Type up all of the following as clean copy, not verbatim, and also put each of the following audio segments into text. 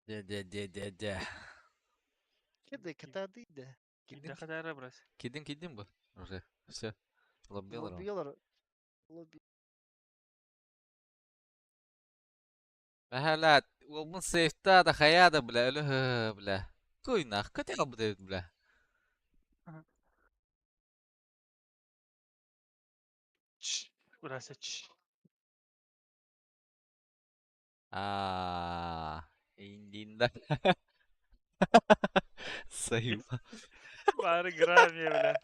Дэ. Кеды катады да. Кидин, Киирдэххэ да брось. кидин бу. Уже. Все. Лоббилар он. Лоббиолар. Лобби. Бэхэлэт, уолбун сейфта да хайа да бля, өлө бля. Куйнах, көтө албыт бля. Чш, Урася, чш. А, индинда. Сайыла. Бары грамме, бля.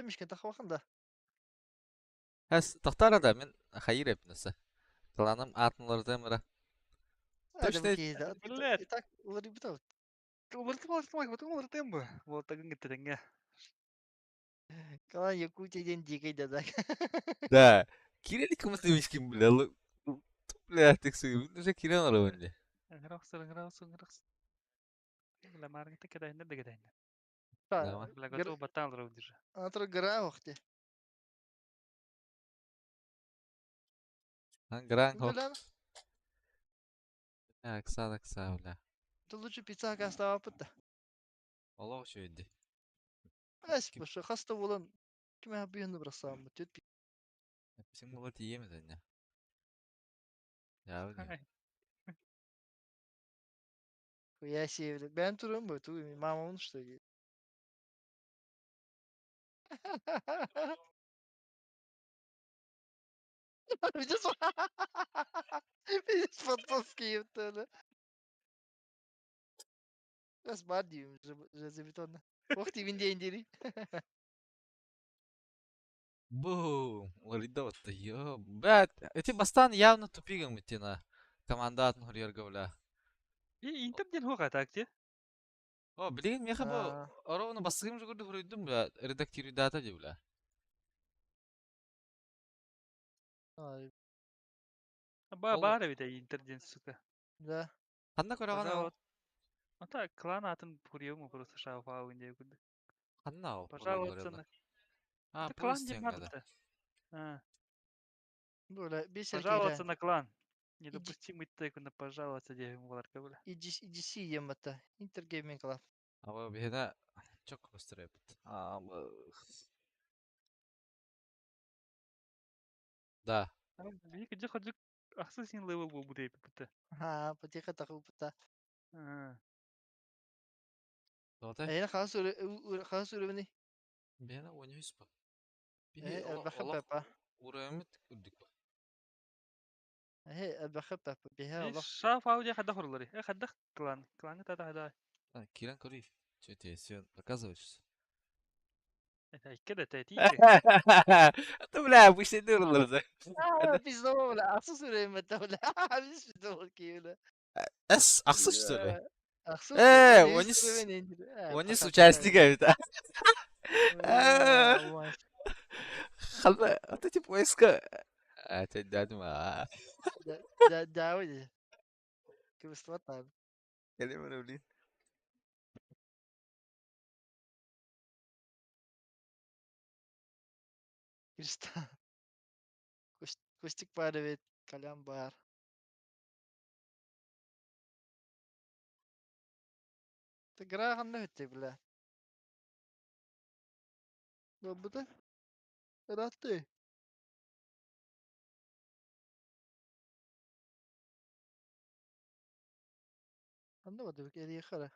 Мишка тахвахан да. Эс, тохтара да, мен хайыр эпнесе. Кланым атын ра. Точно. Блядь. И так уларыбыта. Уларытым бу. Вот тагын гиттереңе. Клан Якутия ден дикий да да. Да. Кирилл кымыс бля. Бля, так уже Кирилл арабынде. Ыңырақсыр, ыңырақсыр, ыңырақсыр. Бля, маргыты кедайында да кедайында. Да. Бля, готов батал раундижа. Атыр гра охте. Гран хо. Бля, Акса, акса, бля. ты лучше пицца кастава пытта. Олох шөйді. Эс, башы хаста болан. Ким я бросам. Тет Сен була тиеміз әне. Я бля. Я себе. Ben турым бу. Ту мама он что ли? Видишь? Видишь, фантастский это. Эс бар дейм железобетонно. Ох ты винде индири. Бум! Лорида вот ё. Бля, эти бастан явно тупигом идти на команда атын хурьерга, бля. И интер ден хоға так те. О, блин, меха бу ровно басыгым же көрді хурьдум, бля, редактирую дата де, бля. Ба Ол- бар бит интер ден, сука. Да. Ханна көраған ол? Ата клан атын пурьему просто шауфа инде күнді. Ханна ол? Пожаловаться на. А, Это клан ден пусть да. надо. А, Böyle bir пожаловаться на клан. Иди. Недопустимый тег на пожаловаться деген болар бля. EGC ематта. Inter Gaming Club. Ама бihine çok gösterip. Ama Да. Бик жы ходжук ахсы син левел бу бу деп бітті. Ha, потихо таху пыта. Тота. Эйна хас хас үрүбүни. Бihine oynuyoruz bu. Э, элбэхэ папа. Урамыт күрдүк бу. Э, элбэхэ папа. Биһэ олох. Шаф ауди хадда хурлары. Э хадда клан. Кланы тата хада. Киран Кури. Что тебе все показываешь? Это икке да ти. Это, бля, обычный дырлар, да. А, пизда бля. Ахсы сүрөймөттө бля. Биз пизда бля. Эс, ахсы что ли? Ахсы. Э, они с участниками, да. Халба, вот эти поиска. А, ты дядьма. Да, да, уйди. Кыбыстыбат. Кэлим, блин. Кристо. Костик бар эбит, Калям бар. Граханны хөттө бля. Добыта. Ратты. Анны бады бик хара.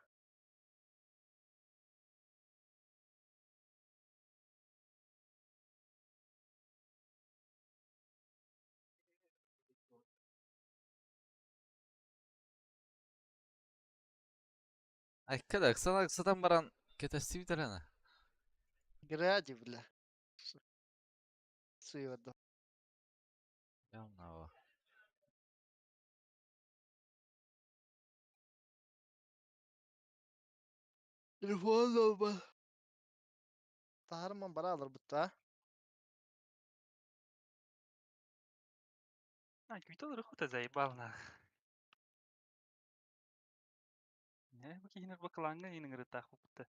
Айккада, Оксана, Оксадан баран кетестибит элена. Гради бля. Суёдо. Явно. Телефон алба. Таарман баралар бутта. А, квитол рухута заебал нах. Не, бу кихинер бу кланга иныңыры тах бутта.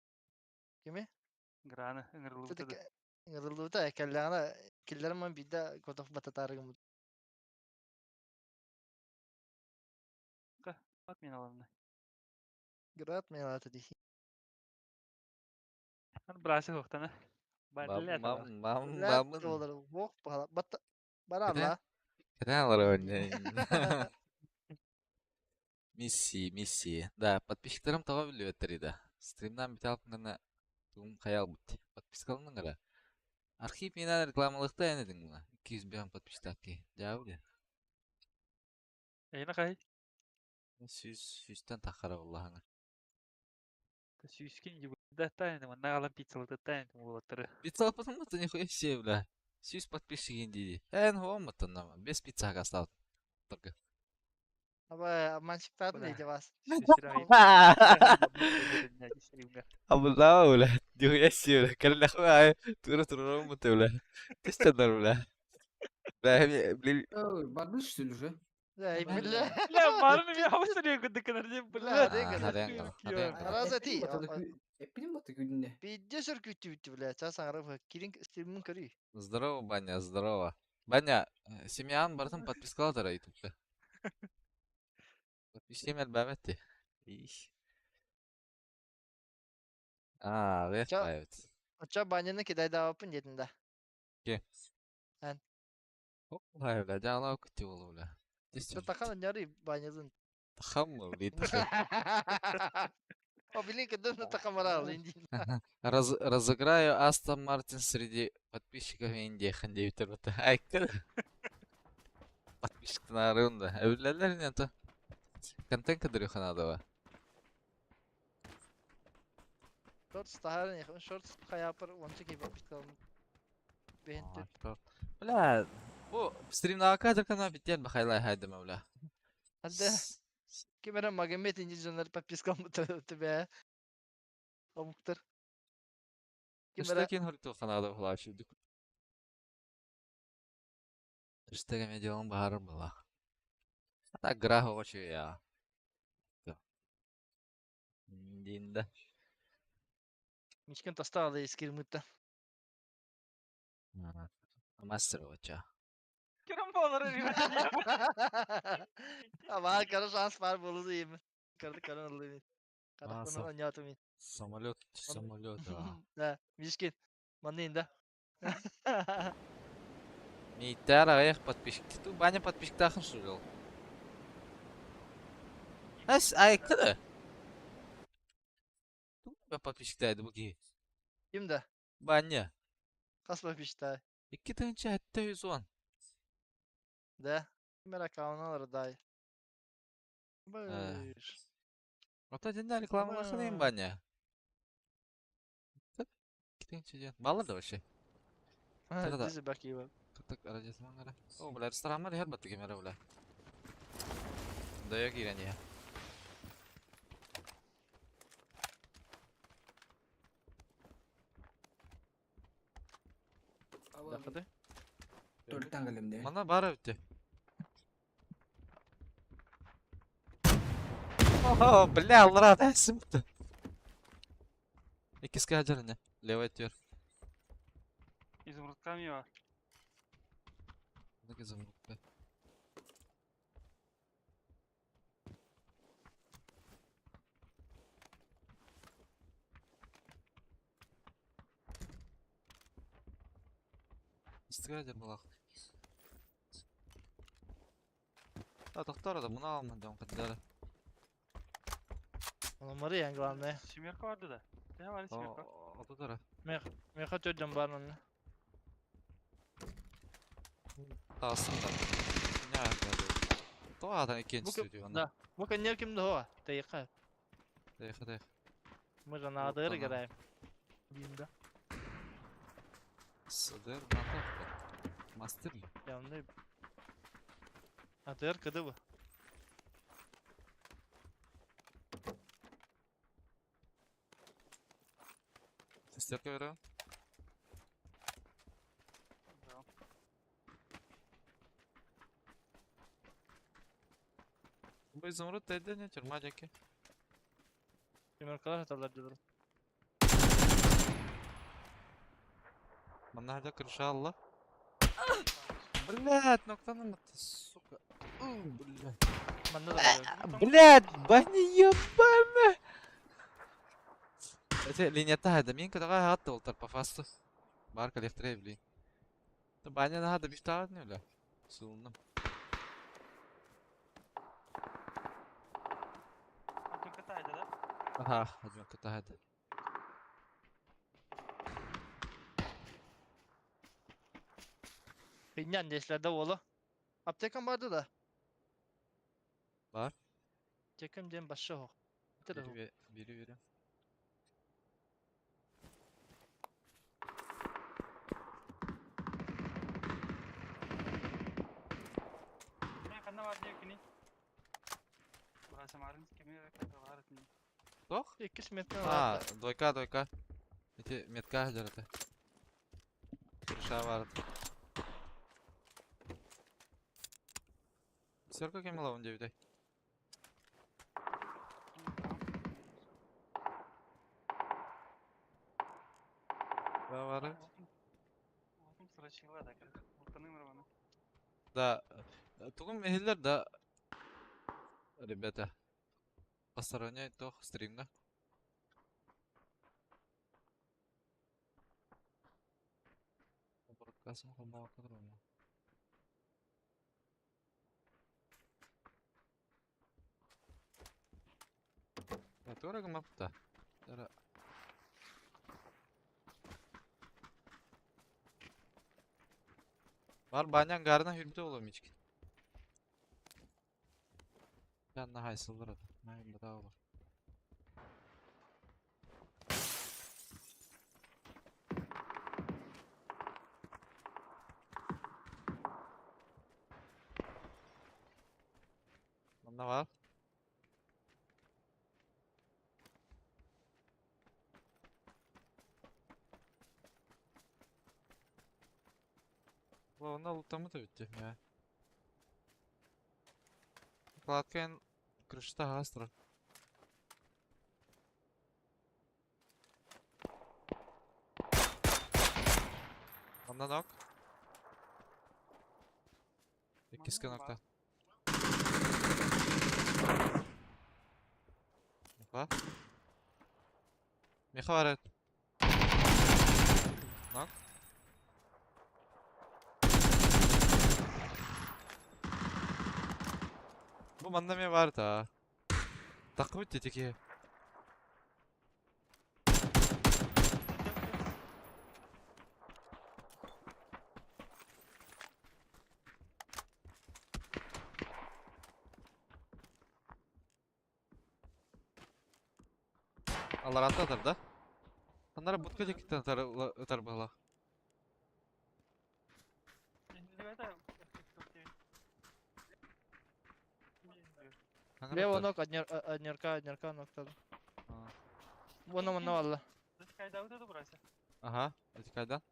Кими? Граны ыңырылы бутта. Ыңырылыбыта кэллэҕинэ киллэрман биирдэ котох бататаарыгым. Отменаланна. Град мелата дии. Брасы хуохтана. Бам Барлета. бам бам Блядь, бамын. доллар. Бог пала. Бат барала. Кэтэн Миссии, миссии. Да, подписчиктарым тоҕо биллибэттэрий да. Стримнан бүтэ алпыҥҥына тугум хайаалбыт. Подпискаланныҥ эрэ. Архив миинэн рекламалыахта эн этиҥ була. 205 подписчиктаах киһи. Дьаабы диэн. Эйна хай. 100 100-тэн таххара буллаһаҥа. Сүүскин юбдаттаан манна алан пиццалататтаан уолаттары. Пиццалаппытым да нихуя себе, бля. 100 подписчик дии. Эн хуоммуттан без пицца хакастаабыт. Только. Аба обманщиктаатын Бля. дейді вас. Абылаа, бля. Нихуя себе, бля. Кэлэн хуя тура тура бля. Тестенер, бля. Бля, блин. Ой, барды что ли уже? Да, и бля. Бля, марын я хавсыр кыдыкынар деп бля. Бля, А, Раза ти. Эппиним бата күнүнэ. Пиздец күттү бүттү, бля. Ча саңара кирин стримин көрүй. Здорово, Баня, здорово. Баня, семьян бартын подпискалатара ютубта. Подписчик элбэбэт Их. А, вес Ча- паевец. Оча баняны кидай давапын дедин да. Ке? Эн. Ой, бля, дьаала күттү болу, бля. Татахан няры банязын. Тахам, блин. О, блин, когда на такамарал инди. Разыграю Астон Мартин среди подписчиков Индии хандевитер. Айкыр. Подписчиктан арыында. Әбіләлер не то. Контент кадыры ханадова. Шортс тахарын яхын шортс хаяпыр онча кей подпискалым. Бехин түт. Бля, бу стримнага кадр канал битен бахайлай хайдыма, бля. Ханде кемера Магомед инди жонар подпискалым тебе. Омуктар. Кемера Кемера кин ханадова хлачы. Иштеге делом бахар была. А так гра очень я. Динда. Мичкен тастаалы искирмытта. Мастер оча. Кирам болар. Ама кара шанс бар болду дейм. Карды каран алды. Карактан анятым. Самолет, самолет. Да, Мишкин. Манын да. Мейтар аяқ подписчик. Ту баня подписчик тахын шул. Әс айкыды. Ту подписчик тайды бу ки. Ким да? Баня. Хас подписчик 2710. Да. Кемера кауналар дай. Быш. Ата динда рекламалахын баня. 2 тыһынча диэн. Баллар да вообще. Да. Дизи баки бар. Так арадьятымаҥ эрэ. О, бля, ресторанмар иһэр баттык эмэрэ, бля. Дайа киирэн иһэ. Дахады. Төрттан кэлем Манна баара бүттэ. О, бля, аллара тәсім бітті. Иккиске хаджар не. Левый тер. Изумрудка мива. Нык изумруд. Истіге хаджар балақ. А, тоқтар да, мұны алмын дем қаддары. Onun yani главное. Семерка барды да. Не бар семерка. Отутара. Меха төрдөн бар onun. Тағысын да. Не аяқлады. Тоғадан екінші Бу студия. Да. Бу көннер кимде хо? Тайка. Тайха, тайха. Мы же на АДР Оттана. играем. Бинда. Сыдыр, натах. Мастер. Явно. АДР кыды бу. Сестерка берем. Да. Бу изумруд тайда не тюрьма дяки. Семеркалар аталар дилер. Манна хадя крыша алла. Блядь, ноктаным это, сука. У, блядь. Манна да баар. Блядь, бани ебаный! Эти линията хайда, мин кытаҕа аһаат да по фасту. Бар коллекторе, блин. Баня наһаа да бифтаҕат не бля. Сылынным. Одинка таайда да? Аха, одинка таайда. Инньэн диэслэр да уолу. Аптекам барды да? Бар. Аптекам диэн башша оһох. Бири бири бири. Ханна бар диэкини? Бырасамарын кими баар этин. Тох? Иккис метка А, двойка, двойка. Эти метка дьарата. Крыша бар. Сөркө кем ылабын диэбитэй? Бары. Отум срочила да, Ортаның романы. Да, тугум иһиллэр да, ребята. Посторонний тох стримга. Broadcast холбоокко турабын. Да, туора гыммаппыта. Тара. Бар банян гарына хүрбүтэ буолуо мичкин. Жанна хайсыллар ата. Майын бата олор. Манна баар. Онно лутаммыт эбит дии. Кладка эн крышта аһаҕас турар. Оннан ок. Иккис кынакта. Меха. Меха бар эт. Нок. Бу манна эмиэ баар да. Таххыбыт дии киһи. Аллараатта ытар да? Аннара будка диэкиттэн ытар ытар быһалаах. Лево ног, однерка, однерка ноктады. Вон он валла. Ага, эти кайдан?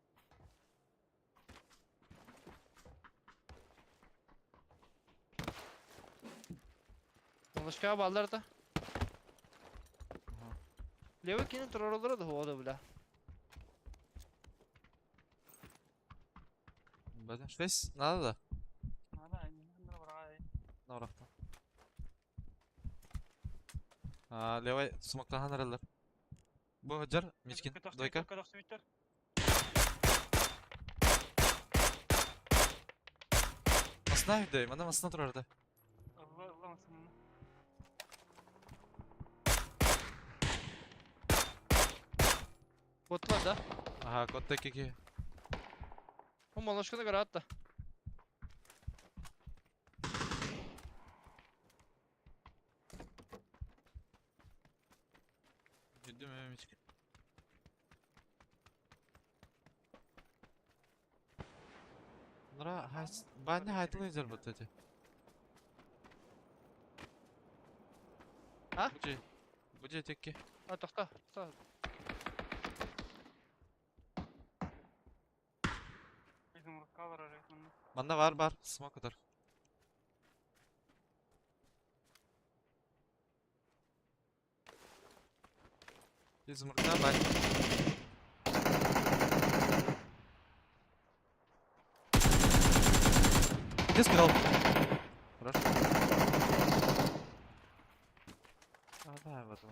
Малышка баллар да. Левый кини тураралара да хуода бля. Бәден швейс надо да? Надо, Наврахта. А, левый смоктахан аралар. Бу жар, Мичкин, двойка. Масна үйдей, мана масна турар да. Ботлар да. Ага, котта кики. Бу малышканы көрө атта. Жүрдүм Мичкин. Нара, хайс, баня хайтылы жар бут эти. А? Бучи. Бучи текки. А, тохто, тохто. Манна бар бар, смок атар. Изумрудна бань. Где сказал? Хорошо. потом.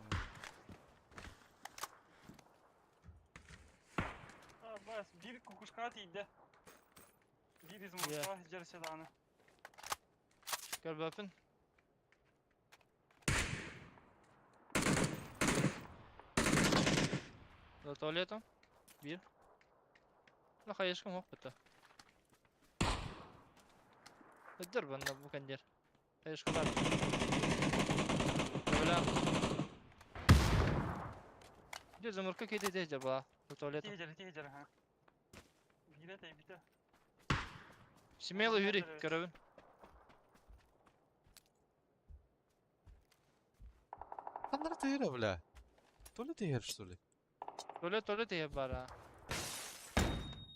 Бас, биир кукушкаҕа тиийдэ. Биир изумрудка дьэрсэ даҕаны. Көрбөппүн. За туалетом. Биир. Ну, хайышкам ох быта. Өддөр банна бу кендер. Хайышкалар. Бля. Дьэ, замурка киде дьэ ба. За туалетом. Тиһэ тиһэ ха. Биирэ тэйбитэ. Смело Юрий, көрөбүн. Ханнара тыыра, бля. То ли тыыр, что ли? Туалет, туалет иһэ бара.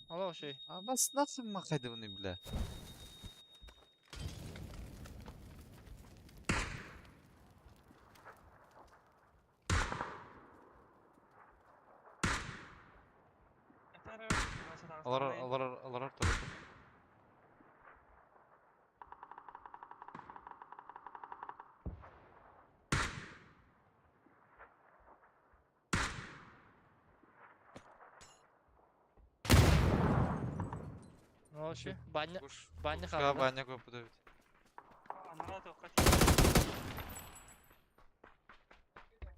Ала ошой. А нас нахуй махайдываны, бля. Алар, алар, алар, туалет. Вообще, баня, Куш. баня Кушка, хаалла. баня көппүт эбит. Анараа туохха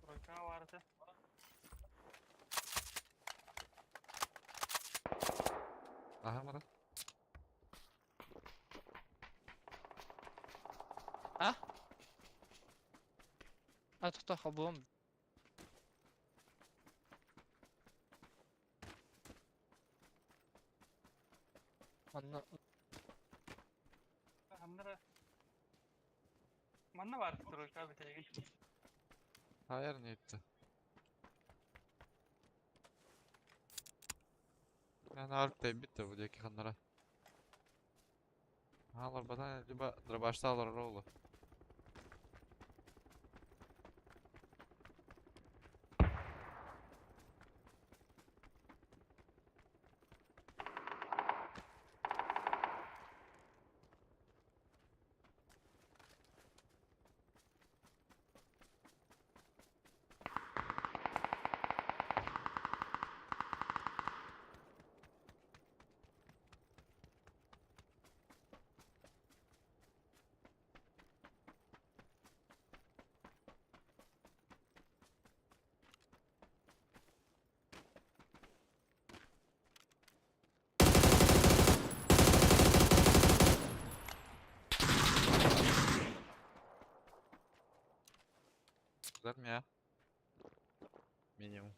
Тройка баарыта. Аха, мара. А тохтоо хобуом. Манна Ханнара Манна баар тройка бүтэйгин. Хайар не етті. Мен арып битті бұл екі ханнара. Алар бадан либо дробашта алар роллы. Güzel mi ya? Минимум.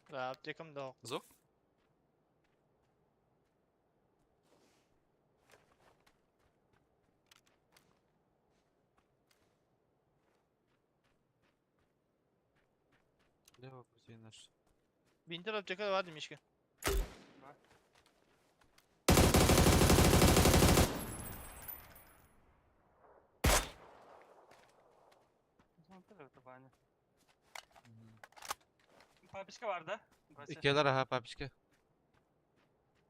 Да, аптекам да. Зок? Лево пути наш. Бинтер аптека бар демешке. Папичка бар да? Иккиэлэр аха папичка.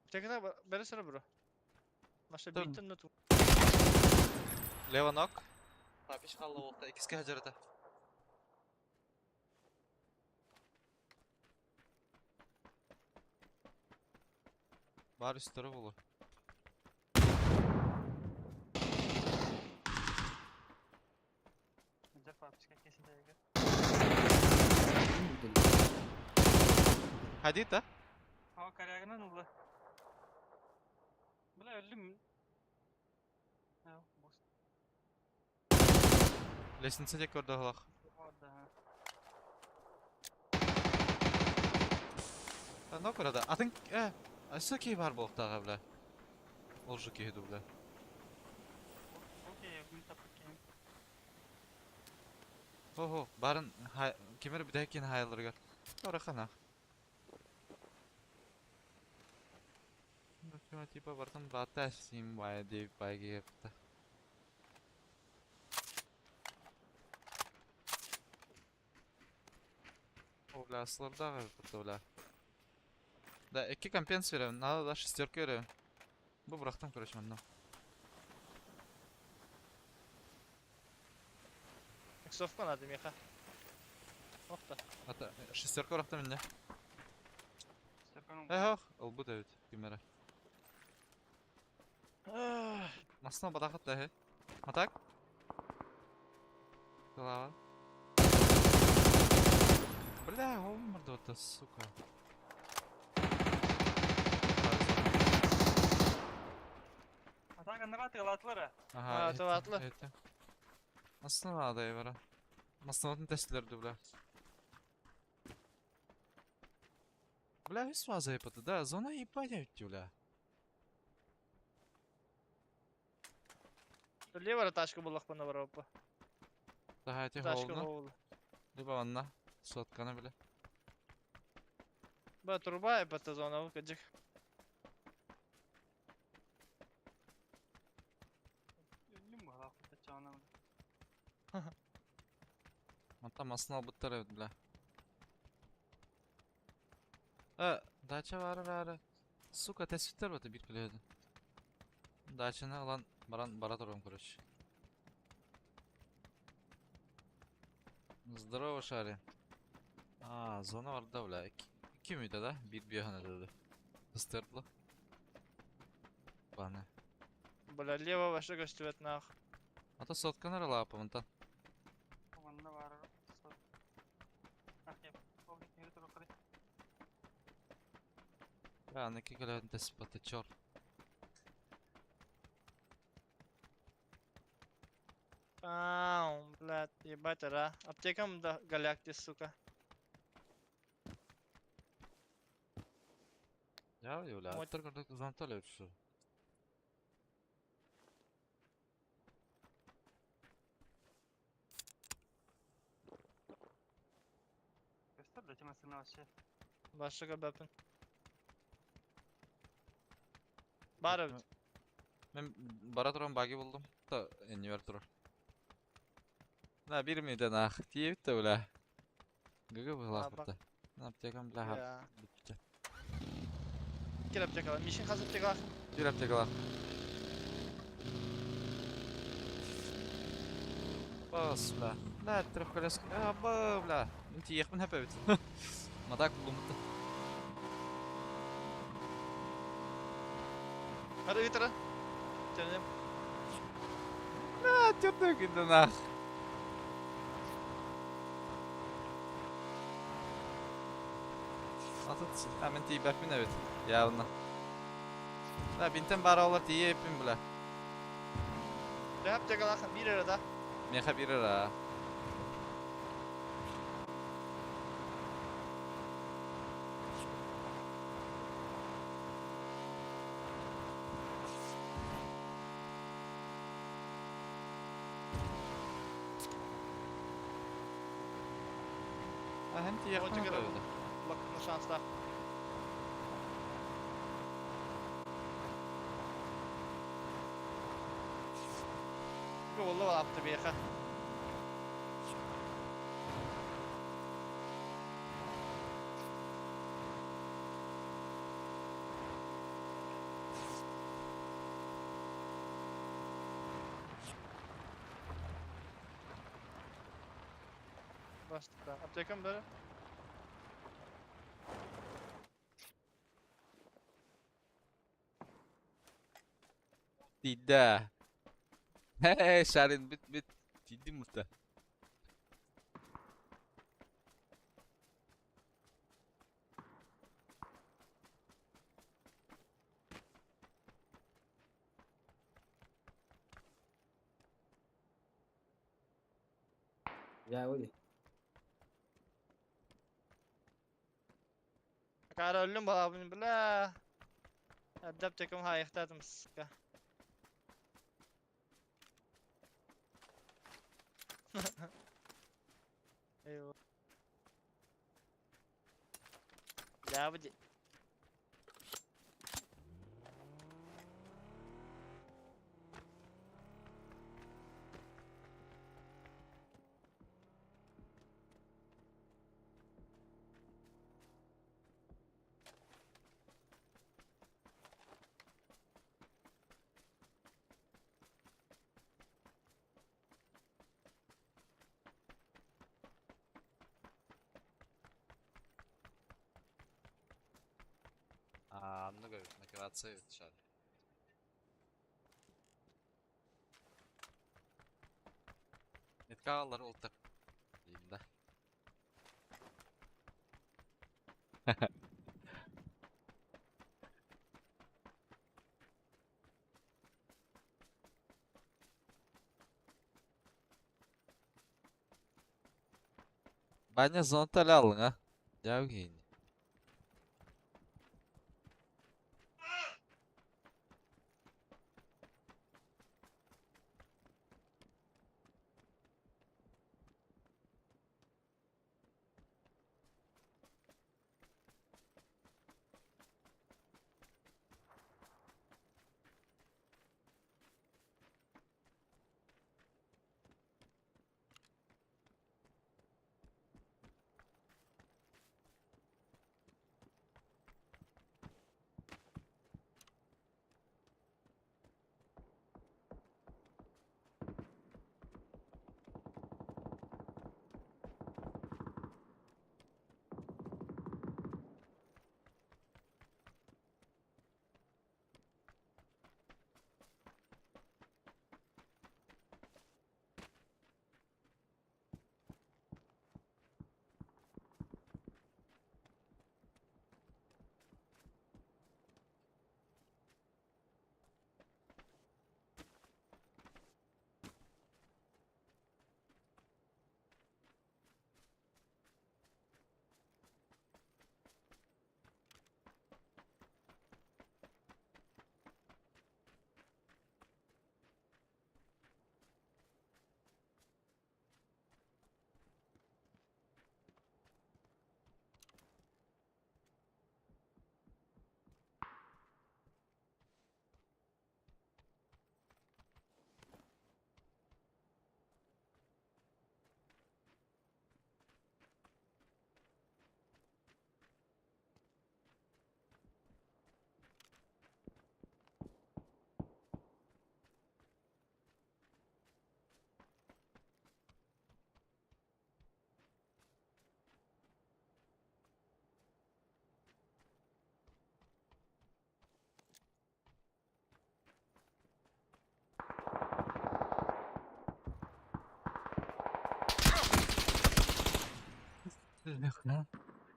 Аптекада бәрі бро. Маша Там. бинтер ноту. Лево ног. Папичка алла болта. Иккиске хажарата. Бар үстөрө болу. Дьэ папичка кесидэгэ. Хадит а? Ха корягынан улы. Бля өллүм. Ha, бос. Лестница дек көрдө халах. Да. Ног көрөдө. Атын э Асы кей бар болуктага бля. Ол же кейду бля. Окей, күн тапып кем. Хо-хо, барын кемер бүтәкин хайларгар. Орахана. Ну, типа бартын бата сим бай деп байге кепті. О, бля, сылырдағы бітті, бля. Да, екі компенс беремін, надо да шестерка беремін. Бу бұрақтан, короче, манна. Иксовка надо меха. Охта. Ата шестерка урахта минне. Эх, ылбыт эбит кимэрэ. Масына батахат да эһи. А так? Голова. Бля, он мордота, сука. Атак аннара тыалаатылар. Ага, А, тыалаатылар. Это. Масына надо бара. Масынатын тестилерди, бля. Бля, үс ваза епаты, да, зона ебать өттү, бля. Лево тачка буллахпына бараппа. Давайте Тачка холодно. буолла. Либо анна. Сотканы, бля. Ба труба епата зона бу кыдьык. Өллүм баҕалаах кутаччаҕына. Мантан масына албыттар эбит, бля. Э, дача бары бары. Сука, тэспиттэр бата биир көлөһөдүн. Дачаны ылан баран бара турам, короче. Здорово, Шари. А, зона барда, бля. Икки мүйтэ да? Биир биэһэн этэ Ыстырдла. Баны. Бля, лево вообще көстүбэт нах. Ата сотканы ылаапа мантан. Манна баар. Архив. Ол киһи туруккары. Бля, аны икки көлөһөдүн тэспит бата, чёрт. Ау, блядь, ебать, ара. Аптекам да галякти, сука. Я, бля, Вот. только зонтали что. Көстөр да тема вообще. Башка бэпин. Бар эбит. Мен бара туран баги булдум. Та эннибер турар. На бир мүйтэ нах. Тиэбит да, бля. ГГ А, быһылаах бак. бата. На аптекам, бля, хап. Я. Бүттэ. Кир аптекала. Мишин хас аптекала. Бир аптекалаах. Бас, бля. Бля, трехколеска. А, ба, бля. Мин тиийиэхпин сөп эбит. Матак булдум бутта. Hadi bitir. Canım. Бля, тёрдө күндэ нах. Атыт, а мин тиийбэппин эбит. Явно. Бля, бинтен бара олар тиийэппин, бля. Бля, аптекала бир эрэ да. Миэхэ биир эрэ. А хэн тиийэхпин Отче эбит. Лакна шанстаах. Буолла апта биэхэ. Баста. Аптекам бары. Тиийдэ. Хей, Шарин, бүт бүт. Тиийдим мута. Я öyle. Кара өллүм балабын бля. Эрдэ аптекам хаайыахтаатым сука. Eyvah. Я бу Аннык эбит, мотивация эбит шар. Нетка алар ултар. Дейм да. Баня зонта алың, а? Дәу.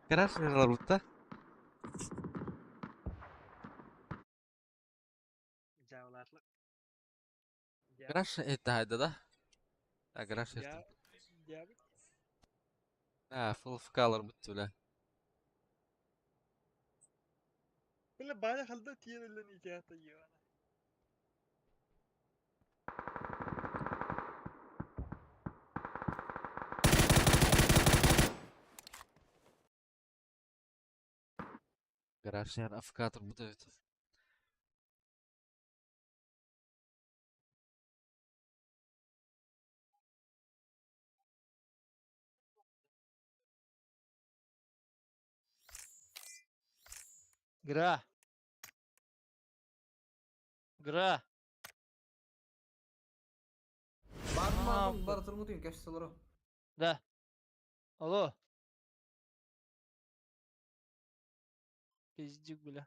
Гараж бутта. Жабылатлык. Гараж это хайда да? А гараж это. Я А, full color бутты бля. Бля, баня халда тиер элен икята ебана. Гараж яр афкатор бут evet. Гра. Гра. Бардым А, бардым, бара турмутуйм, кэш солоро. Да. Алло. Пиздюк, бля.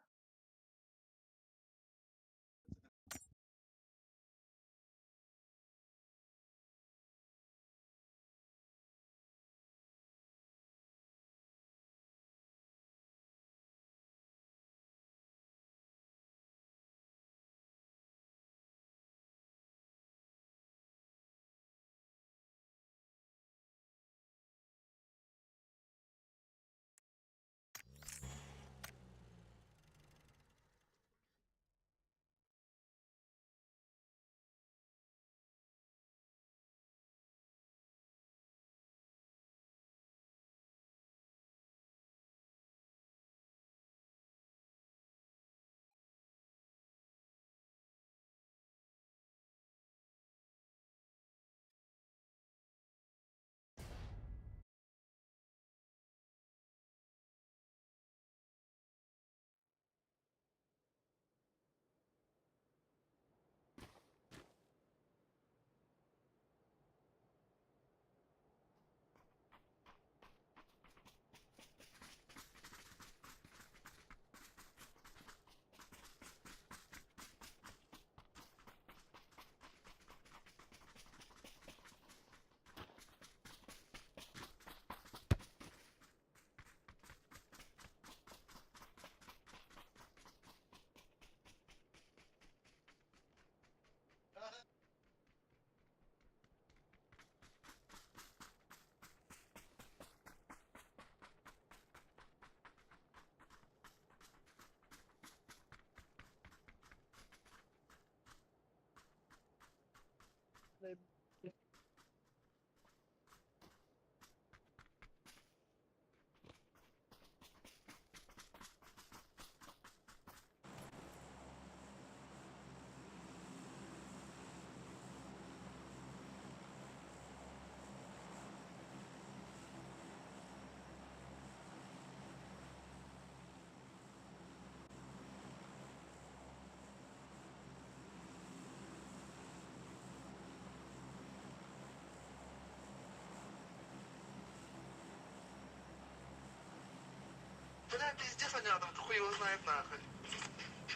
Бля, пиздец они рядом, хуй его знает нахуй.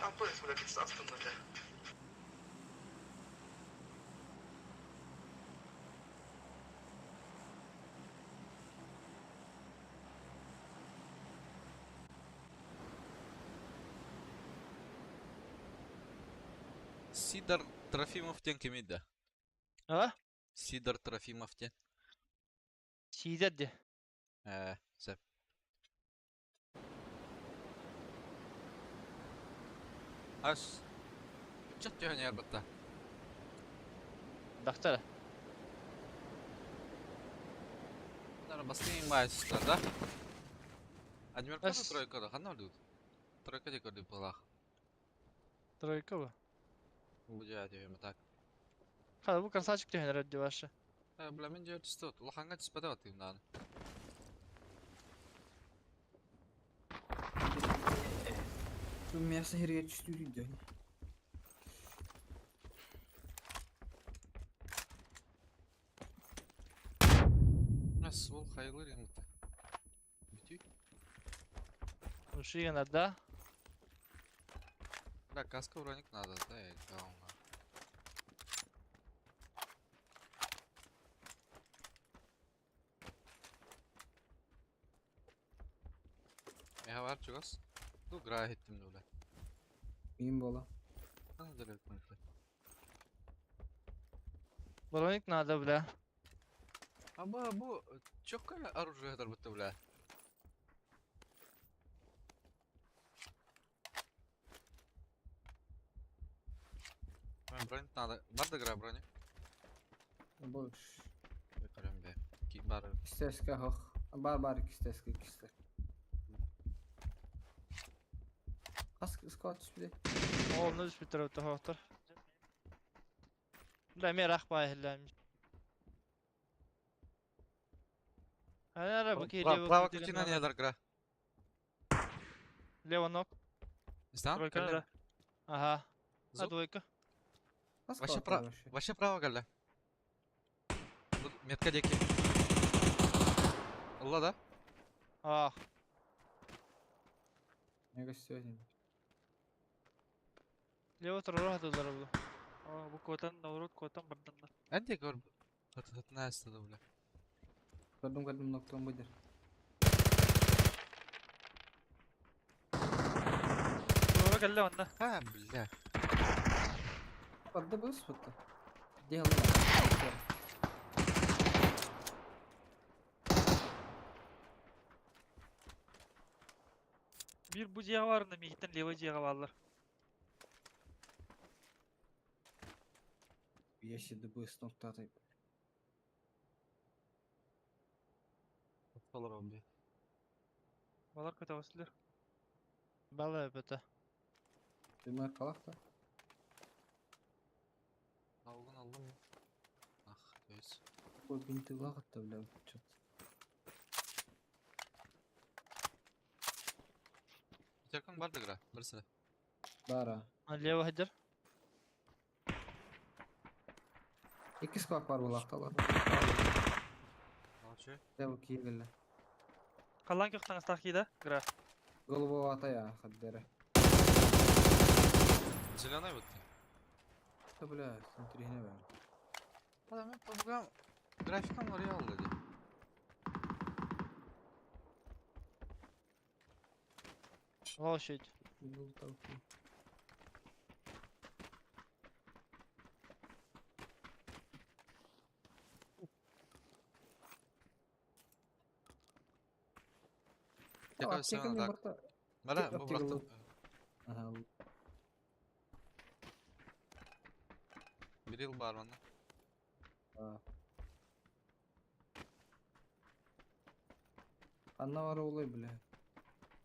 Антонис, бля, пиздец, бля. Сидор Трофимов диэн кимий да? А? Сидор Трофимов диэн. Сиидэр дии. Ээ, сөп. Ас. Ыччат түһэн иһэр батта. Дахтара. Бастыҥ баайсыстар да? Адмирка Ас. тройка да ханна ордубут? Тройка де көрдүк былаах. Тройка бу. Бу дьэ түһүм так. Хада бу красавчик түһэн эрэр дии вообще. Э, бля, мин дьэ түстэ улахаҥҥа түспэтэ баттыым даҕаны. Бу мясо хирге түстүү дьон. Нас ол хайылыр емті. Бүтүй. Ушигана да. Бля, каска броник надо, да, я главное. Меха бар чугас. Ду гра хеттим дула. Мин бола. Надо дөрөт Броник надо, бля. А бу бу чокка оружие дарбытты бля. Броник надо. Бар да гра броник. Больше. Көрөм бе. Ки бар. Кистеска хох. Бар бар кистеска кистер. Хас скват түспүдэ. Ол ну түспүттэр тоһоохтор. Бля, мен рах бай хиллэм. Ара бу ки лево. Право кутина не дар гра. Лево ног. Стан? Тройка да. Ага. А Звук? двойка. Хас Вообще скват про- вообще. Вообще право галля. Метка деки. Алла да? Ах. Мега сегодня. Лево тророх дылар бу. О, бу котан, наоборот, котан барданна. Энди көр. Хатына астады бля. Көрдүм көрдүм ноктон будер. Туора кэллэ онно. А, бля. Падда быс бутта. Делай. Биир бу дьиэҕэ баарына миигиттэн левый дьиэҕэ бааллар. Я себе быс ноктатай. Олор бля. Балар көтөҕөстүлэр. Бала бөтө. Ты мэр калахта? Алгын алдым. Ах, то есть. Такой бинты лагатта, бля, чё-то. Пятеркаң бар да гра, бер сире. Бара. А лево хадер. Икки сквак бар булахталар. Молчу. Дәу киеле. Халлаан көхтаҥастаах киида, гра. Голубого я хаддера. Зеленый вот. Да, бля, смотри, не бля. Ада мен побугам графикам бар я алды. Лошадь. Был толку. Яка все так. Бара, бу бракты. Ага. Бир ел бар анда. Анна бар олай, бля.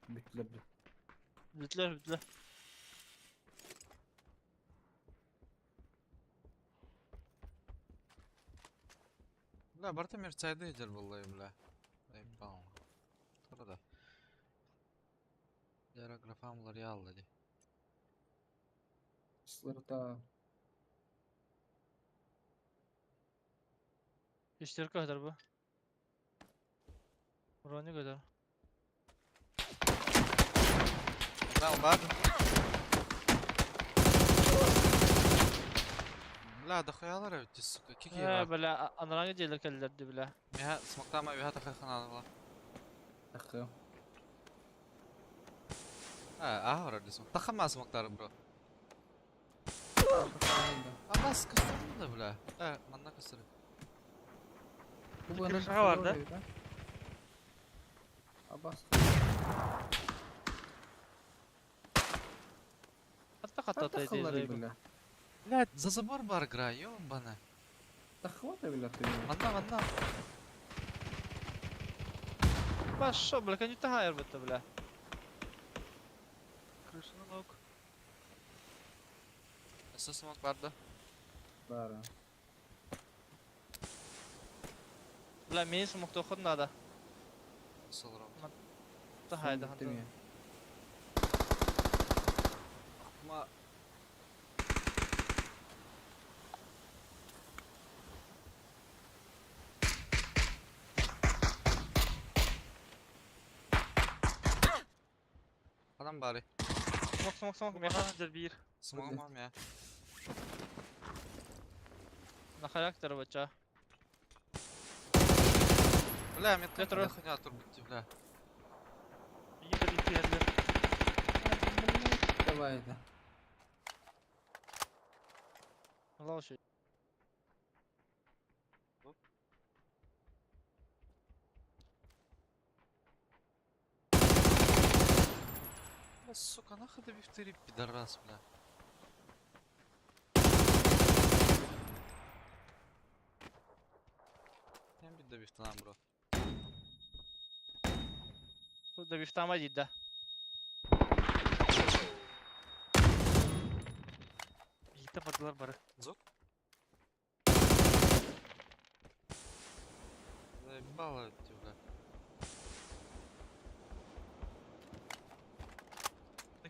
Бүтләр бля. Бүтләр, бүтләр. Бля, барта мерцайды җыр буллай, бля. Эй, пау. Тора да. Яра графамлар я алды. ди. Слырта. Шестерка хадер бу. Броник хадер. Бал бар. Бля, дохуялар эбит, сука. Кики Э, бар. бля, анарааҥы дьиэлэр кэллэр дии, бля. Миха смоктама үһэ тахаханаала. Таххыам. А, аа, вроде смок. Тахама смоктар, бро. Абас кыстырды да, бля. Э, манна кыстырды. Бу Крышаға бар, да? Абас. Хатта хатта Таххаллар дии. бля. Блядь, за забор бар игра, ёбана. Таххыта бля ты. Манна, манна. Пошо, бля, коню тахайр бытта, бля. Крышаны ног. Өссө смок бар да. Бар. Бля, мин смоктоход надо. Солром. Тахайда. Ма. Адам бары. Смок, смок, смок, Меха меха. сылдьар биир. Смогом бар я. На характер бача. Бля, мен Я тут хуйня турбути, бля. Биир да биир түһэллэр. Давай это. Лауши. Бля, сука, нахуй ты бифтыри, пидорас, бля. Я бит добифтана, бро. Тут до бифтама дит, да. Бииртэн бардылар бары. Звук? Заебало эти, бля.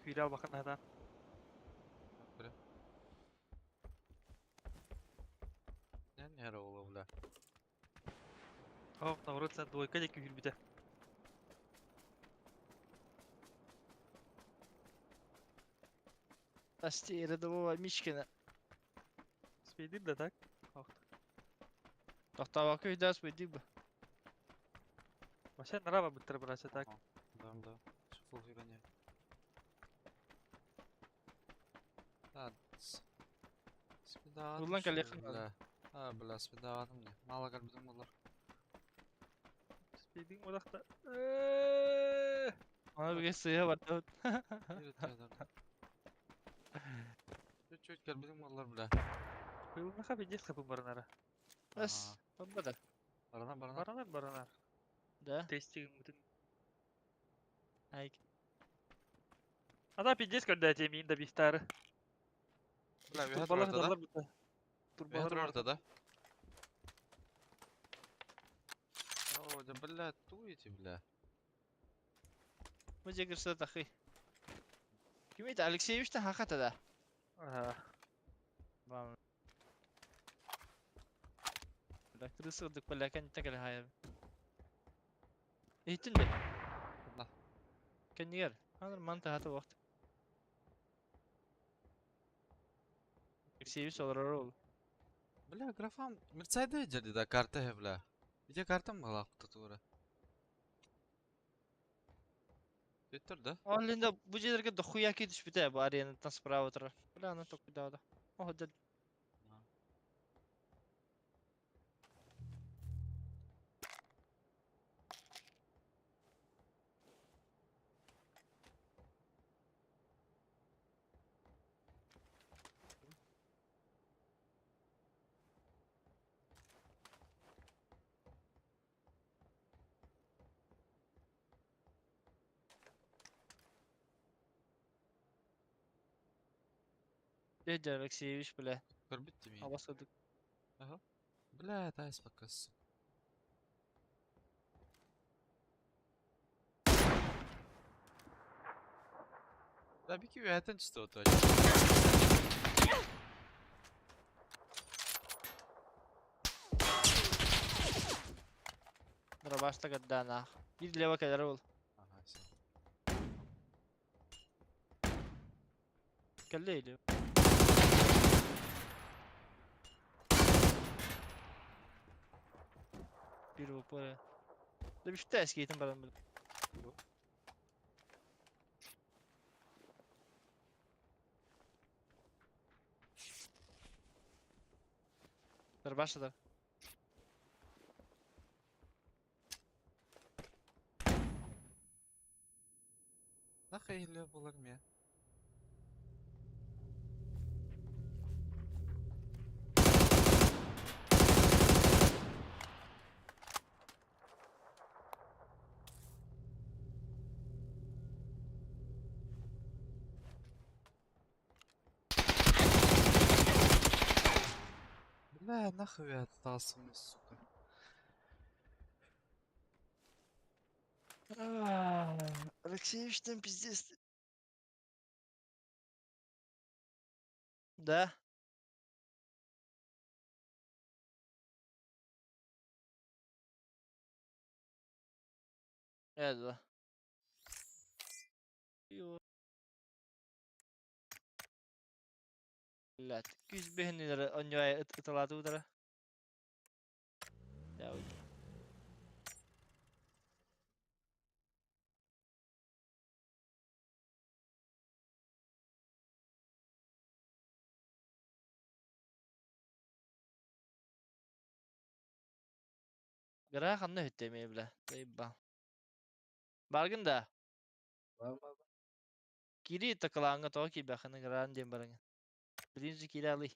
Күүрэ албакын наһадан. Бля. Я не ролла, бля. Оох, наоборот, сен двойка диэки күүрбүтэ. Асти рядового Мичкина. Успейдир да так? Ох. Тохтаабакка үйдээс бүйдик бу. Вообще нара быттыр брача так. Да, да. Шуфул гоняю. Да, Спидаватым Улан что ли, калехан бля. А, бля, спидаватым не. Мало как бы булар. Успейдиң одақта. Аны бige сыйа барды. Чуть-чуть кэлбитим буоллар, бля. Кыылнаха пиздец хапын баранара. Бас. Бабада. Барана, барана. Баранар баранар. Да. Тестигин бүтүн. Айк. Ана пиздец көрдө миин да бифтары. Бля, виха Турбалар турарда да? далар бутта. Виха Турбалар турарда да? О, да, бля, туете, бля. Бу же кырса тахы. Ким это Алексеевич та хаката да. Ага. Бам. Бля, крысы дык бля, кан такал хая. Иттин бе. Да. Кеннигер. Аныр манта хата вакыт. Алексеевич олорор ол. Бля, графам мерцайда дьэ да карта бля. Где картам была тура? Твиттер, да? Ол енді бу жерлерге дохуя ки түшпүтэ бу аренаттан справа турар. Бля, аны токуйдаада. О, да. Дядя Алексеевич, бля. Көрбүт мин. Абасадык. Бля, это айс показ. Да, бики үһэтэн чисто то. Дробашта гадданах. Биир лево кэлэр ол. Ага, всё. Кэллэ или? Биир упа. Да бүттэ эскейтин баран бил. Дарбашыдар. Нахай иһиллэр буолар эмиэ. Бля, нахуй я остался, сука. Алексеевич там пиздец. Да. Это. Блядь, күүс бэһиннилэр онньуай ыталаатыбытара. Гра ханна үттэ эмиэ бля. Заебал. Баргын да? Бар бар. Кири такалааҥҥа тоҕо киирбэххин граан диэн бараҥын. Билигин же киирэ алый.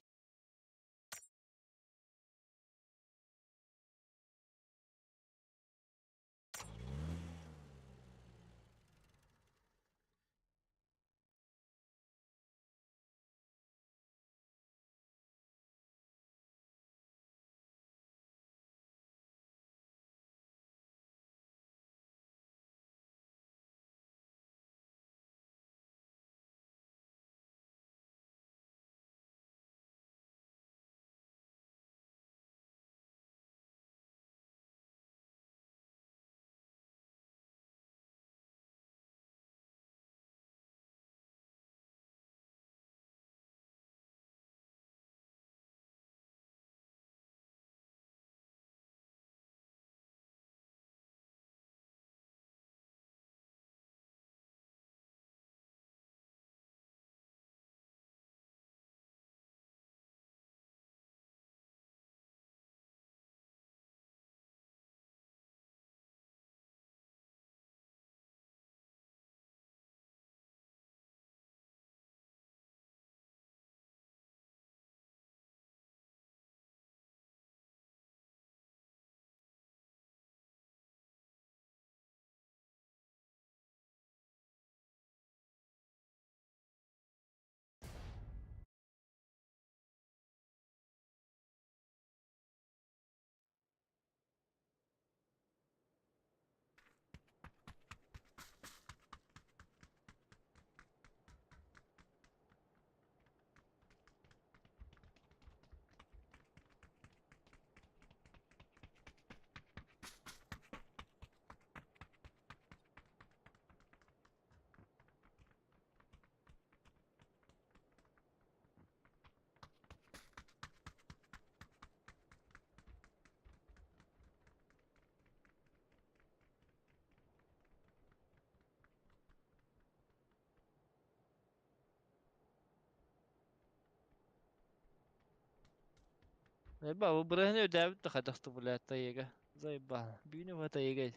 Заебал, бу бырыһыны өйдөөбүт да хайдах блядь, тайыга. Заебал. Бүгүнү бу тайыга.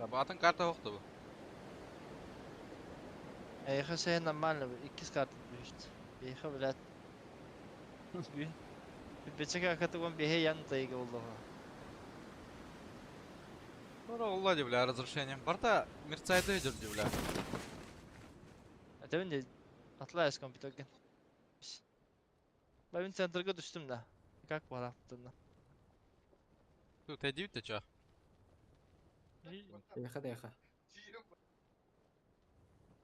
Табаатын карта охту бу. Эйиэхэ сэһэн нормально иккис карта түһүстэ. Биһиэхэ блядь. Бэчэкэ акаты уон биэһэ ян тайга боллоҕо. Тура олла ди бля разрушением. Барта мерцайды өйдүр ди бля. Этэбин ди атлайс компьютерген. Бабин центрга түстүм да. Как бараптын. Тут эдиют да чё? Тихо, тихо.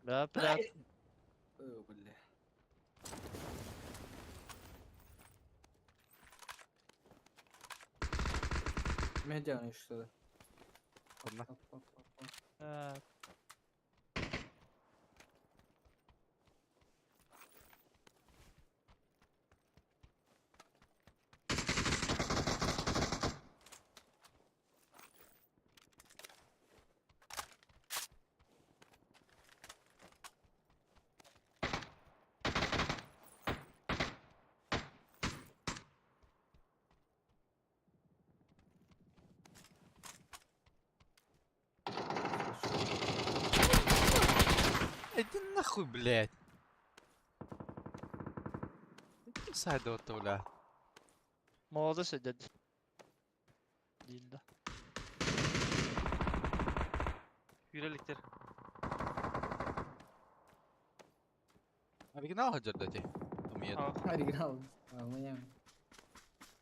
Бля, бля. О, бля. Медиан что Ладно. Иди нахуй, блядь. Иди сайда вот бля. Молодец дед. Дилда. Юреликтер. Оригинал хаджар дати. Умеет. Оригинал. А, у меня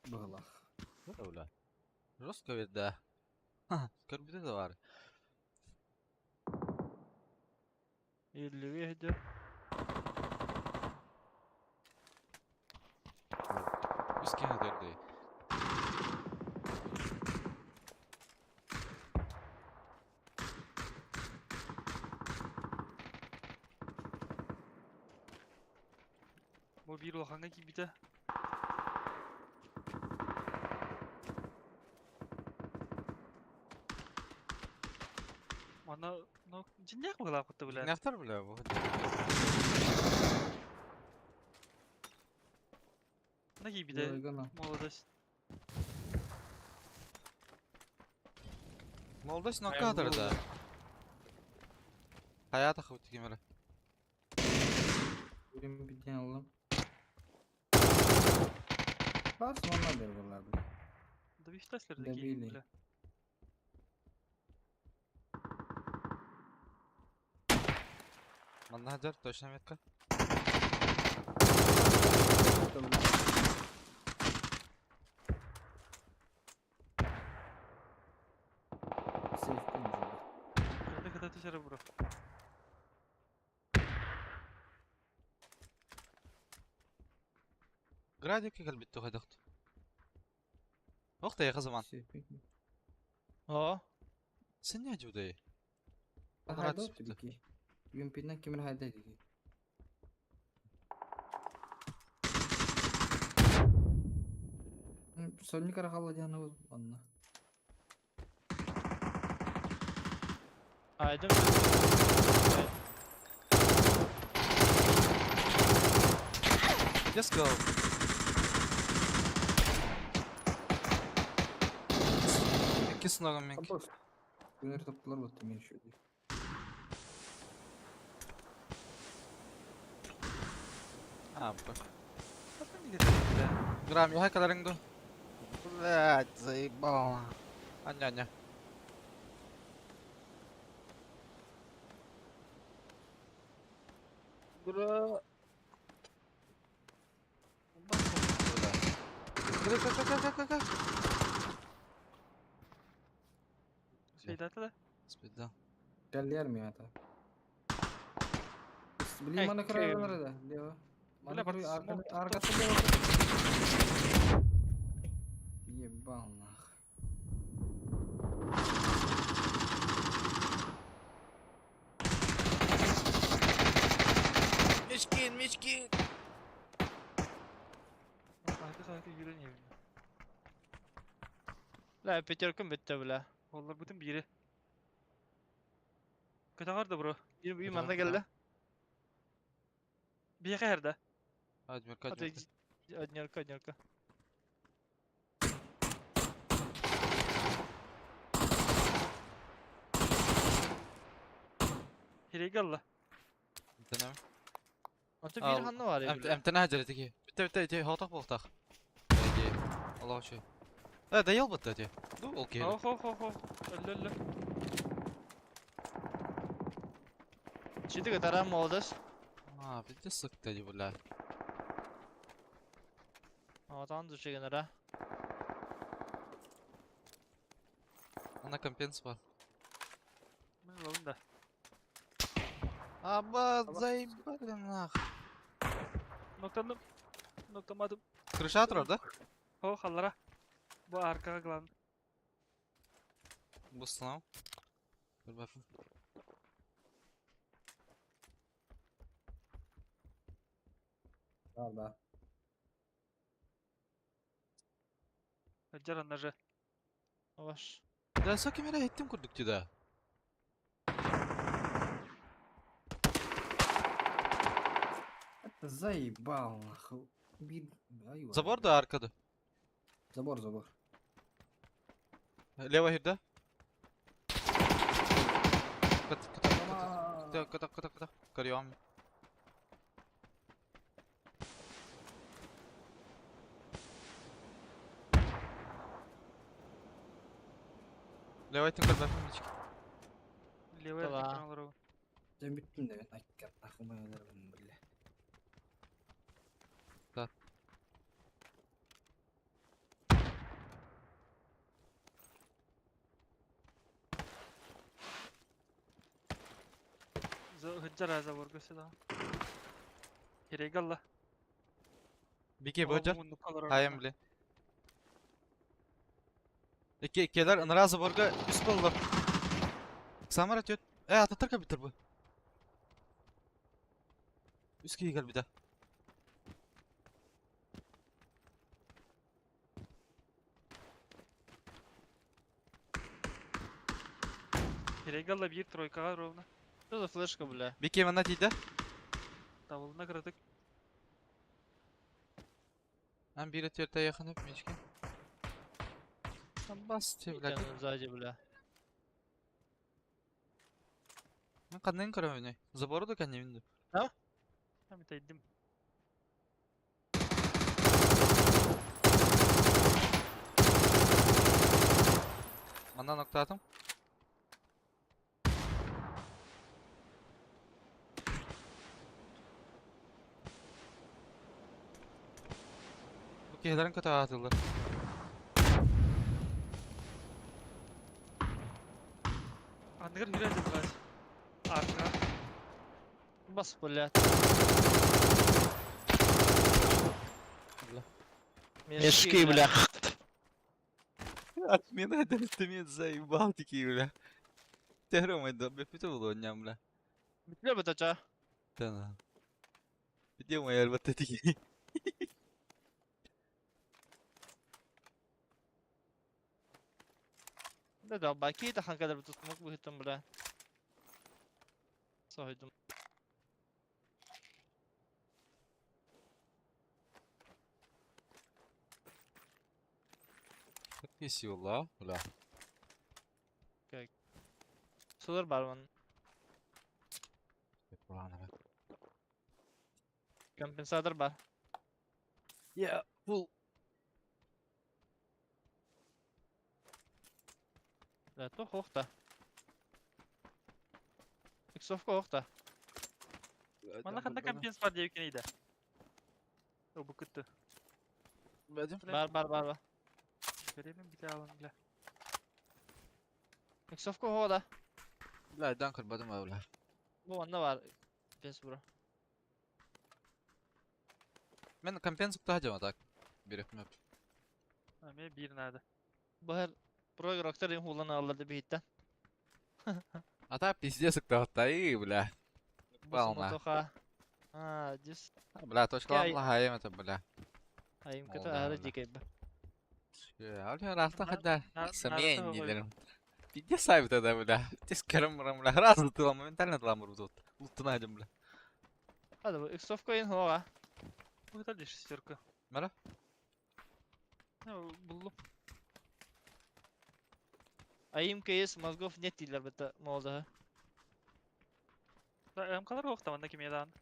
было. Да, бля. Жестко ведь, да. Ха, Скорбиты товары. Или где? Үскә хәдәрдәй. Бу биир улахаҥҥа киирбитэ. Манна ну дьиҥнээх быһыылаах кытта бля. Нәхтәр бля бу. Манна киирбитэ. Молодость. Молодость нокатор да. Hayata хватит кемере. Benim bir tane alalım. Bas onlar der vallahi бля. Да бифтаслер Да такие, били. бля. Манна хаджар точно метка. Это, бля. Сейф пин же. Кырды кыта түшәрі бро. Градик кэлбит хайдахт. Ох ты zaman. Сейф пин. О, Sen ne acıdı? Hayda ki. Yumpinden kimin hayda dedi. Сольник арахалла диэн ол онно. айдым. Let's go. Икки сынагым мен. Абос. Күнөр таптылар бутта мен еще. А, бу. Хатын билет, бля. Грам, я кадарыңды. Блять, заебал. Аня, аня. Бра. Кра, кра, кра, кра, кра, кра. Şeydәті да. Спидал. Кэллиэр ми ата. Били мана кыра да. Лево. Бля, Мана бар кыра смок аркасы лево. Ебал нах. Мишкин, Мишкин. Хайда хайда yürен evine. Бля, пятеркам бітті, бля. Олар бүтін бири. Көтәғар да бро. Bir, bir Көтөҕөр, manna көтөҕөр. geldi. Биэхэ эрдэ. Адмирка, Hadi адмирка. однерка, однерка. Хиреге алла. Эмтэнэм. Онто биир ханна бар эбит. Эмтэнэ сылдьар ити. Бүтэ бүтэ ити хоотох буолтах. Ити олох үчүгэй. Э, дайыл бытта ити. Ду ол киһи. Ох ох ох ох. Өллө өллө. Чити кытара молодец. А, бите сыкта ди бля. Отан душигенера. Она компенс бар. Мен ылабын да. Аба, заебали нах. Ноктанным. Ноктамадым. Крыша турар да? О, халлара. Бу аркаға главный. Бу сынау. Бір бафым. Бар да. Жар ножи. Ваш. Да, соки мере еттим курдук да. Это заебал нахуй. Бир... Ай, Забор да arkada. Забор, забор. Лево хирде. Кат кат кат кат кат кат Карıyorum. Лево еттим көр бафым. Левый Давай. арка олору. Sen bittim de ben hakikaten aklıma alırım bile. Да. Hıccar забор göster daha. Hiregallah. Бике бөжөр. Хайым биле. Эки экелер ынра заборга үс болдур. Самара төт. Э, ататырка битир бу. Үс киһи кэлбитэ. Hiregallah bir тройкаға ровно. Что за флешка, бля? Бике манна тиийдэ. Давылына кыратык. Ан биир өтүөртэ якынып мечке. Бас те, блядь. Тянут сзади, бля. Мен қандайын көрөмүн Забору да кәнемин. Там тайдым. Манна ноктаатым. Бу киһилэрин көтө аатылар. Андыгыр хире жыдырас. Арка. Бас, бля. Бля. Мешки, бля. Отмена мен заебал такие, бля. Терромай да, бля, пите було бля. Бля, бля, Та на. Где моя альбата такие? Да, да, баки тахан кадр бутут мук быхтым, бля. Сойдум. Сила, бля. Сулар барман. Компенсатор бар. Я, фул. Да, то хохта. Иксовка охта. Манна ханда компенс бар деп ейді. О, бу күтті. Бәдім. Бар, бар, бар, бар. Беремін бите алам, бля. Иксовка хода. Бля, дан көрбәдім бля. Бу онда бар. Компенс бро. Мен компенс уктаа так. Береп мөп. А, мен bir надо. Бу her про игроктар им хулан алларды бихиттен. А та пиздец уктаа бля. Бална. Тоха. А, дис. Бля, точка Кай. лагаем это, бля. А им Ол ката да, ары бля. дикей б. Алё рахта хада. на- Сомнение. Пиздец сайб тогда, бля. Ты с кером, бля, раз тыла, моментально тыла мурзут. Лутты найдем, бля. Hadi bu иксовка ин хоға. Бу да шестерка. Мара? Ну, буллум. А им есть мозгов нет дилер бит молда. МКлар уохта манна кимиэ даҕаны.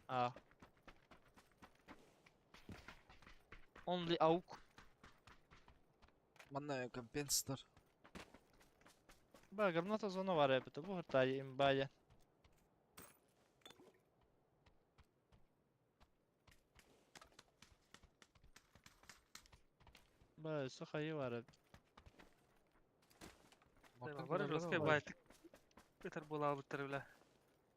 А. Only AUK. Манна компенсатор. Ба, граната зона бар эбит. Бу хыртаайы имбая. Ба, өссө хайы бар эбит. Бары жесткай байтык. Ытар буолаабыттар бля.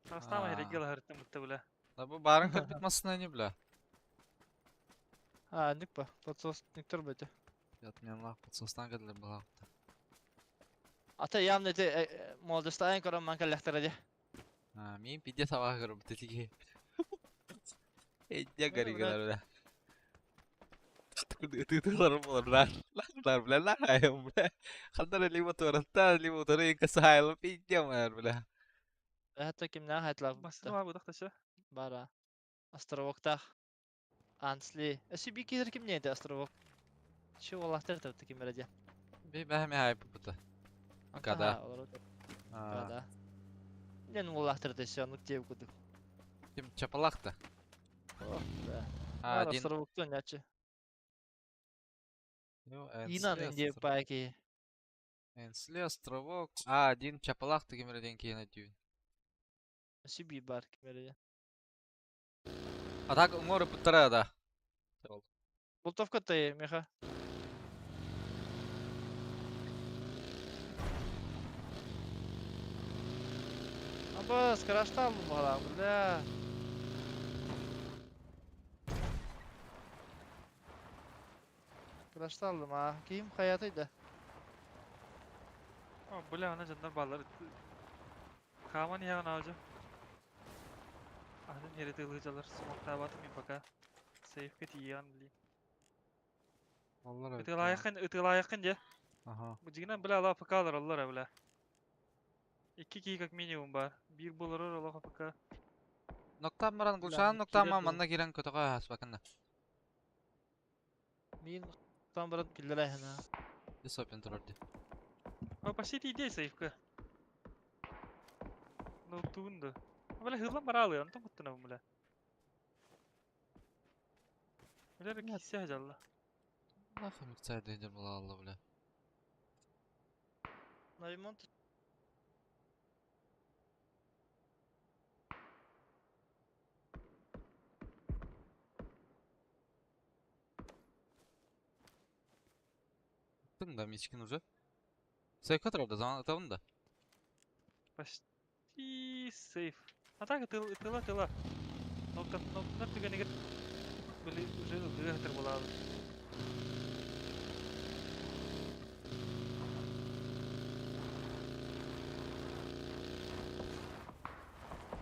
Саастаама эрэгге лаһырыттан бутта бля. Да бу баарын көрбүт массына не бля. А, ник ба, подсос никтер бете. Ятмянлах подсостан кэллэр балаахта. Ата явно эти молодостайын көрөн ман кэллэхтэрэ дии. А, мин пиздец абаҕа көрбүт этиги. Эдде гаригалар бля. Ытыытылар буолар лар бля лар бля. Хандар либо туораттан, либо утары касайлы пиздец бля. Это кимнээх айтлаах Массына баар будах таша. Бара. Островоктаах. Ансли. Өссө биир киһи кимнээх этэ островок? Чү уолаттар этэ ким эрэ диэн. Би бэһэми хайппыта. Када. Када. Ден уолаттар этэ өссө оннук диэбит курдук. Ким чапалахта? Ох, да. Один. Островоктун ячы. Инан диэбит баай киһи. Энсли островок. А, один чапалахта ким эрэ диэн киһини дүүн. Өссө биир баар ким эрэ диэн. А так уҥуор ыппыттара да. Болтовка ты, Миха. Абас, краштал була, бля. Крашталдым а. Ким хаятыйда? О, бля, ана дьоннор бааллар. Хааман иһэҕин аалдьа. Атын иһэрэ тыалыһдьаллар, смоктаабатым мин пока. Сейфкэ тиийэҕин блин. Оллар эбит. Ытыалаайаххын, ытыалаайаххын дьэ. Аха. Бу дьиҥинэн, бля, ала АФК-лар оллор бля. Икки киһи как минимум баар. Биир буоларар олох АФК. Ноктаан баран, Бля, Гульшан ноктаан киирэр манна киирэн көтөҕө ааспакынна. Мин там баран киллэрээһин аа. Дисопин турар дии. О, почти тиийдэй сейфка. Ну, туун да. Бля, хыллан бараалыы, онтон куттанабын, бля. Бля, киссэ дьалла. Нахуй миксайда дьэ була бля. На ремонт. Тым да мичкин уже. Сейфка турар да, заман ытабын да. Почти сейф. А так тыл, тыла, тыла. Ноктан түгэнигэр били уже ылгыга буолаабыт.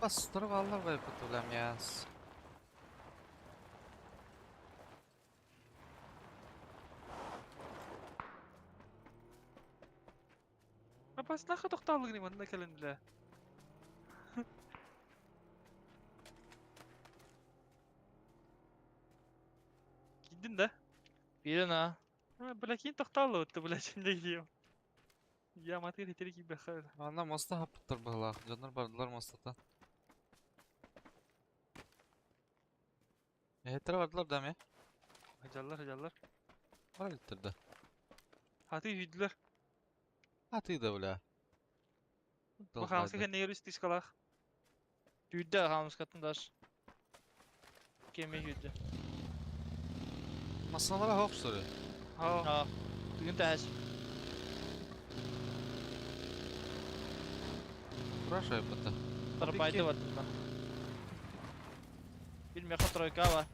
Бастырып аллар байпыт улам яс. Апас нахуй тохтоолугун манна кэлэн бля. Киирдин да? Киирэн аа. А, бля, киин тохтоолубут бля, чинде киим. Я матыр хитери киирбэхэ. Ана моста хаппыттар быһылаах. Дьоннор бардылар мостата. Эһэттэрэ бардылар да эмиэ? Дьаллар, дьаллар. Бар илиттэр да. Хаты үүйдүлэр. Атыы да бля. Бу хаамыска кэннигэр үс тыскалаах. Түүрдэ хаамыскатын даш. Кеми үүрдэ. Массыналара хоп что ли? Аа. Аа. Түгэн тэһэс. Спрашивай пота. Тарбайды бардым. Бир меха тройка бар.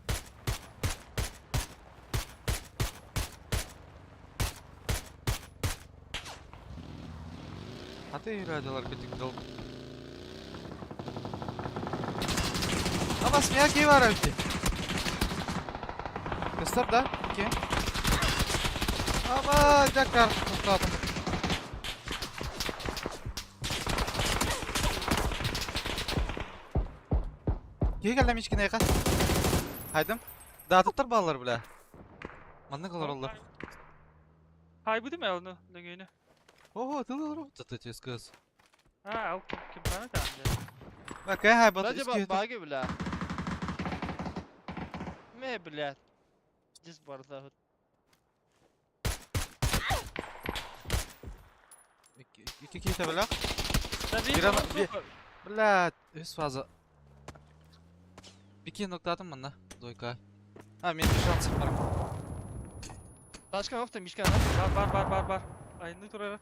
А ты радиолар кетик дол. Абас мияки бар эбит. Көстөр да? Ки? Аба, жакар, тоқтадым. Киһи кэллэ мичкин эйха. Хайдым. Даатыттар бааллар бля. Маннык олороллор. Хайбытым ээ ону нөҥүөнү. Ого, тыл олорор. Тата тескыз. Аа, ол ким ким хана таан дьэ. Бакай бат Ради үскүйэтэ. баги, бля. Ме, блядь. Дис барда. Икки киһитэ бөлөх. Да Bir bir ana- Блядь, үс фаза. Бики ноктатым манна, дойка. А, мен шанс бар. Ташка yok da Mişkan. Бар бар бар бар бар. Айны турара.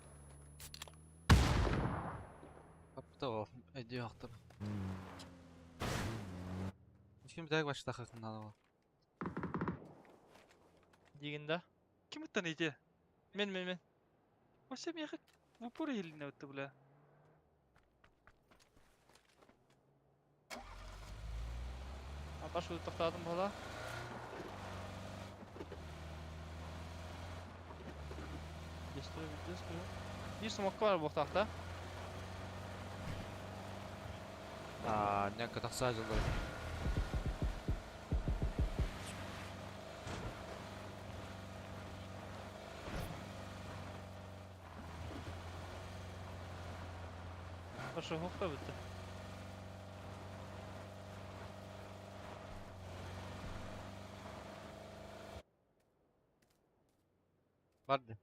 Капта ол, өйдө яктыр. Ким дәг башта хакында ол. Дигинде. Ким ыттан ите? Мен мен мен. Вообще меха в упор еліне өтті, бля. Баш тоқтадым бола. Дестро, дестро. Bir смок бар bu tahta. А, не катақса жылдар. Башы hook bitti. Барды.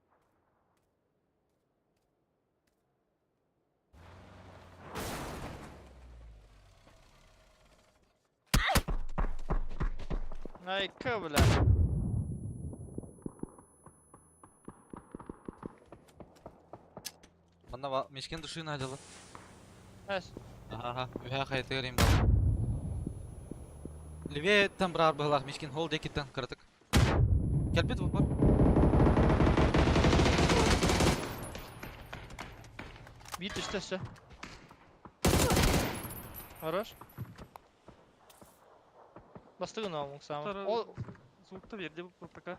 Ay бля. Манна мешкен душина жылы. Әс. Ага, үһә хайты көрейм бал. Левее там брар былах, мешкен хол декиттен кырдык. Келбет бар. Bir düştü üstü. Хорош. Бастыгын ал сама. Ол Звукта берді бұл пока.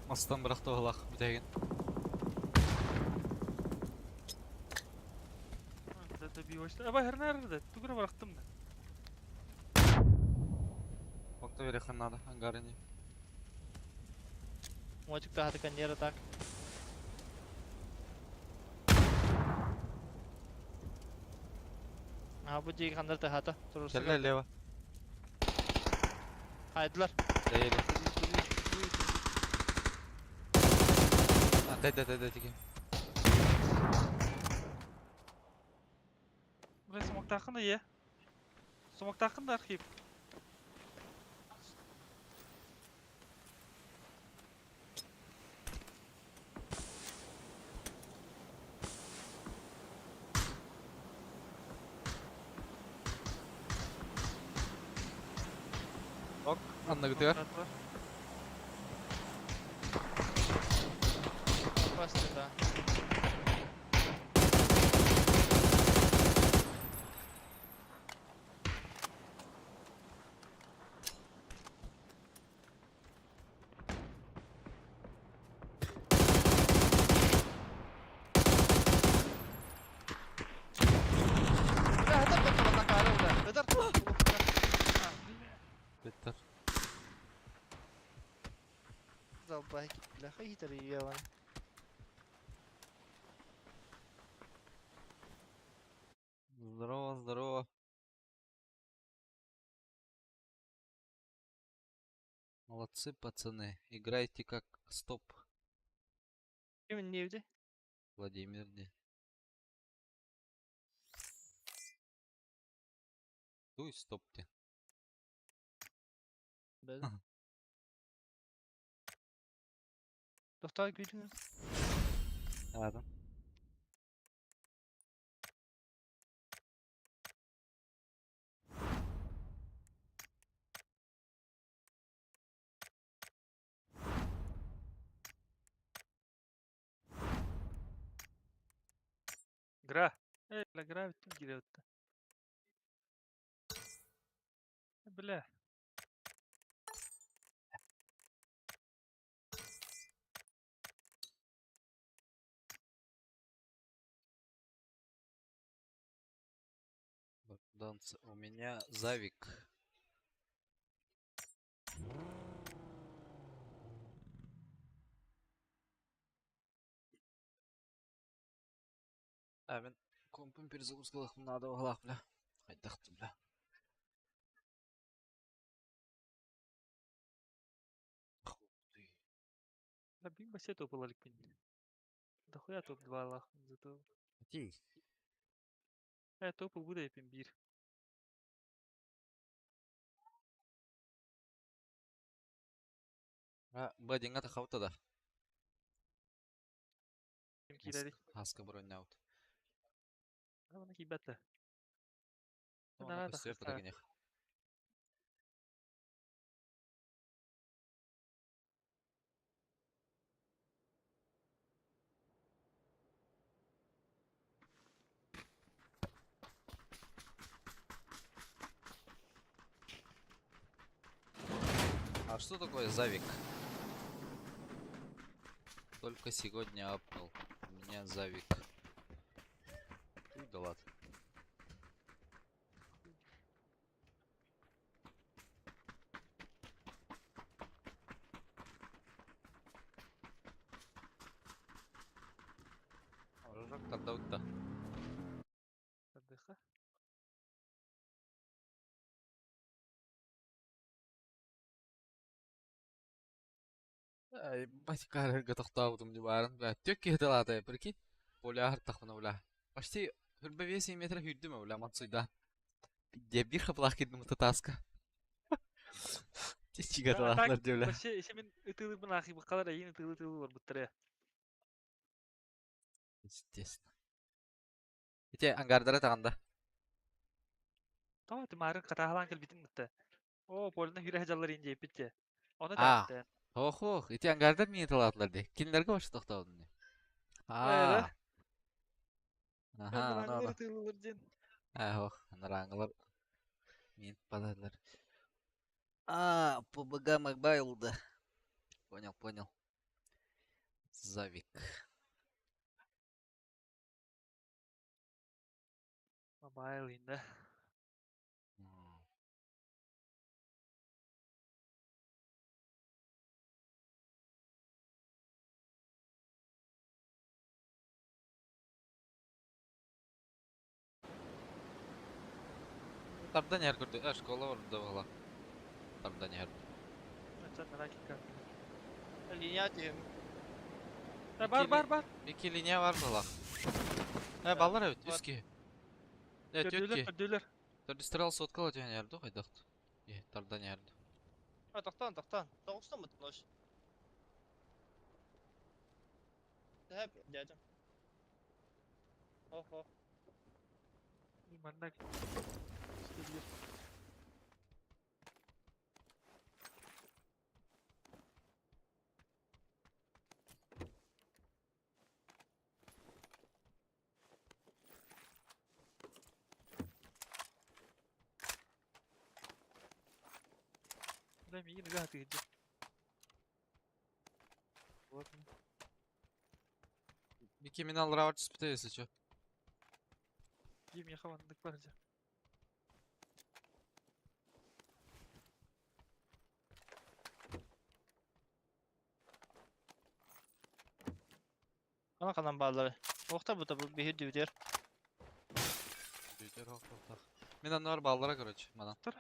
Астан быракты балах бүтәген. Да да би башта. Аба хер nerede? Тугра барактым да. Вакта бере ханнада ангарыни. Мотик тахаты кондера так. А bu диги хандар тахата. Келле лево. Хайдылар. Дейли. А, дай дай дай дай тиге. Бля, смоктақын да е. Смоктақын да архив. Ок, анна гытыгар. Басты да. Бля, это бля, бля, это Беттер. Залбайки, бля, хитер ебаный. Здорово, здорово. Молодцы, пацаны. Играйте как стоп. Ким не evde? Владимир де. Дуй стоп те. Бля. Doktor gücünüz. Ладно. Гра. Эй, бля, гра бит кире өтті. Бля. Донц, у меня завик. А, мин компым перезагрузкалыахпын наада баҕалаах бля. Хайдах да бля. Да биг бассейн топ иликпин. Дохуя топ 2-лаахпын зато. Ити. Топ ылбыт эбиппин биир. А, Бадиҥҥа тахабыта да. Ким киирэрий? Хаска бронньаабыт. Аны киирбэт да. Оны Наһаа көстүөр тахсар. киниэх. А что такое завик? Только сегодня апнул. У меня завик. Ну да ладно. Орожок тарда Отдыха. Ай, батькарга тохтообутум дии баарын, бля, түөрт киһи тылаата, прикинь. Поля аһартахпына, бля. Почти хүрбэ биэс метр сүүрдүм, бля, мансуйдаан. Дьэ, биир хапылаах киирдим таска. Чичигэ Да, а так тылаатылар дии, бля. вообще еще мин ытыылыырбын аахайбаккалар эйиин ытыылыы-ытыылыы олорбуттара. Естественно. Ити ангардара таҕанда. Тоҕо ити маарын хатааһылаан кэлбитин кытта. Оо, полина сүүрэ сылдьаллар иин диэппит дьэ. Ону А, даҕаны. ох-ох, ити ангардар миин тылаатылар дии. Кинилэргэ вообще тохтообутум дии. Ээ, Аа, аха, ону Анараҥҥылар ону. ытыылыылар диэн. Аа, ох, анараҥҥылар миин падаллар. А, ПБГ Мобайл, да. Понял, понял. Завик. Мобайл иин да. Тардан иһэр көрдө, школа барда буолла. Тардан иһэр. Аччан нараа кикка. Линия түһүм. Э, бар, бар, бар. Икки линия бар буолла. Э, баллар эбит, үс киһи. Э, түөрт Көрдүүлэр, киһи. көрдүүлэр. Төрдүстэрэл соткала түһэн иһэр дуу, хайдах? Э, тардан иһэр дуу. А, тохтоон, тохтоон. Тоҕустан бутунуш. Тэп, дядя. Охо. Манна үстэ биир. Бля, миигин ыга сатыыр дьэ. Вот. Микки мин аллараа түспүтэ, если чё. Дии миэхэ маннык бар дьэ. Ана ханан бааллары. Охта бута бу биһир дүбүтэр. Бүтэр ох ох. Мин аннар баллара, короче, манан. Тұр.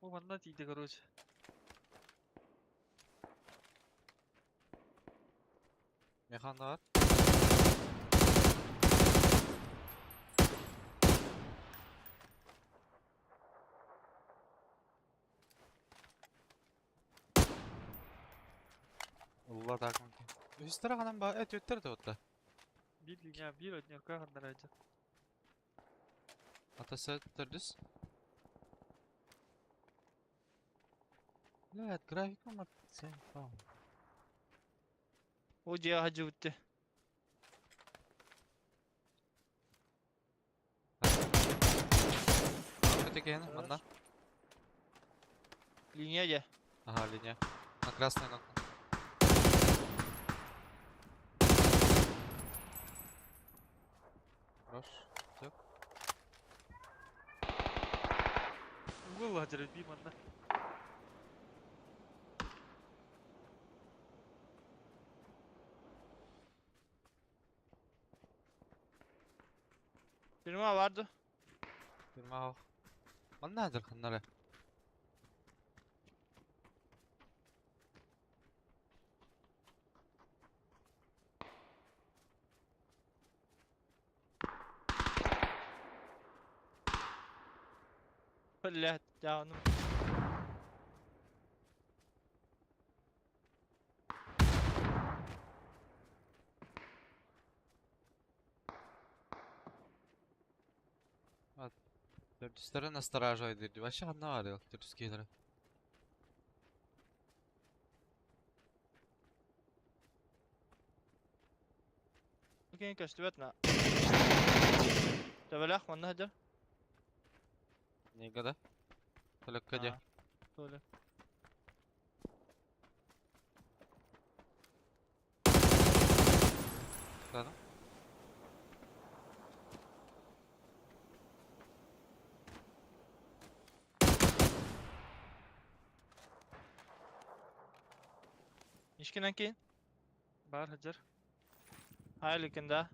О, манна тиийдэ, короче. Механ бар. Улла так. Үстер ханан ба, э, түөттэр да отта. Биир линия, биир однерка ханнара дьэ. Атасы төрдүс. Блядь, графиком от О дьиэ хаджыбытты. киһини, манна. Линия дьэ. Ага, линия. На красной ногу. Хорош. Все. Угол ладер би манна. Firma vardı. Firma ho. Манна хадыр ханнара. Блядь, canım. Төрдүстэрэ настораживает диир. Вообще ханна баар төрдүс киһилэрэ. Окей, көстүбэт на. Төбөлөөх манна сылдьар. Нега да? Төлөккө дьэ. Толя. Ладно. Мишкинен кийин. Баар сылдьар. Хайлыкын да.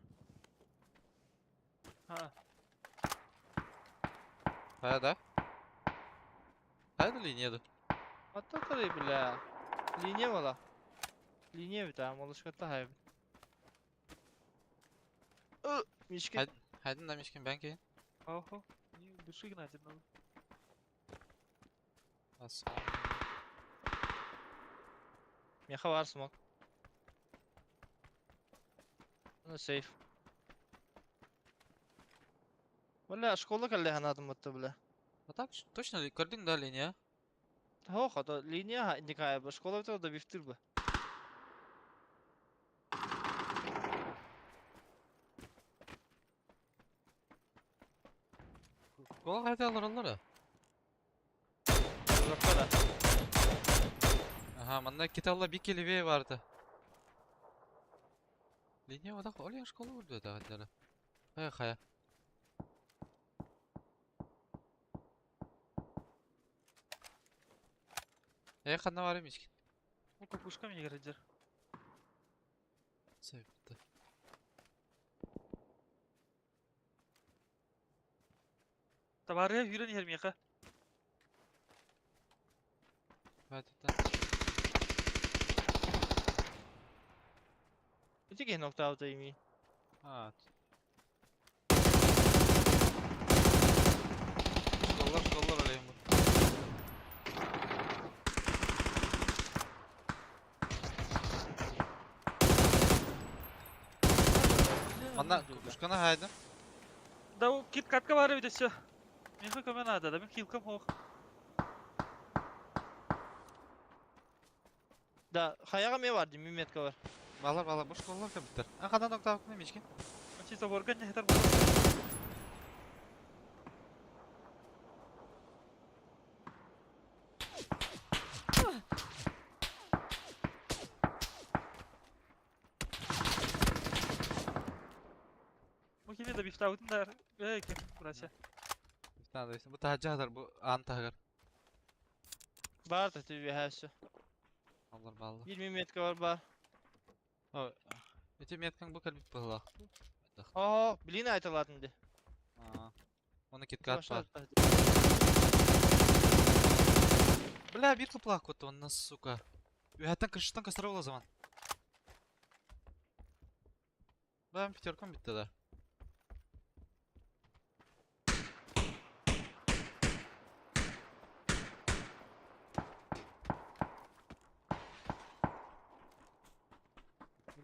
Ха. Хайа да? Хайа да линия да? Аттатары бля. Линия буола. Линия эбит аа, молушкатта хайбыт. Мишкин. Хайдын, хайдын да Мишкин бэн кийин. Хо-хо. Дыши гнать надо. Ас. Меха бар смок. Ну сейф. Бля, школа кэллэ санаатым батта бля. А так точно ли? Көрдүҥ да линия? Хо, хото линия никая бу. Школа бит да бифтир бу. Школа хайда олороллор? Uzakta да. Аха, манна киталла бик левее барды. Линия одақ олен школа үрдө да хаддара. Хайа хайа. Э ханна бар Мишкин. Ну кукушка мне сылдьар. Сөптө. Табаарыга сүүрэн иһэр миэхэ. Хватит. Ити киһи ноктаабыта ими. А. Школлар, школлар олейм бу. Манна кукушканы хайдым. Да ол кит катка баар эбит өссө. Миэхэ көмө наада да, мин хилкам суох. Да, хайаҕа эмиэ бар дии, мин метка бар. Балар, балар, бу школлар кэбиттэр. А ханна ноктаабыккын Мишкин? Ачи соборга не хэтэр буолар. Бу кими да бифтаабытын да э ким братья. Бу таһаджа бу аан таһыгар. Бар да түбү өссө. Аллар баллар. 20 метка бар бар. О, эти меткаң бу кэлбит быһыылаах. Оо, блин айталаатын дии. Аа. Оны киткат бар. Бля, биир кыплаах куотта онно, сука. Үһэттэн крышаттан көстөр буола заман. Бэм пятеркам бүттэ да.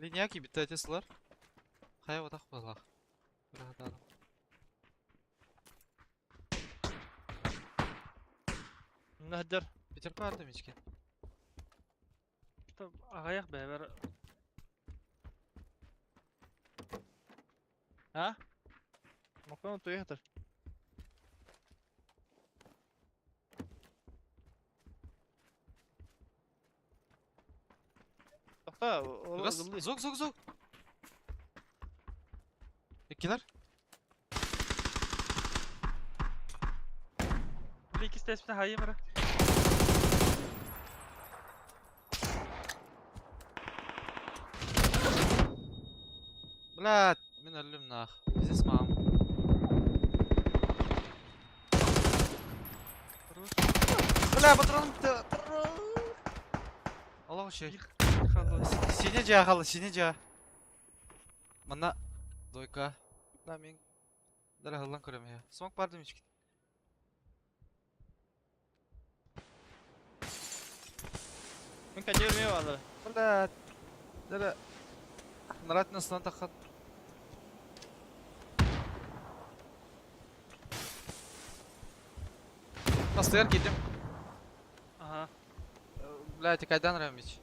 Линия кийбиттэ ити сылар. Хайа отах быһыылаах. Быраатаадым. Нахдар. Пятерка баар да Мишкин. Аҕыйах бэйэбэр А? Макон туйахтар. Газ, звук, звук, звук. Иккилер. Били иккис тэспитэ хайым эрэ. Блядь, мин өллүм нах. Пиздец мам. Бля, патрон Олох үчүгэй. Сине дьаа халы, сине дьаа. Манна дойка. Да мин Дара хыллан көрөм я. Смок бар демички. Мин кадир баалар. Бля. Дара Нарат настан тахат. Бастыгар киирдим. Ага. Блядь, кайдан Рамич?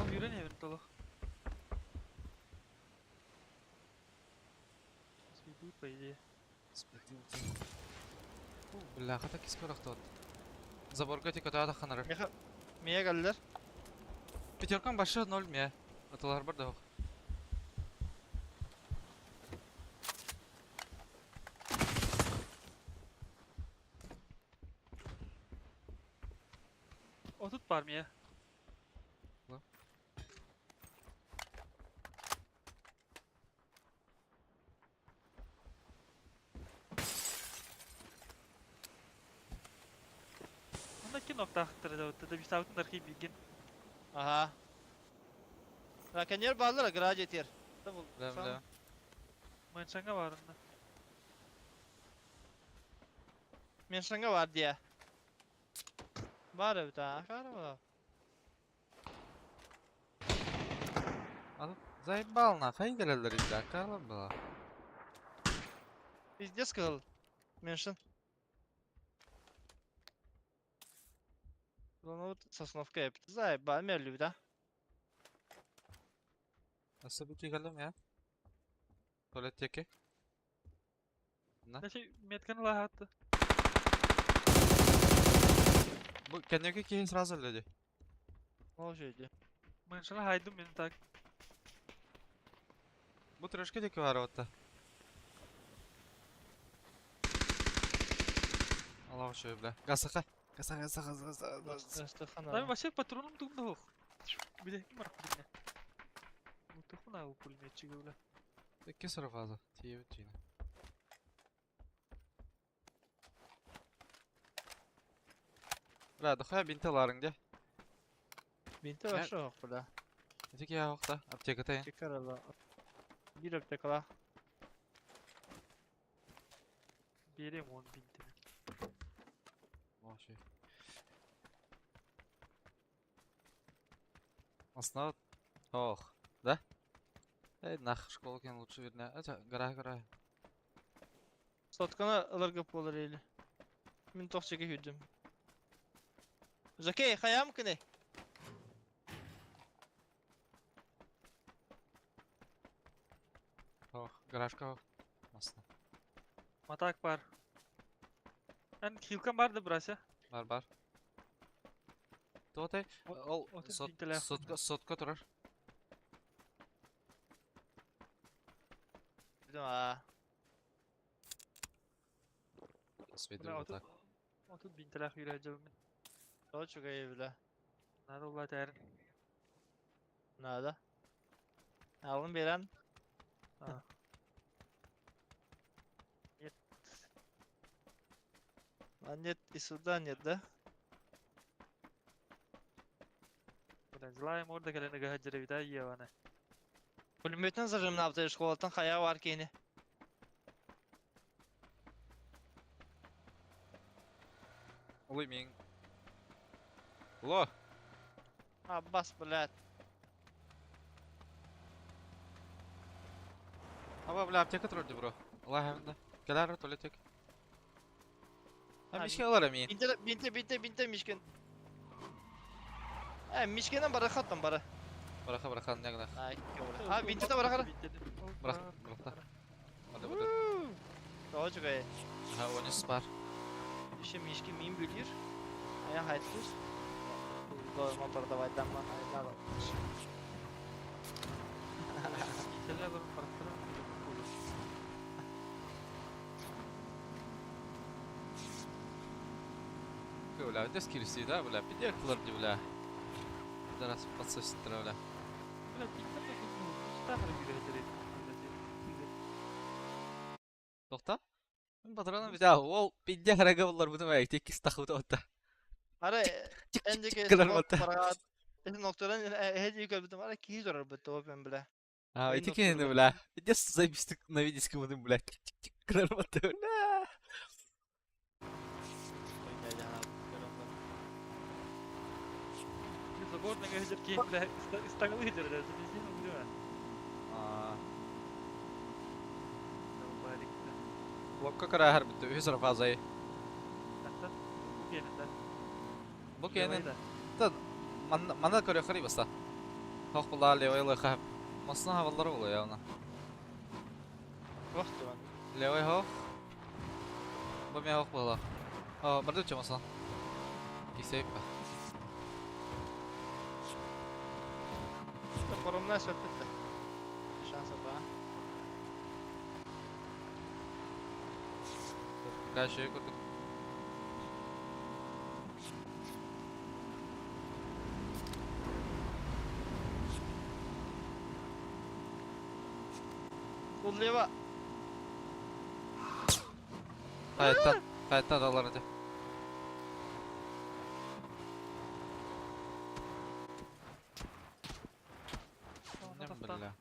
Ол yürü ne bir толох. Сведут, по идее. Бля, хата кис көрөхтөт. Заборга тик өтө ханар. Меха мия кэллэр. Пятеркам башы 0 ме. Аталар бар да. Отут бар мия. Онда киноктаахтар да вот бистаабытын архив билген. Аха. Ракенер баалар гараж этер. Бля, бля. Мэншанга барында. Меншанга бар дия. Бар эбит аа. Кара Заебал нахай келелер инде, акала была. Пиздец кыл. Меншин. Ну вот сосновка эбит. Заебал мерлүү да. Асабики келем я. Туалет теки. На. Значит, метканы лахатты. Бу кенеге кийин сразу эле. Ол жерде. Мэншана хайдым мен так. Бу трешке теки бар отта. Аллах шөй бля. Гасака. Гасака, гасака, гасака. Там вообще патроном тугда хох. Биле ким бар биле. Мутухуна у пулеметчиги бля. Икки сыры фаза. Тиебит тине. Бля, дохуя бинті ларың де. Бинте башы yok бля. Этики я оқта. Аптека тайын. Чекарала. Бир аптекала. Берем он бинтини. Вообще. Основа. Ох, да? Эй, нах, школу кен лучше верне. Это гора, гора. Сотканы ылыргып болар или. Мин тохчеге хүдүм. Закей, хаям кыны. Ох, гаражка ох. Масна. Матак бар. Эн хилкан бар да брася. Бар, бар. Тотай, ол Отут сот, бинтелер. сотка, сотка турар. Билим аа. Сведу Бля, вот так. Отут бинтелер yürüyeceğim мен. Точуга бля. Надо улар тәрин. Надо. Алын берен. Нет. А нет, и сюда нет, да? Бля, злая морда келени гаһа бита иеваны. Пулеметин зажим напты школаттан хая бар кени. Улый мин. Ло, Аббас, блядь. аба бля, аптека турар бро. Алла хәмдә. Келәр туалет тек. А, Һәм ишкә алар мин. Бинте, бинте, бинте, бинте, мишкен. Э, мишкенен бара хаттан бара. Браха, браха, не гына. Ай, А, бинте да бара кара. Брах, брахта. Hadi бада. Точуга. Ха, онис бар. Еще мишки мин бүлür. Ая хайтлыр. Дойма продавать даман айнала. олорон барахтара Бля, это скирси, да, бля, пиздец, бля. Зараз подсосит, бля. Бля, тиктер да кутстахар киирэ Тоқта? Патроном взял. Ол пиздец харага болар бұны бай, тек кистахы отта. Ара Чик эн чик диэки чик кылар островок батта. бараат ити нокторан эһэ көрбүтүм ара киһи турар бытта опен бля. А, Эн эти ноктору кені, бля. Пиздец заебистик на видиське бұны, бля. Чик чик чик кылар батта, бля. Заборныга хедер киһи бля истаҥылы хедер да бензин убилеме. А, Барик. Локка кара бітті, үс рафазай. Тахта бу кенен да. Бу кенен та мана көрө хari баста. Хох була левай лыха. Масна хаваллар була я она. Туох туан. Левай хох. Бу мен хох була. А, барды чамаса. Кисеп. Хоромна сөппүт да. Шанса ба. Каши курдук. Бул лева. Қайттан, қайттан алар еді. Не бля.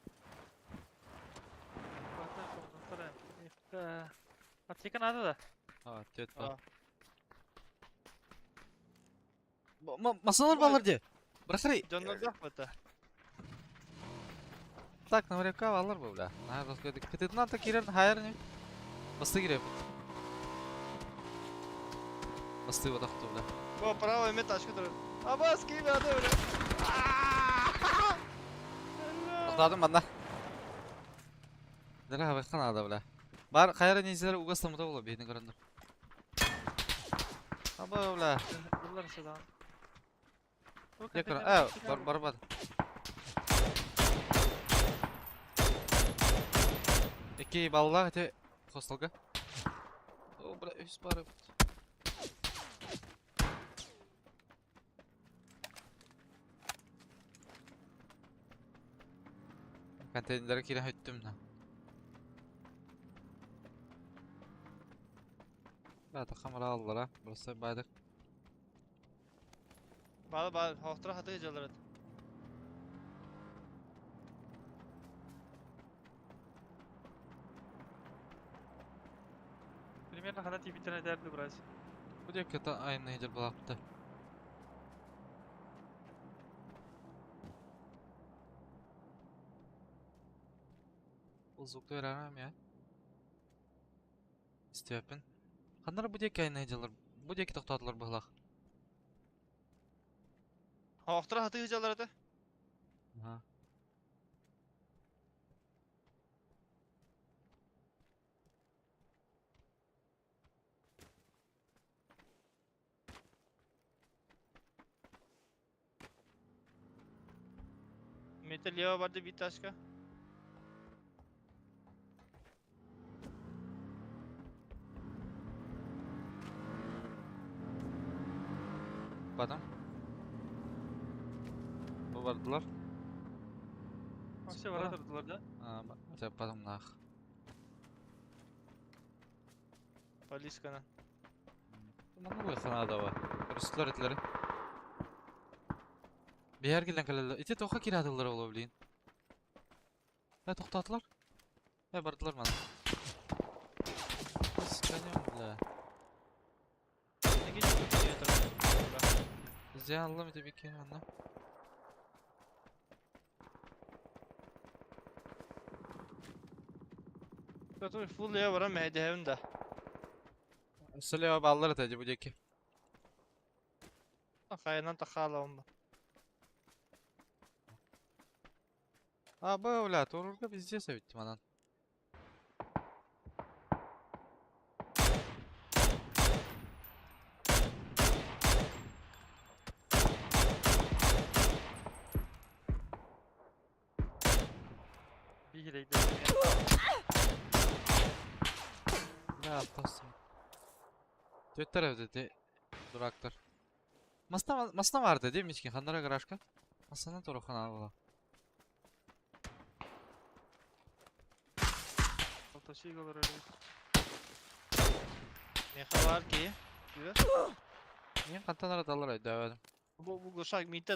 Аптека надо да. А, тет А. бар. Масалар балар де. Брахари. Дьоннордоох быта. Так, навряка алар бу бля. На, раскойды. Кытытынан та кирен хайыр не. Басты кире бут. Басты вот ахту бля. Бу право эме ташка турар. Абас киви ады бля. Тоқтадым манна. Дара хабайхан ада бля. Бар хайыр незер угас тамыта була бейін көрінді. Аба бля. Буллар садан. Декор. Э, бар бар бар. Эки балла те хостелга. О, бля, үс бар. Контейнер кире хөттүм на. Да, камера алдылар, а. Просто байдык. Балы балы хохтора хаты жалар. Примерно хана тибитен дәрді брать. Бу дек это айны хедер балапты. Бұл звукты öğrenmem ya. İsteyapın. Ханнар бу дек айны хеделер. Бу дек тоқтадылар бұғлақ. Хохтора хаты жалар аты. Ага. Мете лева барды бит ташка. Бадам. Бу бардылар. Вообще вара турдулар да. А, бадам нах. Полискана. Маны бу ханада бар. Рүстілер етлері. Бейер келен кәлелер. Ите тоқа кирадылар ола блин. Ә, тоқтатылар. Ә, бардылар мана. Сканем, бля. Неге жетіп турар. Бізде аллам ете бекен ана. Көтөр фул лева барам мәйдәһәм да. Сөйлеу баллар ете бу деки. Хайынан тахала онба. А, бу, бля, турурга везде совет манан. Биһирэйдэр. Да, aptalsın. Төттөр эбит дурактар. Масна масна vardı değil mi içkin? Ханнара гаражка? Масана торохана була. Алташига олорор эбит. Меха бар ки. Күө. Мен қантан араталар өйдөбөдүм. Бу глушак миитте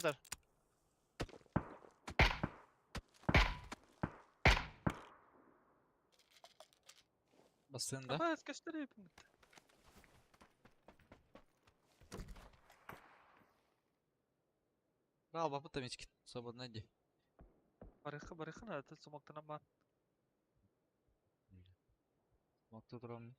Басында. Апа, көстөр эбиппин. Рал бапыта мичкин. Свободно иди. Барыхы барыхы надо, сумактанан баар. Макта турам.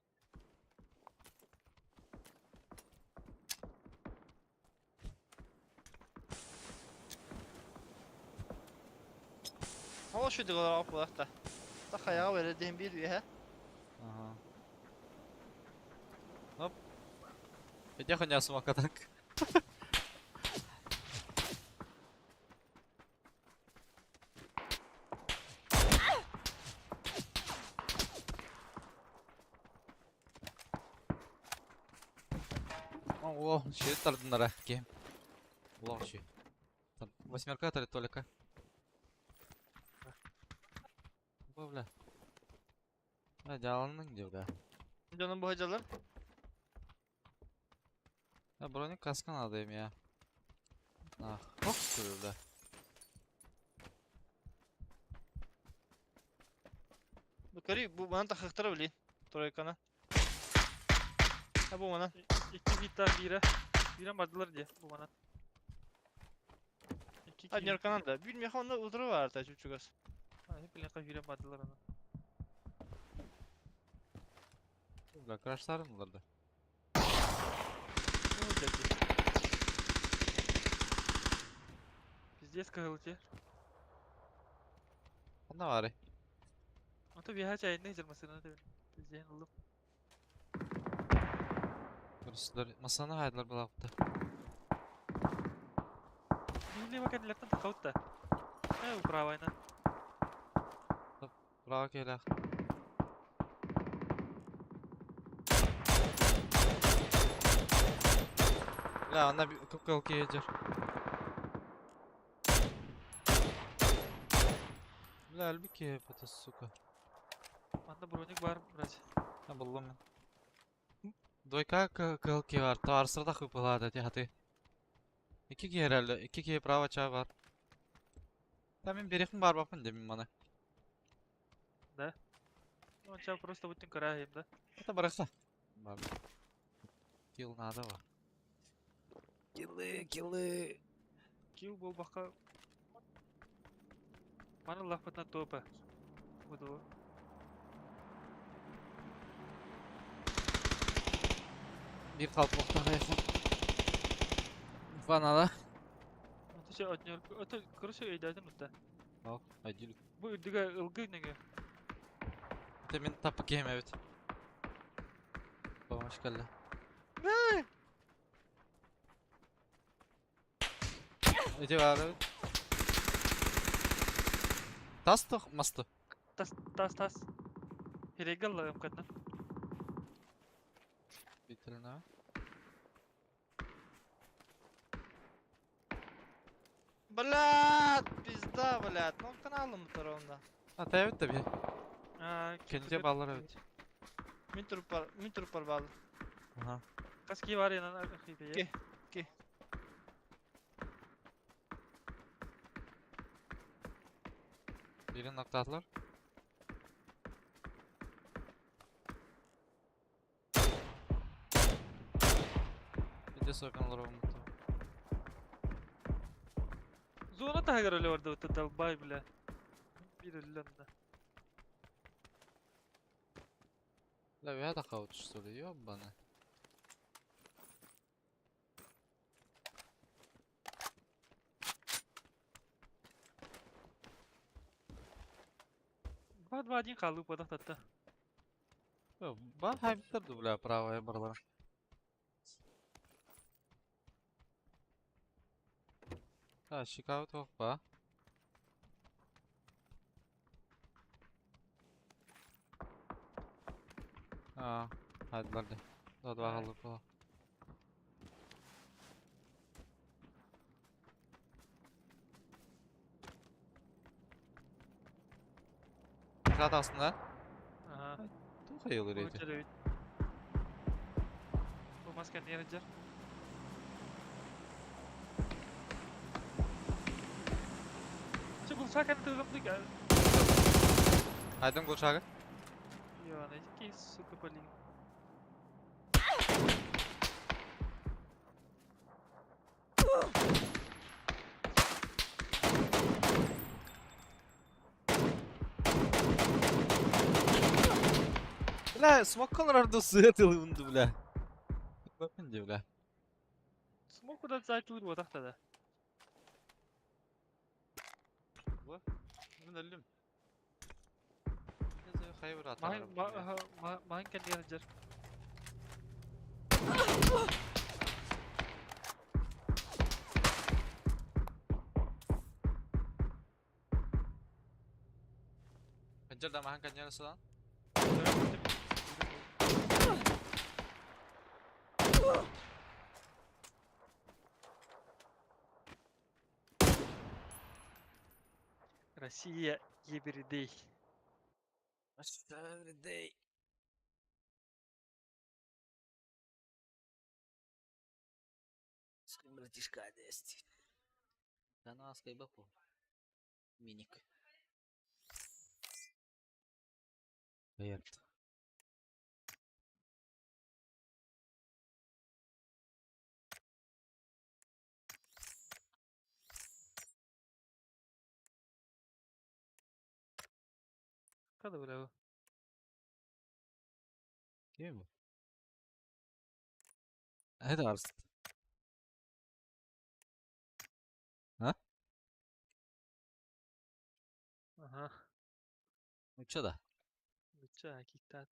Ол шүдүг олар буолахта. Та хайаҕа бэрэ диэн биир үөһэ. Ага. Оп. Иди хуйня смока так. О, ще тардынара кем. Улах ще. Восьмерка тары толика. Бу бля. А, жалының деп бля. Дьонум бу дьалар. Я броник каскан адайым я. Ах, ох, бля. Бу көрүй бу манан тахыктара билин. Тройканы. Ha бу манан. Икки биттар биирэ. Биирэн бардылар дии бу манан. Икки А киһи. нерканан да. Биир меха онно утары баар та чучугас. Билин киирэн бардылар аны. Бля, краштарын буларды. Ну, дяди. Пиздец кыһыл Анда бары. Ото биһа чайны жырмасына деп. Пизден ылым. Көрүстүлөр. Масаны хайдылар булапты. Били бакан тахаут да. Э, управайна. Браво келе. Бля, анда көп кыл кейджер. Бля, өлбү кейп это, сука. Манда броник бар, брат. Ha булдum мен. Двойка кыл кей бар. Таарсырда хыпылады ти хаты. Iki key herhalde. İki key bravo çağ var. Та мен берехин бар бапын деп мана. Ну, ча просто бүтүн караайым да. Это барахса. Бар. Килл надо ба. Киллы, киллы. Килл болбакка. Маны лахпатна топа. Буду. Bir kalp nokta hayfın. Bana da. Ото че отнер, ото короче өйдөтүн утта. Ал, айдил. Бу үрдүгө ылгы нөңө. Это мен тапы кем evet. Помощь келді. Эти бар evet. Тасты, масты. Тас тас тас. Херегал катна. Bitirin abi. Блядь, пизда, блядь. Ну каналым утары онда. Ha evet de bir. А, Kendi bağlar evet. Мин туруп бар, мин туруп бар баалы. Aha. Каски бар янан архиве. Ке. Ке. Birini nokta attılar. Bir de soykanlar olmadı. Зона тагыр эле барда утта долбай бля. Бир өллөннө. Бля, я так что ли, ёбана. Два два один халу подахтатта. Бар хайптар бля, правая барлар. Та, Chicago тоқ ба. Аа, хайдылар дии. Додуа халлы буо. Саат астында. Аха. Туох айылыр эти? Сылдьар эбит. Бу мас кэннигэр сылдьар. Чэ, булсаа кэннэ тыылымдык. Айдым Гулшага. Иван, эти сука, блин. Бля, смоккол рарду сыатылыбынды, бля. Бапын бля. Смок куда зайтылыр буотах да. Мин өллүм. Маһын кэннигэр сылдьар. Сылдьар да маһын кэннигэр сылан. Россия everyday. Everyday. Братишка дести. Канадская бапу. Миник. Привет. Когда бля? Ким? Это Арст. А? Ага. Ну чё да? Ну чё, киктат.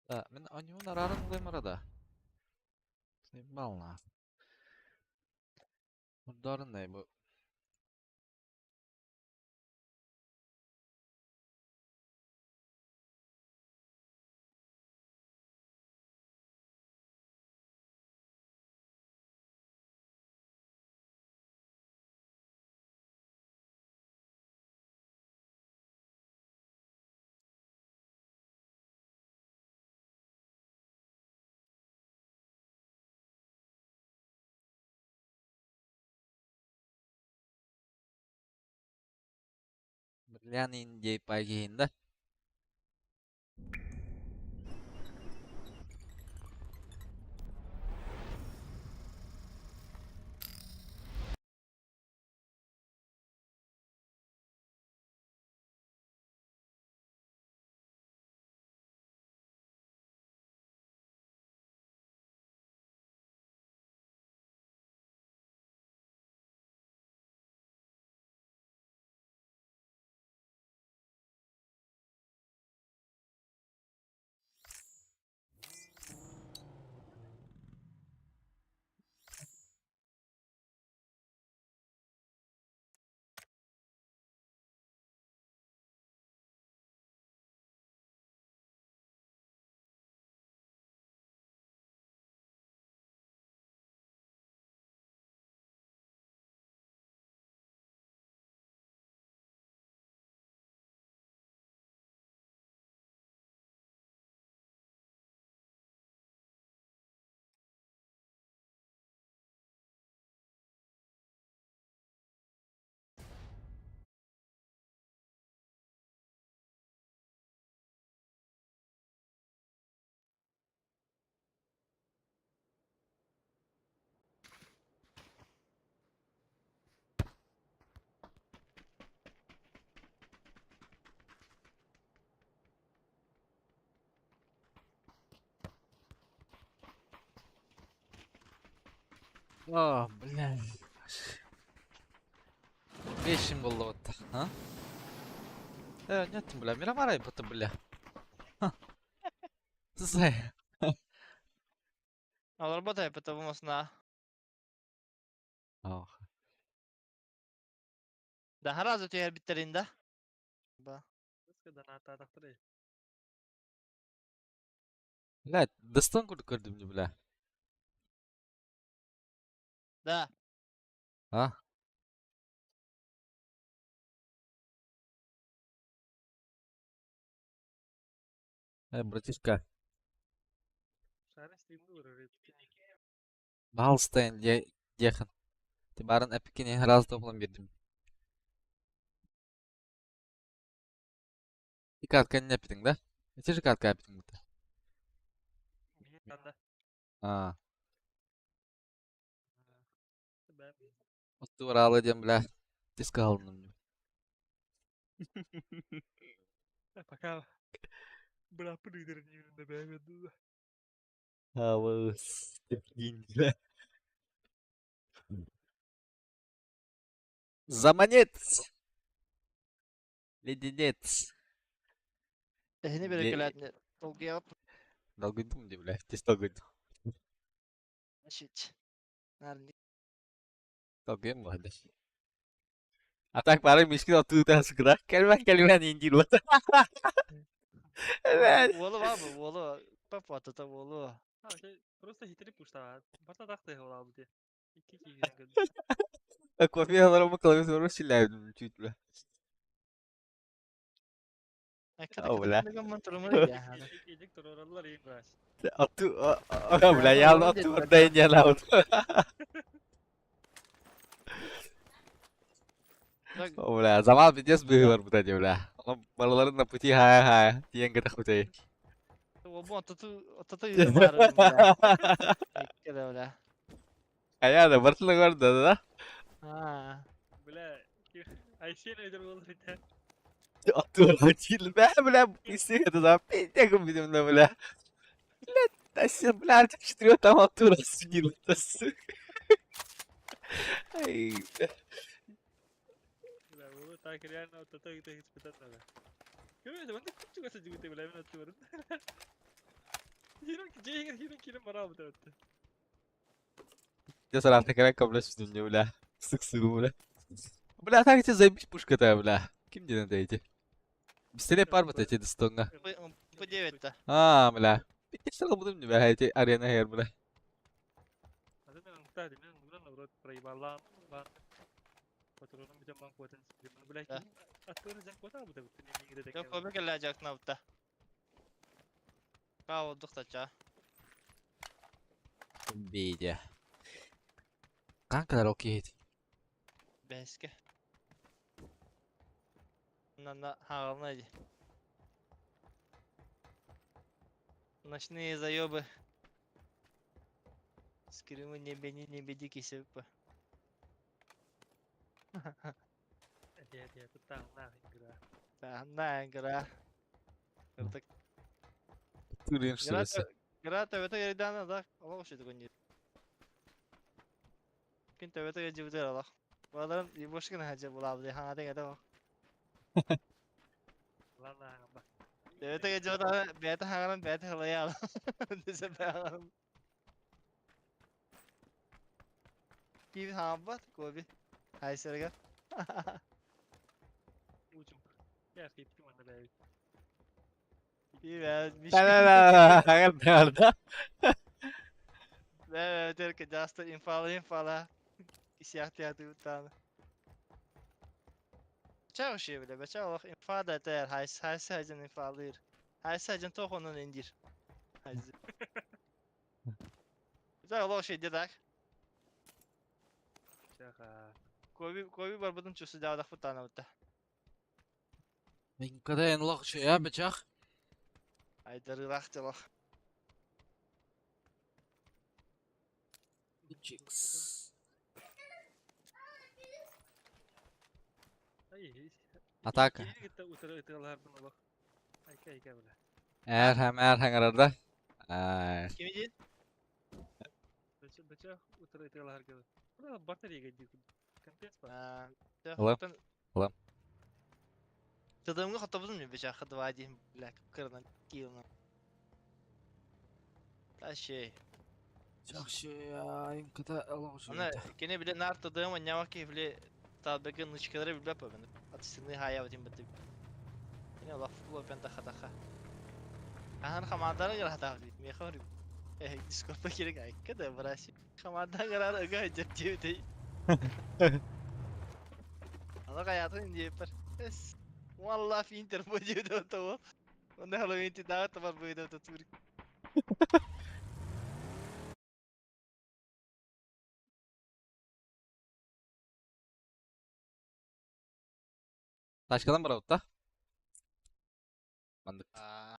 Да, мен онюн арарын лымарада. Заебал нахуй. Ударный bu. Бриллиант Индия пайгиһинда. О, бля. Вещим было вот так, а? Нет, бля, мирамарай потом, бля. Зай. Олорбот эппитэ бу масына. Ох. Да сразу түһэрбиттэрин да. Ба. Бля, дастан курдук көрдүм дии, бля. Да. А? Братишка. Пожалуйста, диэхин. Ти барын эпикини раз топлан бердим. И катка не эпитиң да? Ити же катка эпитиң бу. А. Отту бараалы диэн бля. Диск алынным. Пока быраппын ыытарын именно бэйэм Абыс. Бля. Заманец. Леденец. Эһини берекелээтини долгуйаҕыт. Долгуйдум дии, бля. Тез долгуйдум. Значит, наверное, Долгуйам буолла. А так бары мишкин оттуута сыгыра. Кэлмэн кэлмэн индир вот. Уолу баа бу, уолу. Папа атата уолу. Просто хитри пуштаат. Барта тахты холаабыт. Икки киһи көрдüm. Кофе аларымы клавиатура силээбин чуть бля. О, бля. Атту, бля, я атту ордайын ялаут. О, бля, замал пиздец быһыылар бута дии, бля. Онон барыларын на пути хая-хая тиийэн кэтэх бутай. Хайа да барытын көрдө да. Бля, Айсен өйдөр болар ите. Атту бля, бля, истик это да, пиздец видим, да, бля. Бля, да, бля, четырех там атту рассудил, это сука. Ай, бля. Бля, вот так реально вот это это испытать надо. Көрмөдө, манда күчүк аса жигите, бля, мен атту барым. Хирон жейгер хирон кирен барабы деп. Я сразу такая бля, сүтүннө, бля. Сык сыгы, бля. Бля, так тебе заебись пушка-то, бля. Ким деден эти? Пистолет бар бит эти дыстонга. П9-то. А, бля. Пиздец, буду мне, бля, эти арена хер, бля. Бедя. Канкалар окей. Бэске. На хаална Ночные заебы. Скримы не бени не беди кисеппа. Таанна игра. Турин что Грата это ердана да. Аллах что такое нет. Кин төбөтө жибутер алах. Баларым ебошкин хажа булабы ха деген да. Төбөтө жибутер бәте хагарам бәте хылая. Десе бәгарам. Киви хамбат коби. Хайсерге. Бә жаста инфала инфала. Исяхтиатуутаана. Чаа бile бача олох инфада тээр хайс хайс хайжан инфалыр. Хайс хайжан тохонун индир. Хайз. За олох ши дедак. Коби коби барбытын чусу жаадах бутаана бутта. Мен када эн лох я бычах. Айдарылах жалах. Чикс. Атака. Эр хэм эр хаңарарда. Ай. Кими дейт? Ылам. Ылам. Тыдымгы хотобузун мен бечах два один бля кырна килна. Ташей. Жакшы, я им ката алах Ана кене биле нар тыдым нямаки биле Таалбекке нычкалары билбэп бабын. Атыстыны хаайабытын бытып. Ини олох фулл таха таха. Ахан хамаандара гара дейт. Меха бар. Дискордта керек айкка да браси. Хамаанда гарар ыга деп диэбитей. Ана каятын диэппер. Эс. Валла финтер бу диэбит того. Онда Хэллоуин тидағы табар быйда тур. Тачкадан барабыт да? Мандык.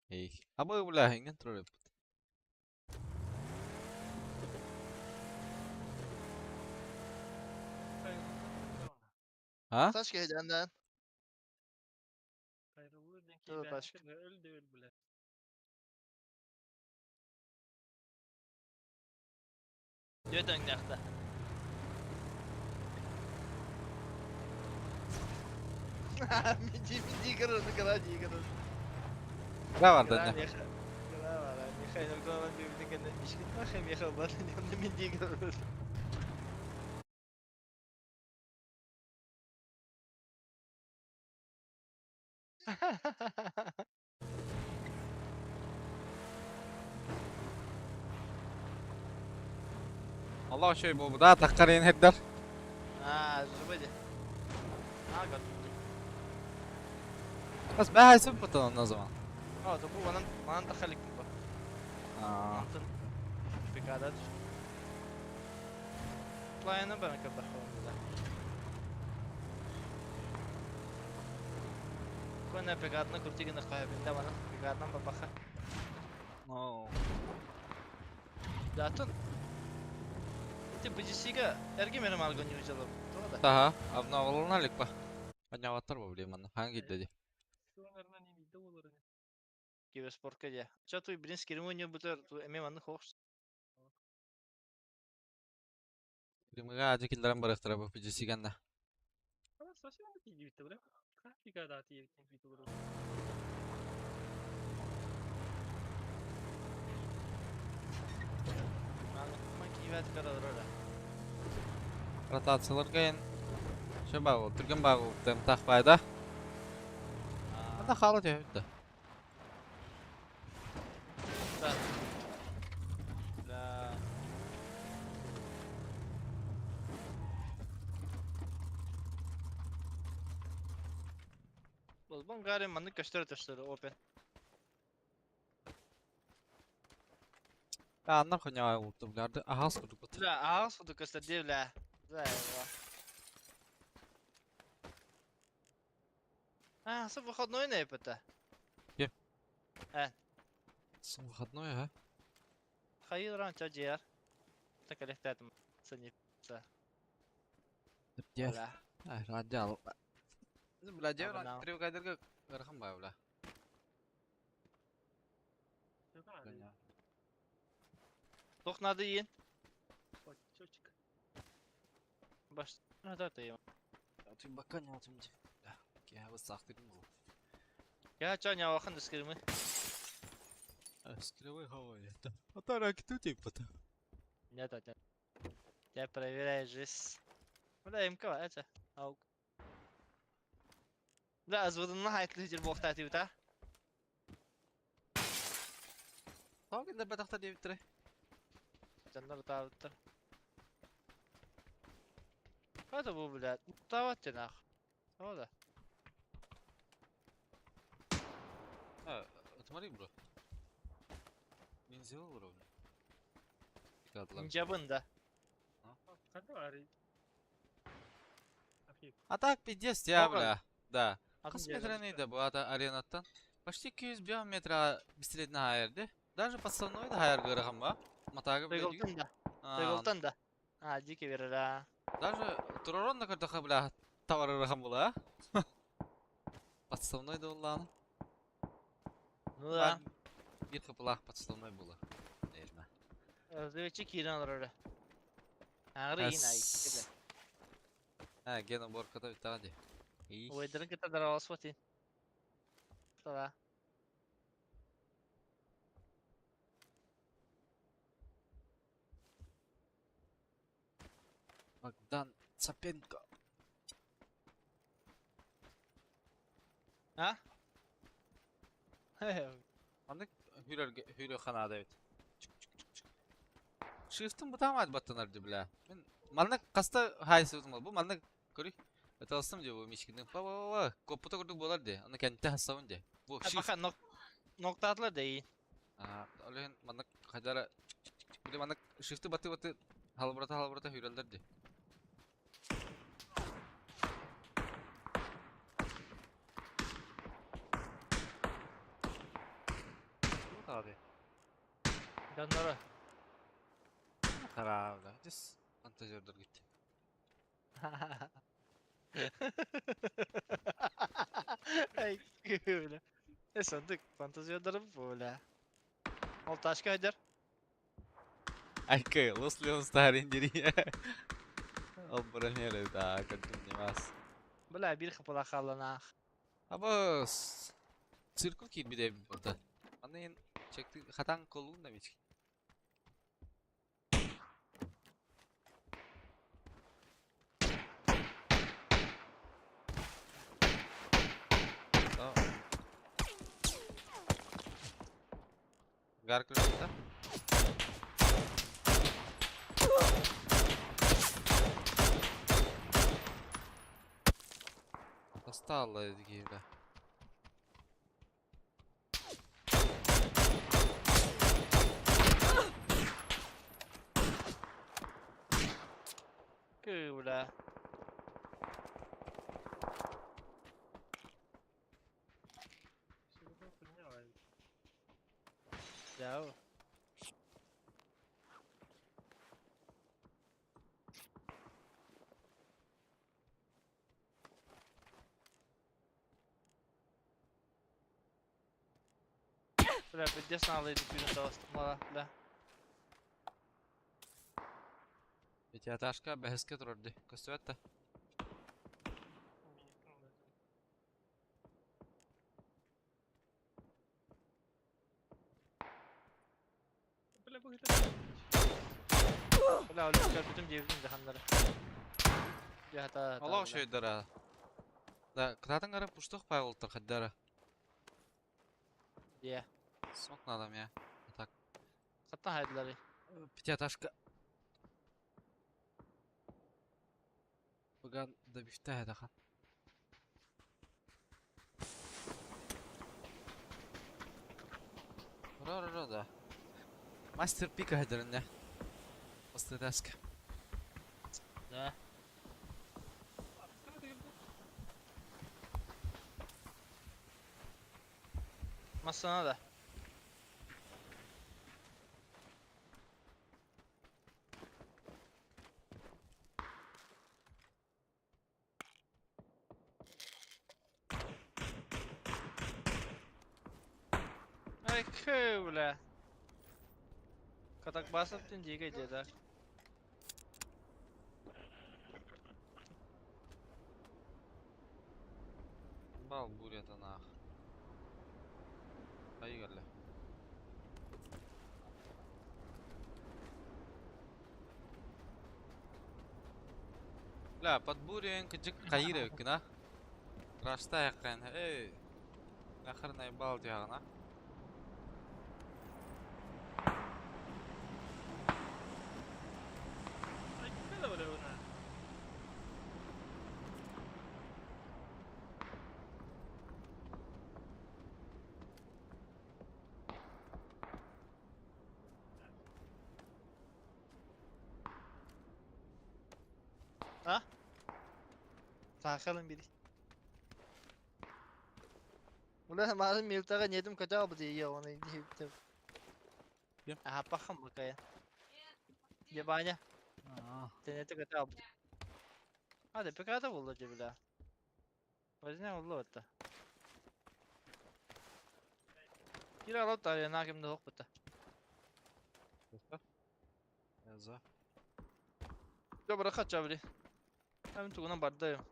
Эй. Абы бля, инген турар эбит. А? Тачка heyecandan. Dur başka. Öldü öl bile. Дөтөң яқта. Минди минди кырын кыра ди кырын. Кыра бар да не. Кыра бар. Михаил Главан бибитин ишкин маха Михаил бар минди кырын. Allah şey bu da takkar yeni hedder. А, жубади. А, готов. Bas ben haysı patan o zaman. А, то бу анан анан тахалик бу. Aa. Антон бикадат. Плайна бана кабахо да. Кона пегадна куртигина кайбинда бана пегадна бабаха. No. Датын. Ти BGC-га эрги мене малгон южалып. То да. Daha abna lik ба. Аняваттар бу билем аны. Hangi dedi? Sonlarına ne de olur. Киберспортка дия. Ча туй бирин скирмонию бутер ту эме маны хош. Кримга ажы киллерен барыктыра бу PGC генде. Ama saçma bir gibi bitti bile. Kaç daha diye bir olur. Ман кивет каралар. Ротациялар ген. Şu bagы, түрген багы тем тахпайда. Анда халы дебитти. Да. Да. Болбон гари маны көстөр төстөр open. Аннар хуня улту буларды. Ахас курдук бут. Да, аас фото көстөр дебля. Да. А, со выходной не это. Кем? Э. Сон выходной, а? Хайыр ран чажер. Так электетм. Сыни. Дя. А, раджал. Бля, дя, Абонал. трив кайдерге ырхым бай, бля. Тохнады йин. Чочек. Баш. Да, ты. Atayım bakan ya atayım. Бля, я сахтырым бу. Я ча не вахан дискримы. Скрывай хава это. А та ракету типа та. Нет, нет. Я проверяю жизнь. Бля, МК, это. Аук. Бля, азвыдынна хайтлы жер боқта тиута. Тагын да бәтахта дип тире. Жаннар табыттыр. Это бу, блядь. Тават тенах. О, да. А, смотри, бро. Нельзя бро. Жабын да. Қандай бар? А так пиздец, я, Ого. бля. Да. Атын Кыс жер метр neydi bu ата аренаттан? Почти 205 метр бистилетин хайырды. Даже подставной да хайыр гырыхым ба. Матагы бля. Тыгылтын да. Тыгылтын да. А, дикий берер, а. Даже туророн да кырдыхы бля товар ырыхым була. Подставной да улланы. Ну да. Bir кыпылах подставной була. Değilme. Özgürçü кирен алыр öyle. Аңры ин ай. Ha, gene borkada bitti hadi. İyi. Ойдырын кыта даралас фотин. Да. Богдан Цапенко. А? Маннык хүрэргэ хүрүөххэ наада эбит. Шифтым бытаамаат баттанар дии бля. Мин маннык хаста хаайсыбытым бу маннык көрүй. Ыталыстым дии бу мишкиндин. Ба ба ба коппута курдук буолар дии. Аны кэнтэ хассабын дии. Бу shift. Баха нок ноктаатылар да иин. Ол иһин маннык хайдара били маннык шифты баты баты халбырата халбырата хүрэллэр дии. Abi. Дьонноро. Хараабыла. Дис фантазердор gitti. Ай, бля. Э, сандык, фантазердары бля. Ол ташка айдар. Айка, Лос Леон Старин дири. Ол бронер да, кантым немас. Бля, бир хапала халланаах. Аба циркул киирбит эбит барда. Аны эн чекти хатан колун да мички. Tamam. Garkırda. Достала киһитэ. Бля. Да. Бля, пиздец надо иди передал, бля. Пятиэтажка бэһэскэ турар дии. Көстүбэт да. Бля, өлүк көрбүтүм диэбитим дьаханнары. Дьэ, хата, Олох үчүгэйдэр Да, кытаатан гара пуштух пай болтар хаддара. Дьэ. Смок надо мне. А так. Хаттан хайдылары. Пятиэтажка. Быган да бифтэ хан. Ура, ура, ура, да. Мастер пика хадырыння. Пятиэтажка. Да. Массана да. Ай, бля. Катак басып тен диге деді. Бал бурята нах. Айгалля. Бля, под бурен кыжык кайыр кына. Рашта якын. Эй. Нахер бал диагына. Саахалын бiri. Бля, марын милтага недим көтө албы дии оны дип. Ким? Аха, пахам бакая. Ебаня, тенете көтө албы. Hadi пеката булду же бля. Возьми улу это. Кира алып та на кимде хок бата. Яза. Жо бара хача били. Мен тугунан бардайым.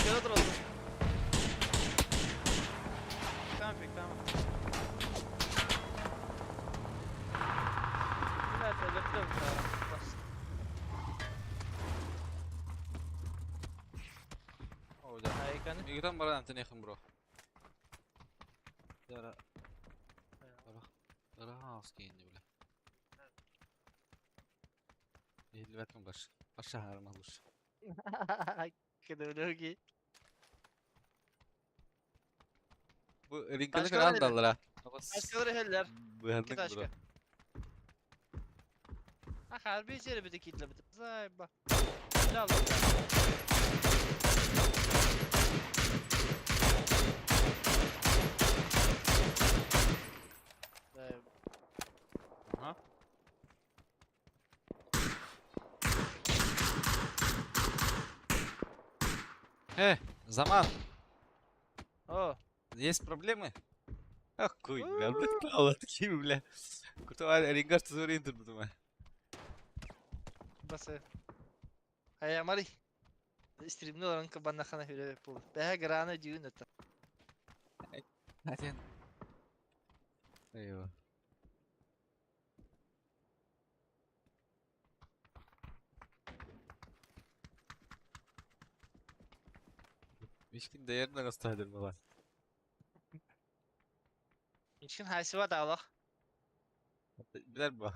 Көрө тураллар. Tamam pek tamam. Бля, өлөрдө бу. О, да. Айканы. Мигитан баран Антонехин бро. Дара. Дара хаос кейинди бля. Иһиллибэт баш. Баша хармалыш. Кедөлөги. Бу ринканы Ташкалар кыран эле. даллара. Ташкалар хеллер. Быһандык Ташка. бро. А харби жери бите китле бите. Зайба. Дал. Зайба. Ага. Заман, О, есть проблемы? Ах, куй, бля, бля, такие, бля. Кутуар рингар тузурин тут буду. басы. Ая мари. Стримни олорон кабаннахана хүрэ пул. Бэһэ грана дьүүн это. Один. Айва. Мишкин değerini gösterdim baba. Мишкин хайсыба даалах. Билер бу.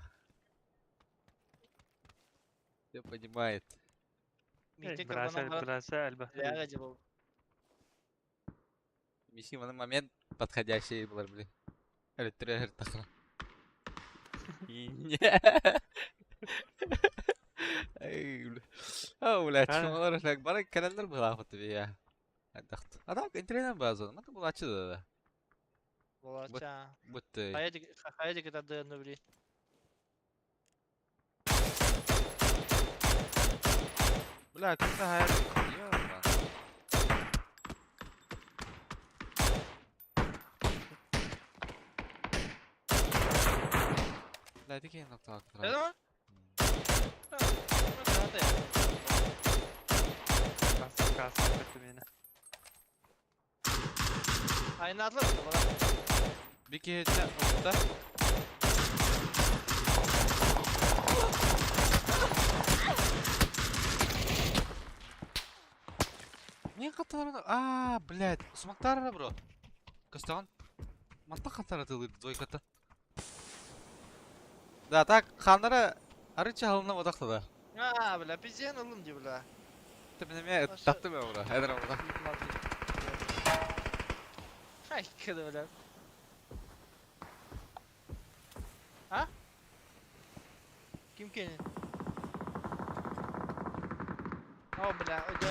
Все понимает. Мите Браса, кабанан баран. браса, альба. Ляга жабыл. Мишкин на момент подходящий был, блин. Электро тахра. Не. Ай, бля. Ау, бля, А. чумалар так бара календер была вот я. Дахт. А так интернет база, ما تبغى да. Болача. Вот Хайа дик тады били. Бля, как-то хайр. Ёба. Бля, такие нокта. Это ма? Каса, каса, это меня. Айнатлар бала. Бики это Не катар? А, блядь, смактар бро. Костан. Манта катар тылы двойката. Да, так ханара арыча халына одақта да. А, бля, пизден олым ди бля. Ты меня Аша- тапты бро. Эдер бро. Ай, кеде бля. А? Ким кенин? О, бля, өдө.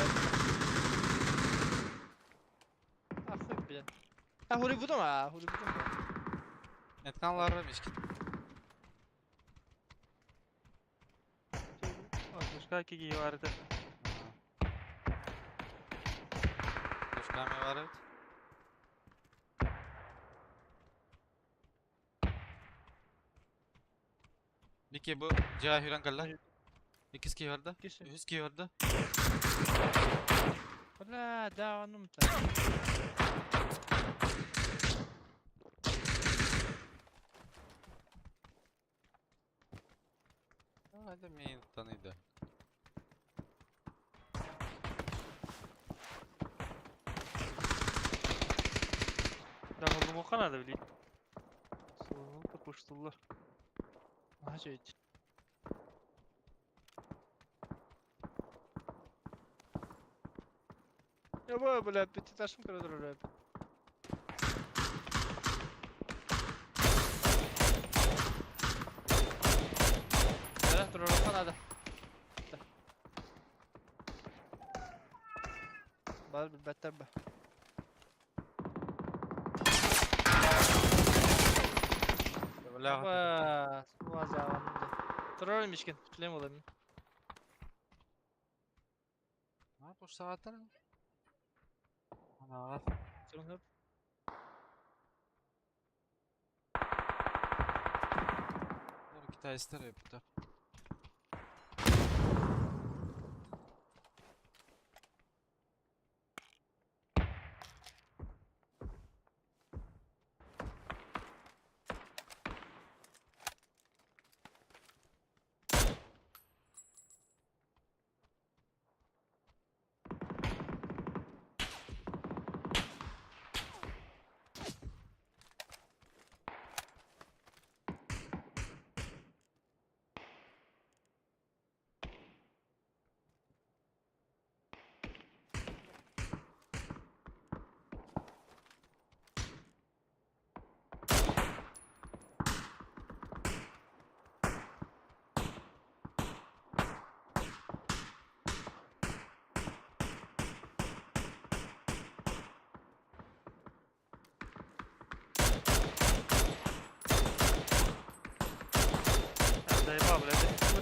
А, хуй, бля. А, хури будум, а, хури будум. Нетканлары мишки. Ошка киги vardı. Душками var evet. Бики бу жаа хүрэн калла. Иккис ки барда. Киши. Үс ки барда. Бля, да, онум та. Hadi main tanıydı. Да, ну мухана да били. Солону пуштулар. Ага, чөйт. Я бля, пятиэтажным коридором, бля. Да, турурукка надо. Бар билбеттер ба. Бля. Ба, суаза Турар мишкин, шлем olayım. Ha bu saatler. Ana. Sorun yok. Китайстар yaptı.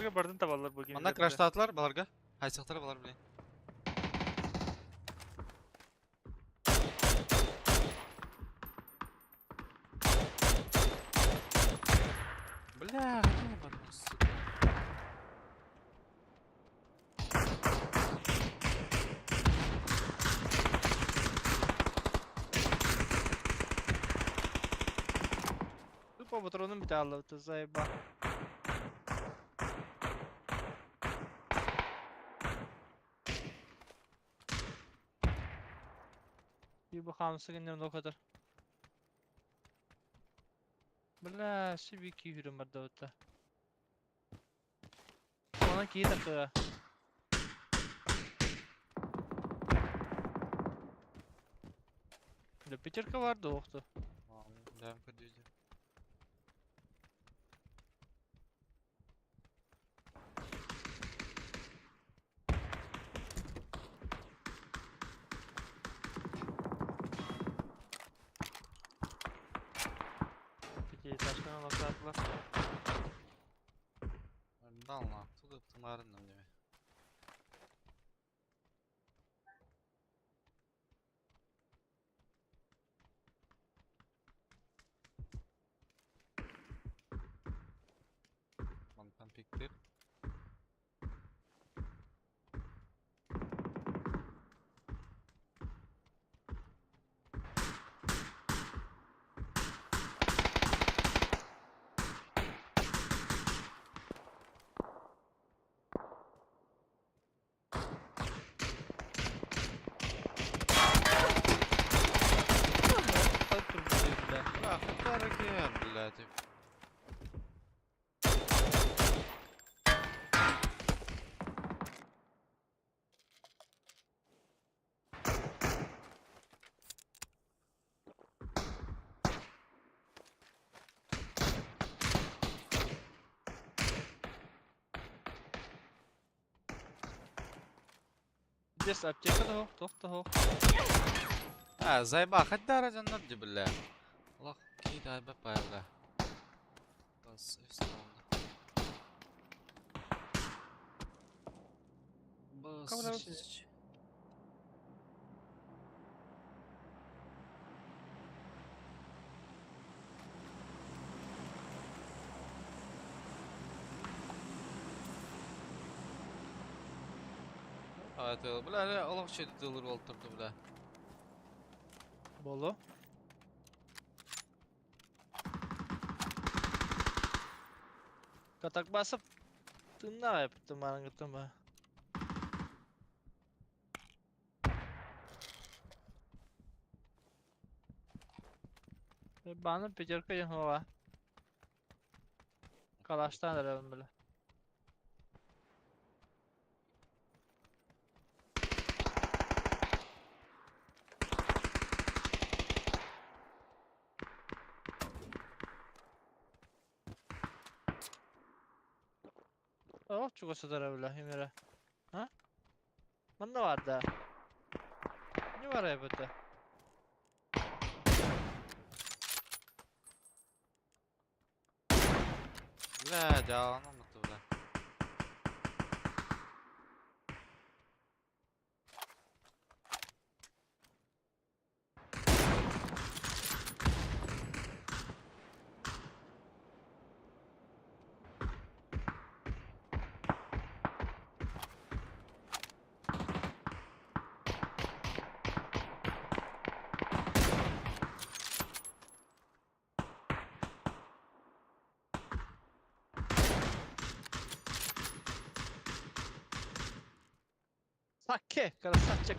Баларга бардын табаллар бу Манна кинилэр. краштаатылар баларга. Хайсахтара балар блин. Бля, ебаный, сука. Тупо патронун бүтэ хааллыбыт заеба. Bir bu hamsi гыннем o kadar. Бля, себе киһүрүм барда Она киһи такыга. Бля, пятерка бар дуохту. Да, подожди. Пятиэтажканы локтаатылар. Дална, туда тымарынным деме. Мантан пиктер. Бля, хатарыгын, блядь. Здесь аптека да тох да А, заеба, хаддара жаннар ди, бля. Аллах, киит айба бля. Бас, Бас. Это, бля, Аллах что это дылыр олтырды, бля. Болу. Катак басып тынна yaptım барыңгытым. Баны пятерка ден хова. Калаштан эребин бile. О, чуга сытара бile, химера. А? Манна бар да. Не бар эбите? Бля, жаланам бутты, бля. Сакке, красавчик.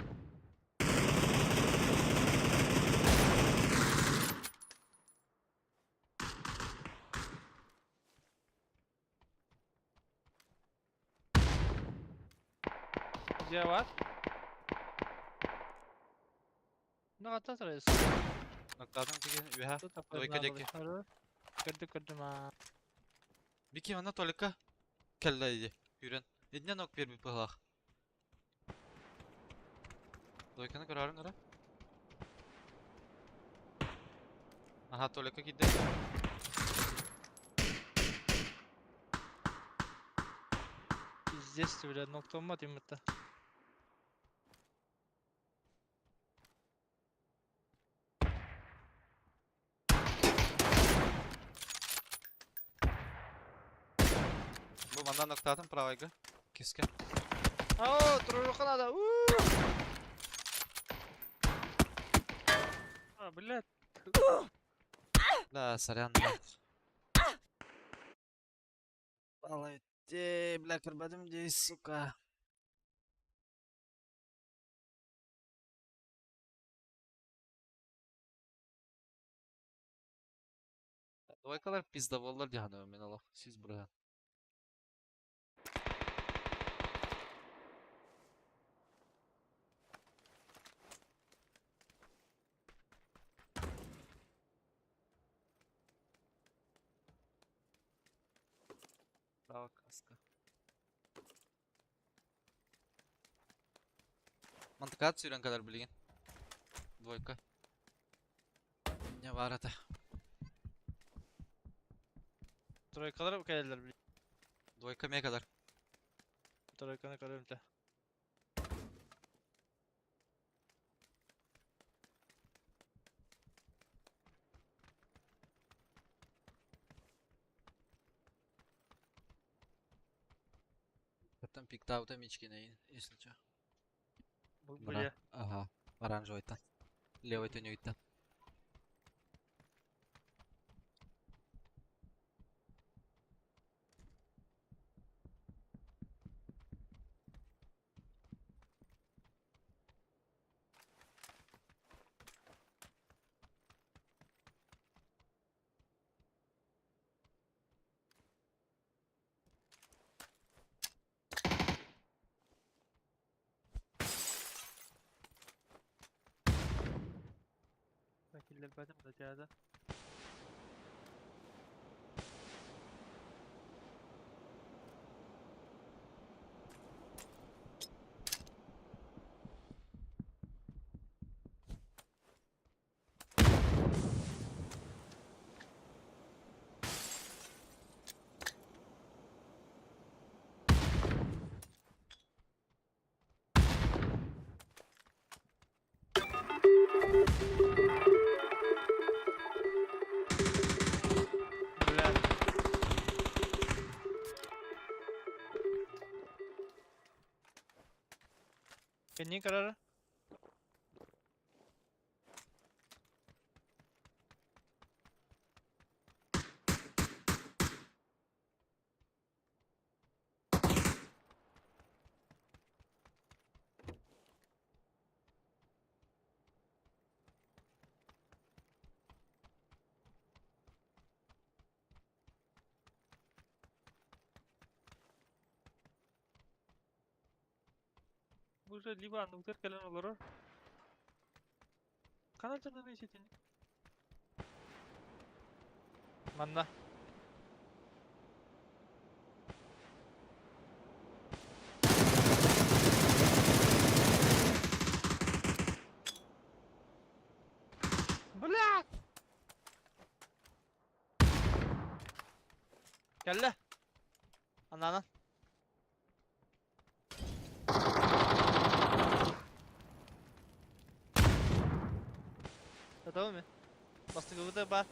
Где вас? Ну, а то трес. Ноктадан тиген үһә. Тут такой Двойка надо деки. Көрдү көрдүм а. Бики ана толика кэллэ иди. Үрен. Идне нок бир быһлах. Двойканы көрөрүң ара. Аха, толика кидде. Пиздец, бля, ноктоммат иммытта. Бу манна ноктаатым правайга. Киске. Оо, туруруха надо. Уу! А, блядь. Да, сорян. Балайте, бля, көрбөтүм дии, сука. Двойкалар пиздоболлар дии саныыбын мин олох сүүс бырыһыан. Право каска. Мантыкаат сүүрэн кэлэр билигин. Двойка. Не баар этэ. Тройкалар кэлэллэр били. Двойка эмиэ кэлэр. Тройканы көрөм тэ. Потом пиктаута Мичкина, если чё. Бу Бра. бля. Ага. Оранжевый-то. Левый төнүгүттэн. Киллэрбэтим да дьаада. Бля. Кэннин көрөр. Бу уже либо анныгытыгар кэлэн олорор. Ханан дьонун ситини? Манна. Бля! Кэллэ. Ананан. Готовы мы? Бастыгыбыта бар.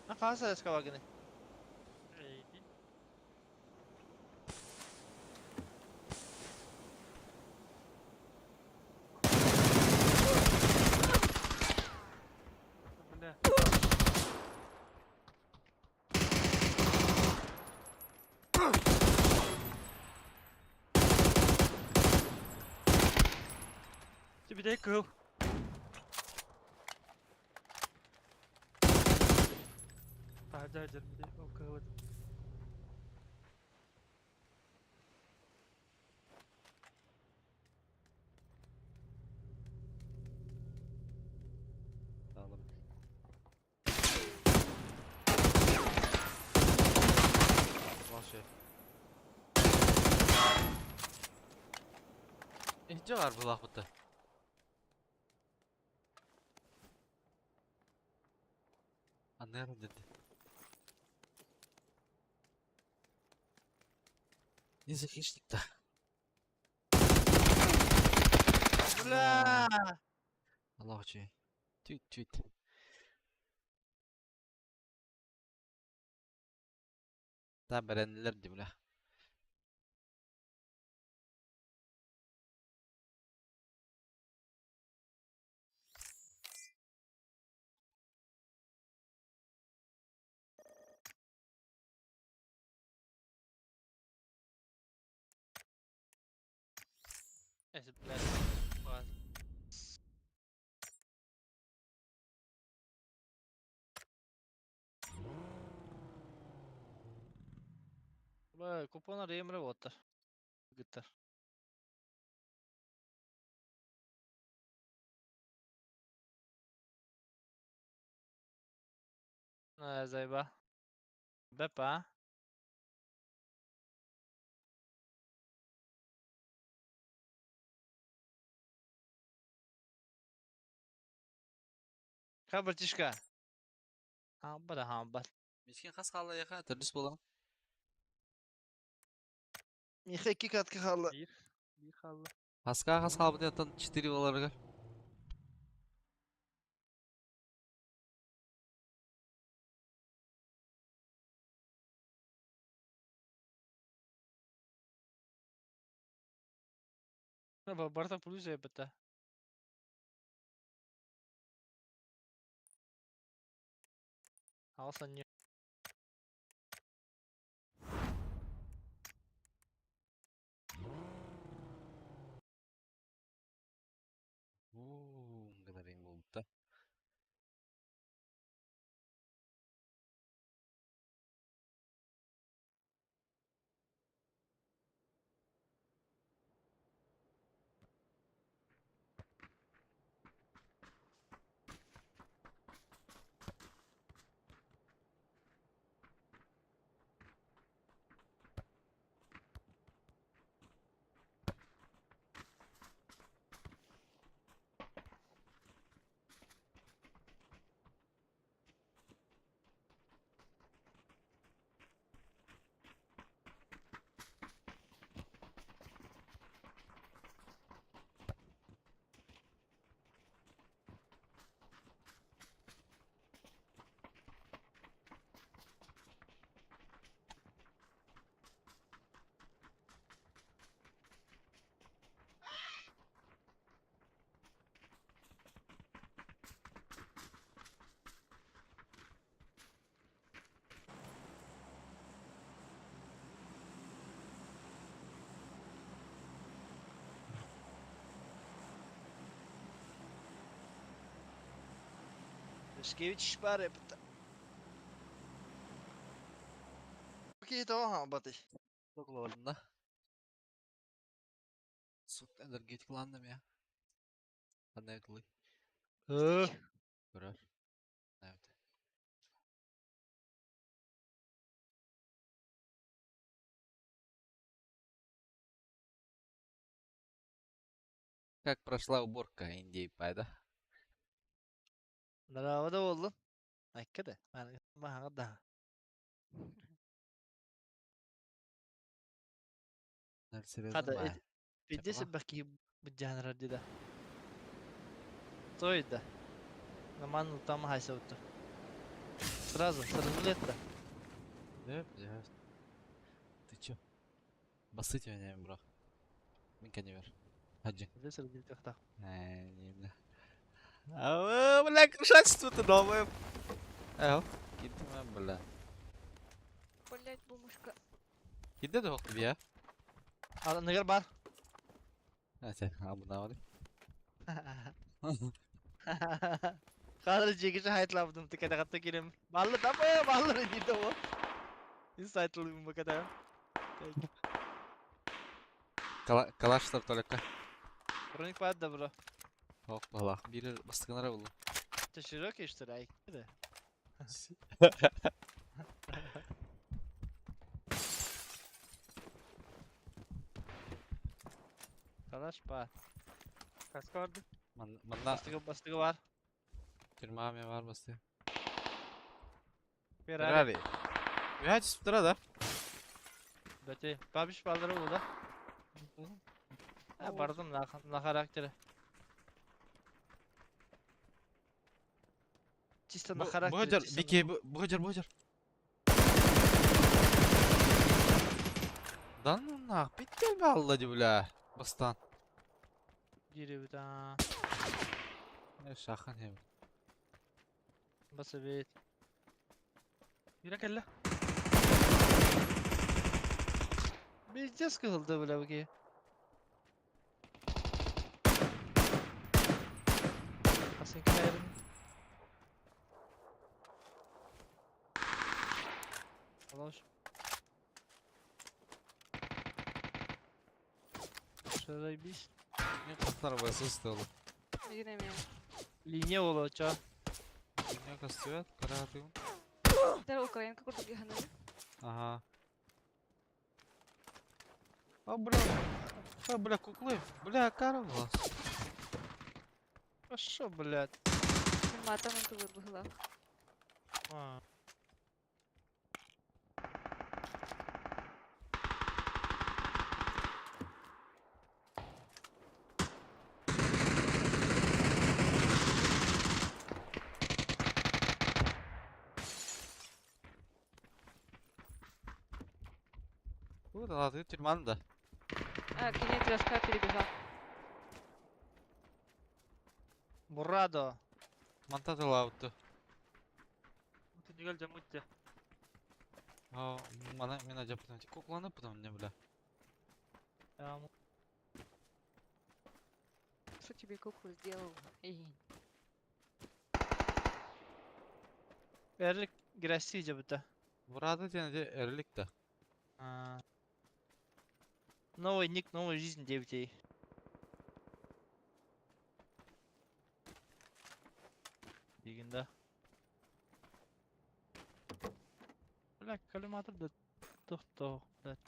А хаса скавагыны. Эйди. Бля. Тебе кыл. Таһырдьа сылдьар ол кыһыл Sağlam. Vah şey. Иһдьэ баар булаахпыта. Анныар деді. Не за хищник-то? Бля! Аллах үчүгэй. Түт түт. Да бэрэннилэр дии бля. Это, блядь, ладно. Бля, купон ремре вот. Гитар. Зайба. Бепа. Ха, братишка. Хаамбат, хаамбат. Мискин хас хаалла яха төрдүс буолан. Миха икки катка хаалла. Биир. Биир хаалла. Хаска хас хаалбыт оттон 4 буоларыгар. Барыта плюс эбитэ. Аҕыс анньыы. Уу, гынарыҥ буолбута. Юшкевич баар эбит. Окей, тоҕо хаалбатый? Доклонна. Сук энергетикланным я. Ханна кылый. Көрөр. Evet. Как прошла уборка Индии пайда? Нарава да буоллун. Айка да. Маһаҥа да. Серьезно Хата, бай. пиздец Чапала? баки быдьаанырар да. Той да. Наман там хайса Сразу, сразу лет да. Да, бля. Ты чё? Басыть меня, бро. Минка не вер. Хаджи. Здесь сразу Не, бля. А, бля, крышачество ты долбоеб. Эл, кидма, бля. Блять, бумажка. Кидде да хоқ бия. А, нагар бар. А, сен, абына бар. Хазыр жегişi haytladım тикete катта кирем. Баллы тапы, баллы дейді о. Инсайт лыбым баката. Калаштар только. Броник пад да бро. Хоқ, бала. Бири бастыгынара булу. Ты широкий что ли? Айка да. Калаш баар. Каска барды. Манна Бастыгы бастыгы баар. тюрьма бар басты. Ferrari. Ferrari. Үһә түспүттэр да. Бөтей. Бабиш балдыры була. Ha, бардым на, на характере. Чисто на характере. Бу чисто на- Бики, бу жер, бу жер. Да ну нах, бит алла ди бля. Бастан. Дире а. Шахан хем. Баса бит. Yine kelle. Пиздец кылды бля буки. Асен кайрын. Алаш. Заебись. Не кастар басыстыл. Мигин эмиэ. Линия ола ча. Не кастуят, каратым. Тэр украинка курдук иһанын. Ага. А, бля. А, бля, куклы. Бля, каравас. А шо, блядь? Матан тулур быһыылаах. А. Бу да латы тюрьманы да. А, кини трешка перебежал. Бурадо. Мантаты лаутты. Түнүгэл жамутте. А, мана мен ажап кукланы потом не бля. Я Что тебе куклу сделал? Эй. Эрлик Грасси жабыта. Бурады дене эрлик да. А. Новый ник, новая жизнь, девятей. Деген да. Бля, коллиматор да тохто, блядь.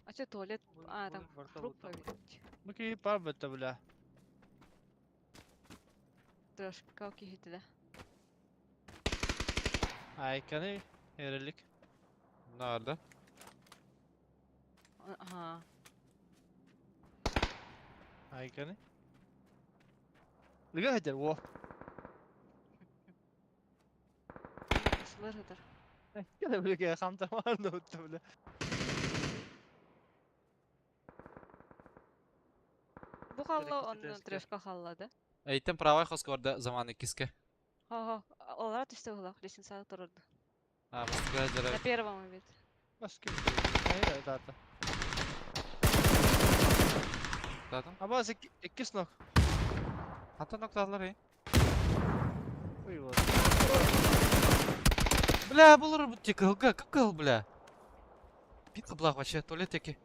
А что туалет? А, там труп ведь. Бу пар бітті, бля. Трешка киһитилэ. Айканы эрелик. Nerede? Ага. Айканы. Лыга хәтер, во. Сылар хытар. Кәле бля, хамтамар да өтті, бля. Бу халла Керек онны трешка. трешка халла да. Эйтен правай хоскорда заманы киске. Хо-хо. Олара түстэ булах, лестница турурду. А, бастыга На жара. первом ведь. Баскы. Айра тата. Задым. Абаз икки снок. Хата нокталар ey. Ой, вот. Бля, булыр бу тикылга, кыкыл, бля. Бит кыблак вообще, туалет теки.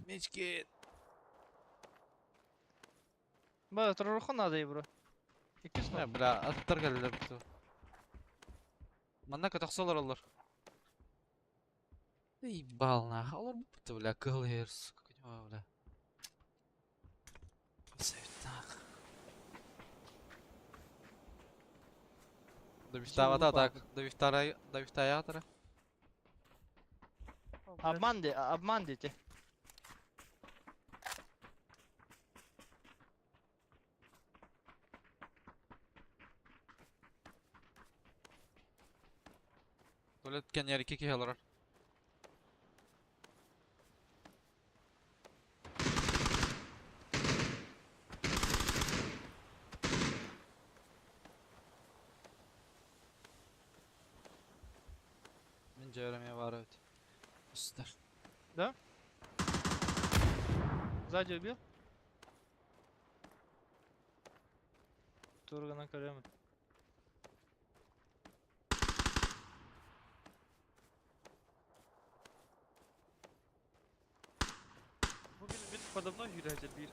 Мечки. Ба, турурхан надо, бро. Икки Не, снок. бля, аттар келдилер буту. Манна катаксалар олар. Ебал нах, олар буту, бля, кыл ер, сука, понимаю, бля. Севтах. Добивтава так, добивтара, добивтая тара. Обман де, обман дети. Туалет кен яр iki kişi Мен жөөрөмө бар evet. Üstler. Сзади убил? Тургана көрөмүн. Бу бин бин подо мной yürüyecek bir.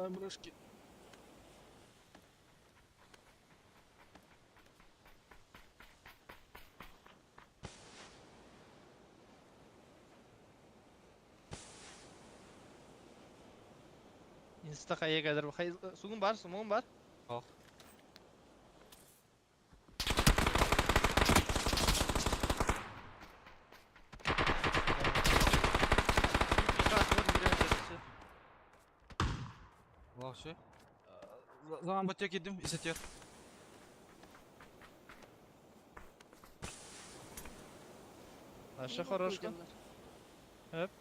Ой, брошки. Инста хайа кэлэр сугун бар, сумугун бар. Ох. Вообще. Zaman batıyor girdim, izletiyor. Наша хорошка. Эп.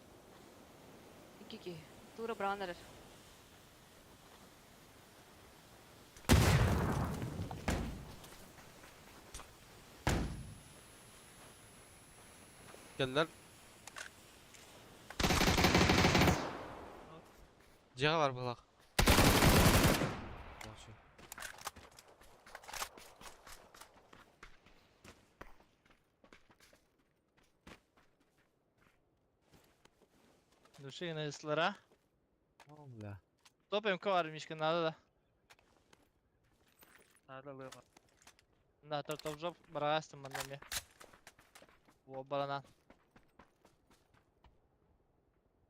Икки Тура браанарар. Geldiler. Дьиэҕэ бар быһалаах. Души ыслара. О, бля. Топ МК бар Мишка надо да. Надо лыма. Да, топ топ жоп барагастым манна ме. Во барана.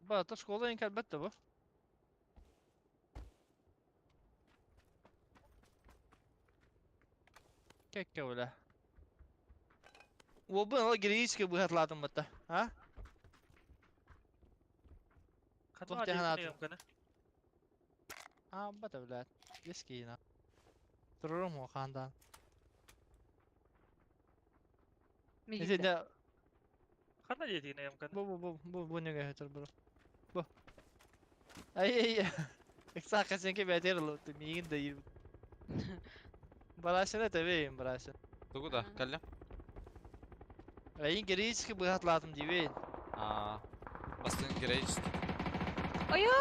Ба, то школа инк албетте бу. Кекке бля. Во бу ала гречке быхатладым бата. А? Хатма Туох диэтин кана. А, бата блядь. Ески на. Турурум хандан. Мигитте. Эти Ханна диэтин кана. Бу бу бу бу бу неге хетер бу. Бу. Ай ай. Икса касенке бәтер лут мигин да ир. Барашына табейин барашын. Тугу да, кэллим. Айын гречке быхатладым дибейин. Аа. Бастын грейч. Ойо!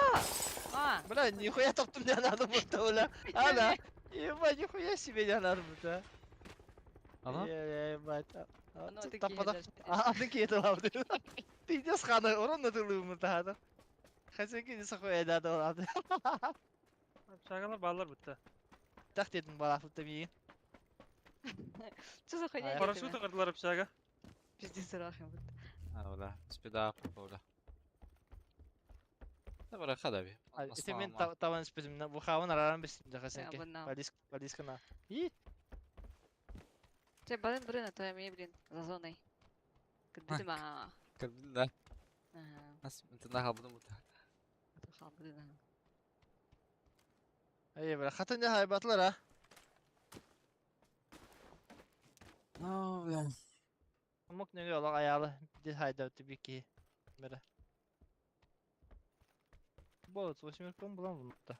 А! Бля, нихуя таптым не надо будто, бля. Ана, ебать, нихуя себе не надо будто. Ана? Ебать. Аны Таппада. текиһэлэр. Аны киэтэ лавды. Пиздец ханы, урон натылы тахада. Хасенки не сахуя да лавды. Шагалар баллар бутта. Так дедим балафты миин. Что за хуйня? Парашют ыңырдылар общага. Пиздец рахым бут. А, бля. Спида, бля. Да бара хадаби. Ити мен таван спидим, бу хавын араран бистим да хасенки. Абоннал. Полис полискана. И Че, барын барын, а то я блин, за зоной. Кырдым а. Да. Ага. Нас интена хабдым бут. Халбыдын. Ай, бля, хатын не хайбатлар а. Ну, бля. Мок неге олар аялы. Дил хайда бики. Бля. Болот, восьмерком булан бунта.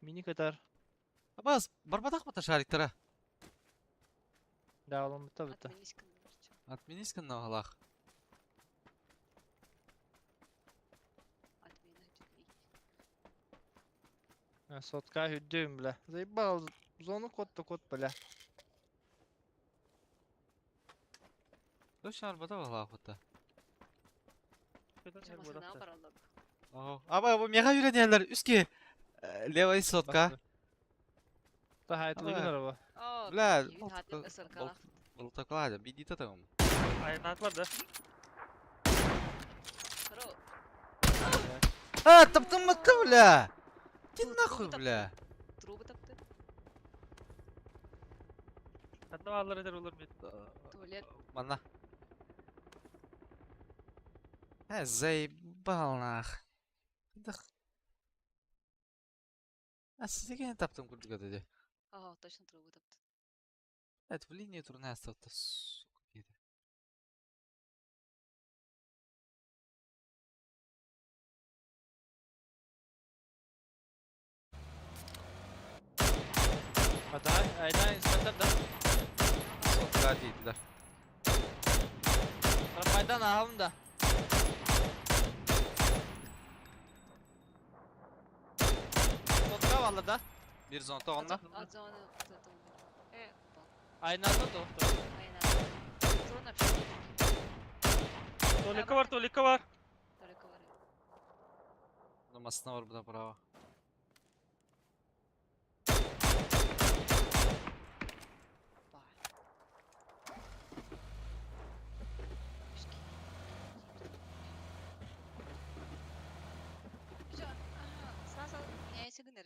Мини катар. Абас, барбатах бата шариктара. Да, олон бутта бутта. Отменись кын. Отменись на галах. Отмена. Сотка хүддүм, бля. Заебал, зону кот то кот, бля. Точно арбата галах бата. Машина баралар. Аба, бу мега үйренелер. Үске. Левый сотка. Та хайтлыгын арба. О, Бля, хатын ысыркалах. Болтаклады, бидите там. Айнатлар да. Хоро. А, таптым батты, бля. Иди нахуй, бля. Трубы тапты. Ханна баллар эдер олар мит. Туалет. Мана. Э, заебал нах. Да. А сизге таптым курдук деди. О, точно трубы тапты. Это в линию турная статта, сука. Киди. Хатай, айдан инспектор да. Сотка дейдилер. Рапайдан ахым да. Сотка валла да. Bir зон тоғында. А зона. Э, Айнада доктор. Айна. Зона вообще. Толика бар, толика бар. Только бар. Масына бар буда право.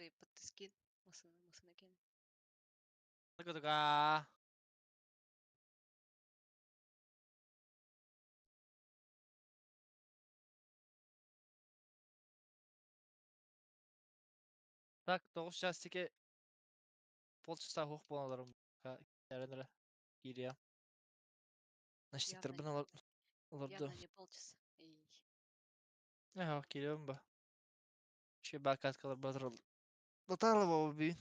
Ыйыппыт скин. Масына, масына киэн. Тыка. Так, 9 часики полчаса хух буолаларым. Ярынра киириэ. Значит, Явно, олорду. явно не полчаса. Эй. Ага, киириэм ба. Ще бакаткалар батырыл. Батарла би.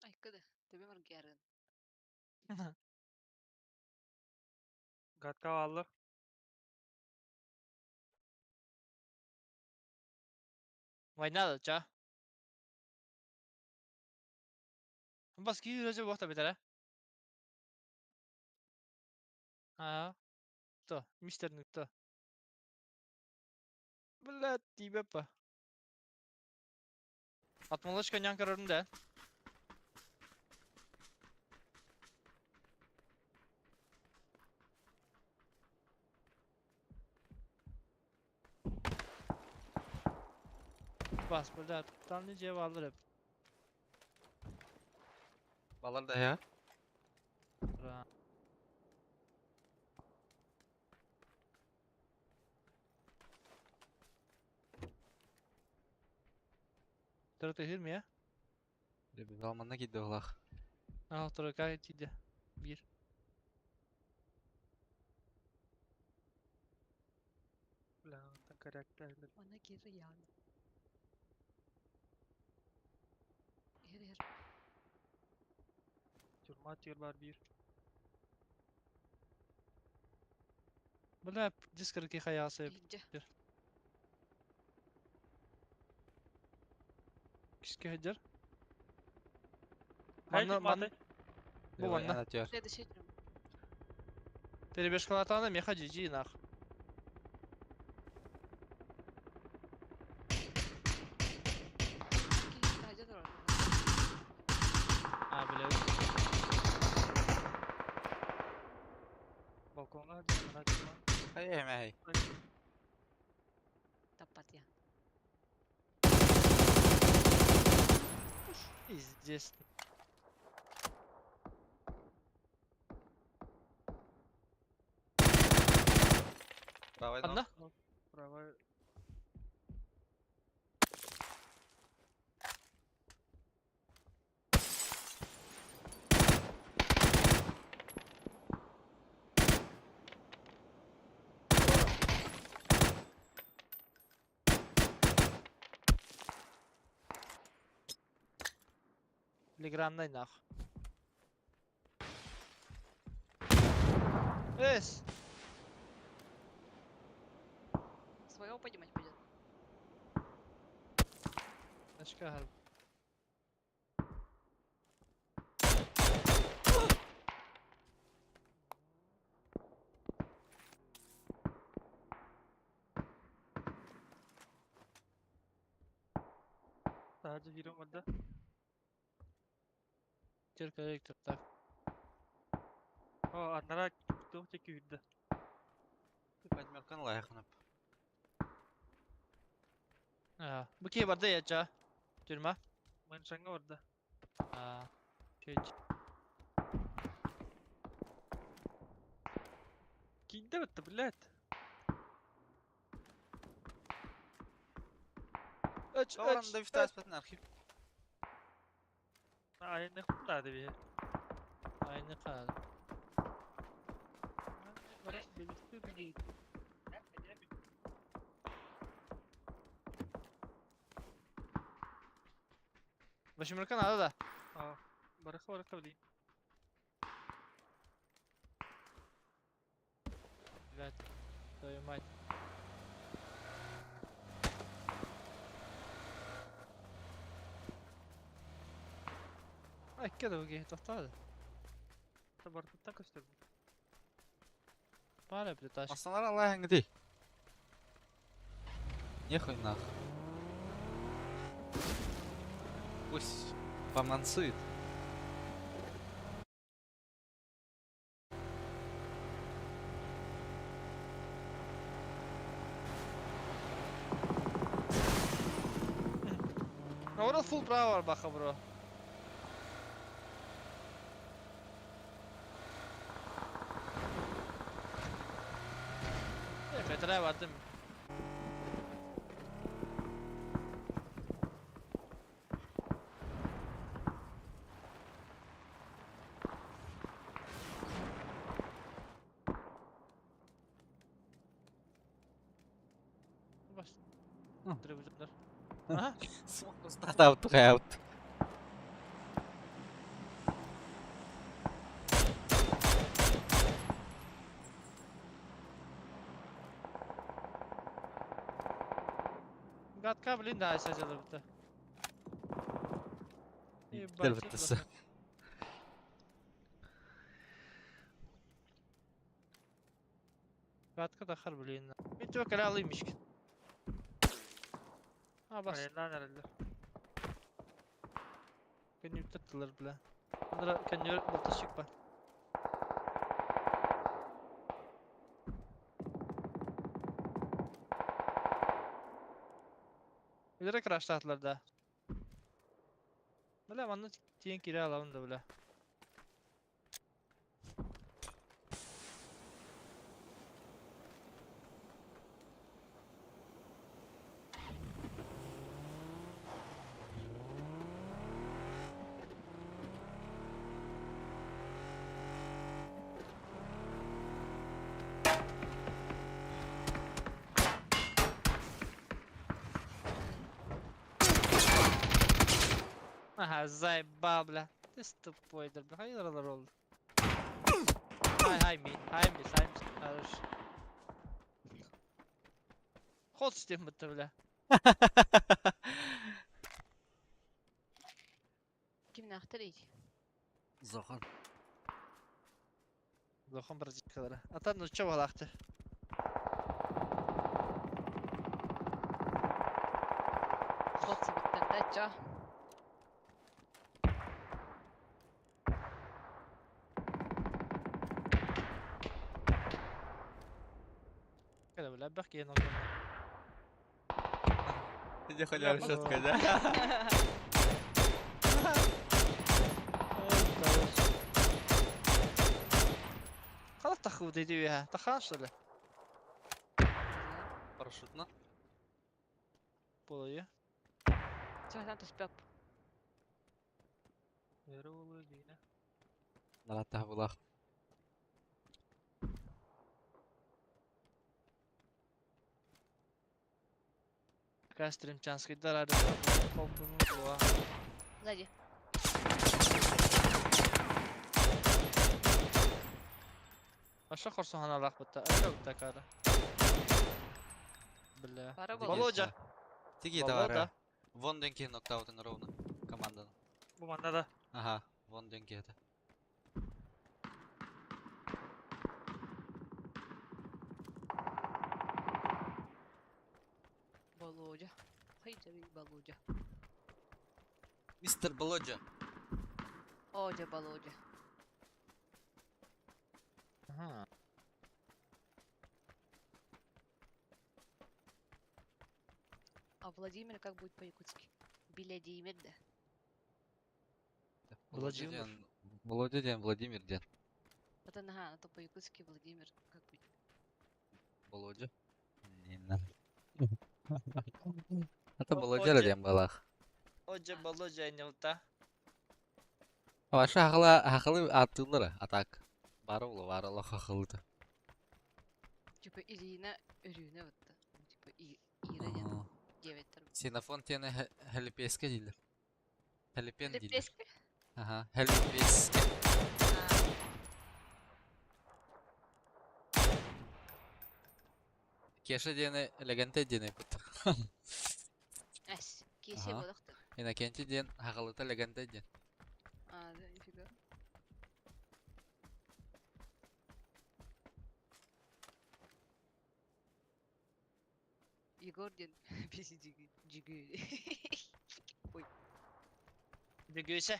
Ай, кыды. Тебе маргярын. Гадка аллар. Война да, ча. Бас киирэ же бохта битара. А. То, мистер то. Блядь, тебе па. Атмалышка нян көрөрүн да. Бас, блядь, там не жеп алыр hep. Балар да я. Ра. Тұры тehir я? Біз алманна кидде олақ. А, тұры кай тиді. Bir. Бля, там корректно. Мана кири ян. Эр, эр. Тюрьма тир бар бир. Бля, дискарки хаясы. Иджа. Кишке хеджер. Хай Манна, ман, Бу ванна. Следующий трюм. Перебежкалатана меха GG нах. Кири тажа турар. А, бля. Балконга мана тюрьма. Хай хай. Таппат я. Пиздец. Давай, Анна? Правая. Легранный нах. Эс! Своего поднимать будет. Очка harbi. Sadece hero madda. Тер корректор, так. О, аннара туох чеки үрдэ. Подмеркан лайықынып. А, бу кей барды я ча. Тюрьма. Мэншанга барда. А, чуть. Кийдэ бітті, блядь. Öç, öç, Оранда öç. витас архив. Айны хуннады бе. Aynı kanal. Бара белисти бе. Восьмерка надо да? А, барыха барыха блин. Блядь, твою мать. Ай, кеда киһи тохтоото. Барытыттан көстөр. Баар эбит таш. Масалар Аллахың дей. Нехуй нах. Пусть помансует. Наоборот, full право бар баха бро. Метре бардым. Бас. Требуҗандар. Aha. Устатаут. Гатка блин да сәҗәләр бит. Дэлбэтэс. Гатка дахар блин. Мин түбә кэлэ алыйм ишкин. А бас. Айынан herhalde. Көннүктәттеләр белә. Андра көннүр бултышык бар. Билere краштатылар да. Белә, манны тиен кире алабын да белә. Aha, заебал, бля. Ты с тупой, да, бля. Хайралар oldu. Hay hay mi, hay mi, hay mi, хорош. Ход с тем это, бля. Кимнээхтэрий? Зохан. Зохон бразикалара. Ата ну чё балахты? Хотсубуттар да чо. Кэлэ, бля, бэх киэн олдум. Иди халява Бля, да? Хала таху диди я. Тахан что ли? Парашютно. Болойа. Чо там түспэп. Yere oluyor yine. Нарата булах. Кастрим чанский дарады. Колбуну була. Сзади. Аша хорсон ханалах бутта. Аша бутта кара. Бля. Бары боло. Володя. Тиги Волода. давай. Вон деньги нокдаутын ровно. Команданы. Bu manna da. Ага, вон деньги это. Володя. Хайдери Володя. Мистер Володя. Одя Володя. Ага. А Владимир как будет по-якутски? Белядимир, да? Владимир. Ден. Володя ден, Владимир ден. Вот ага, а то по-якутски Владимир как будет? Володя. Не надо. Это О, Володя Одя. ден балах. Оджа Володя не ута. Ваша хахала хахалы атылары атак. Барылы барылы хахалыты. Типа Ирина, Ирина вот. да. Ну, Типа И, Ира, нет, девять там. Синафон тені хәліпеске дейлер. Хелипен дииллэр. Лепеске? Аха, хелипеске. А, Кеша диэни Лэгэнтэй диэн ыйбыт. Эс, кисе Аха. буолуохтар. Иннокентий диэн аҕалыта Лэгэнтэй диэн. А, да, нифига. Егор диэн биси дьиги дьиги. Ой. Дьөгүөсэ.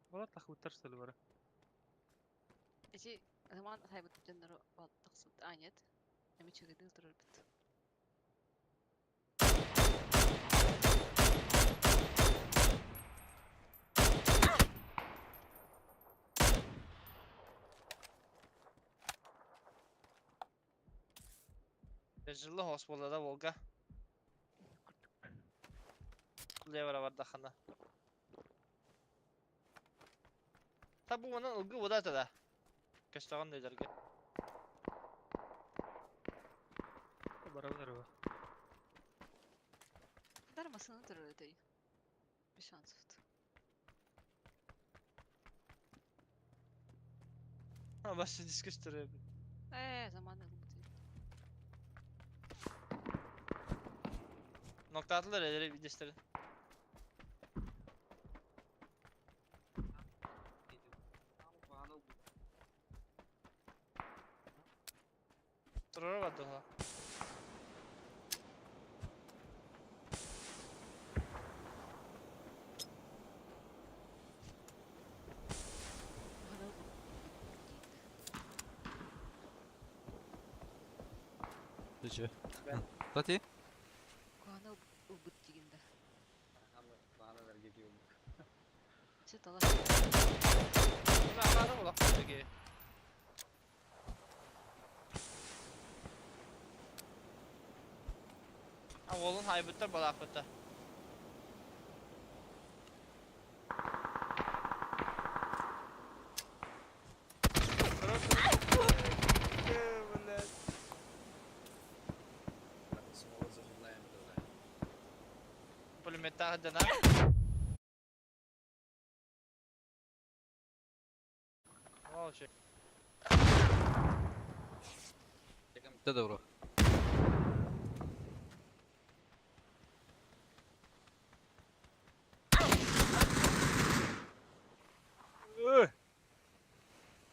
Болот тахыбыттар сылыбара. Эти заман хайбыт дьоннору бол тахсыбыт. А, нет. Эми чыгыды турарбыт. Жылы хос буолла да Волга. Левера бардахана. Та бу онон ылгы буда да. Көстөҕөн дойдарга. Барабын эрэ. Дар масыны турар этэй. Без шансов. Бас дискус турар. Э, заман ылбыт. Ноктаатылар элери видестерин. Турара бардыга. Чүчү. Тати? Куана ылбыт дигин да. Чэ тала. Баары улах деги. А олун хайбыттар балаакпыта. Пулеметтаах дана. Молча. Тэ добро.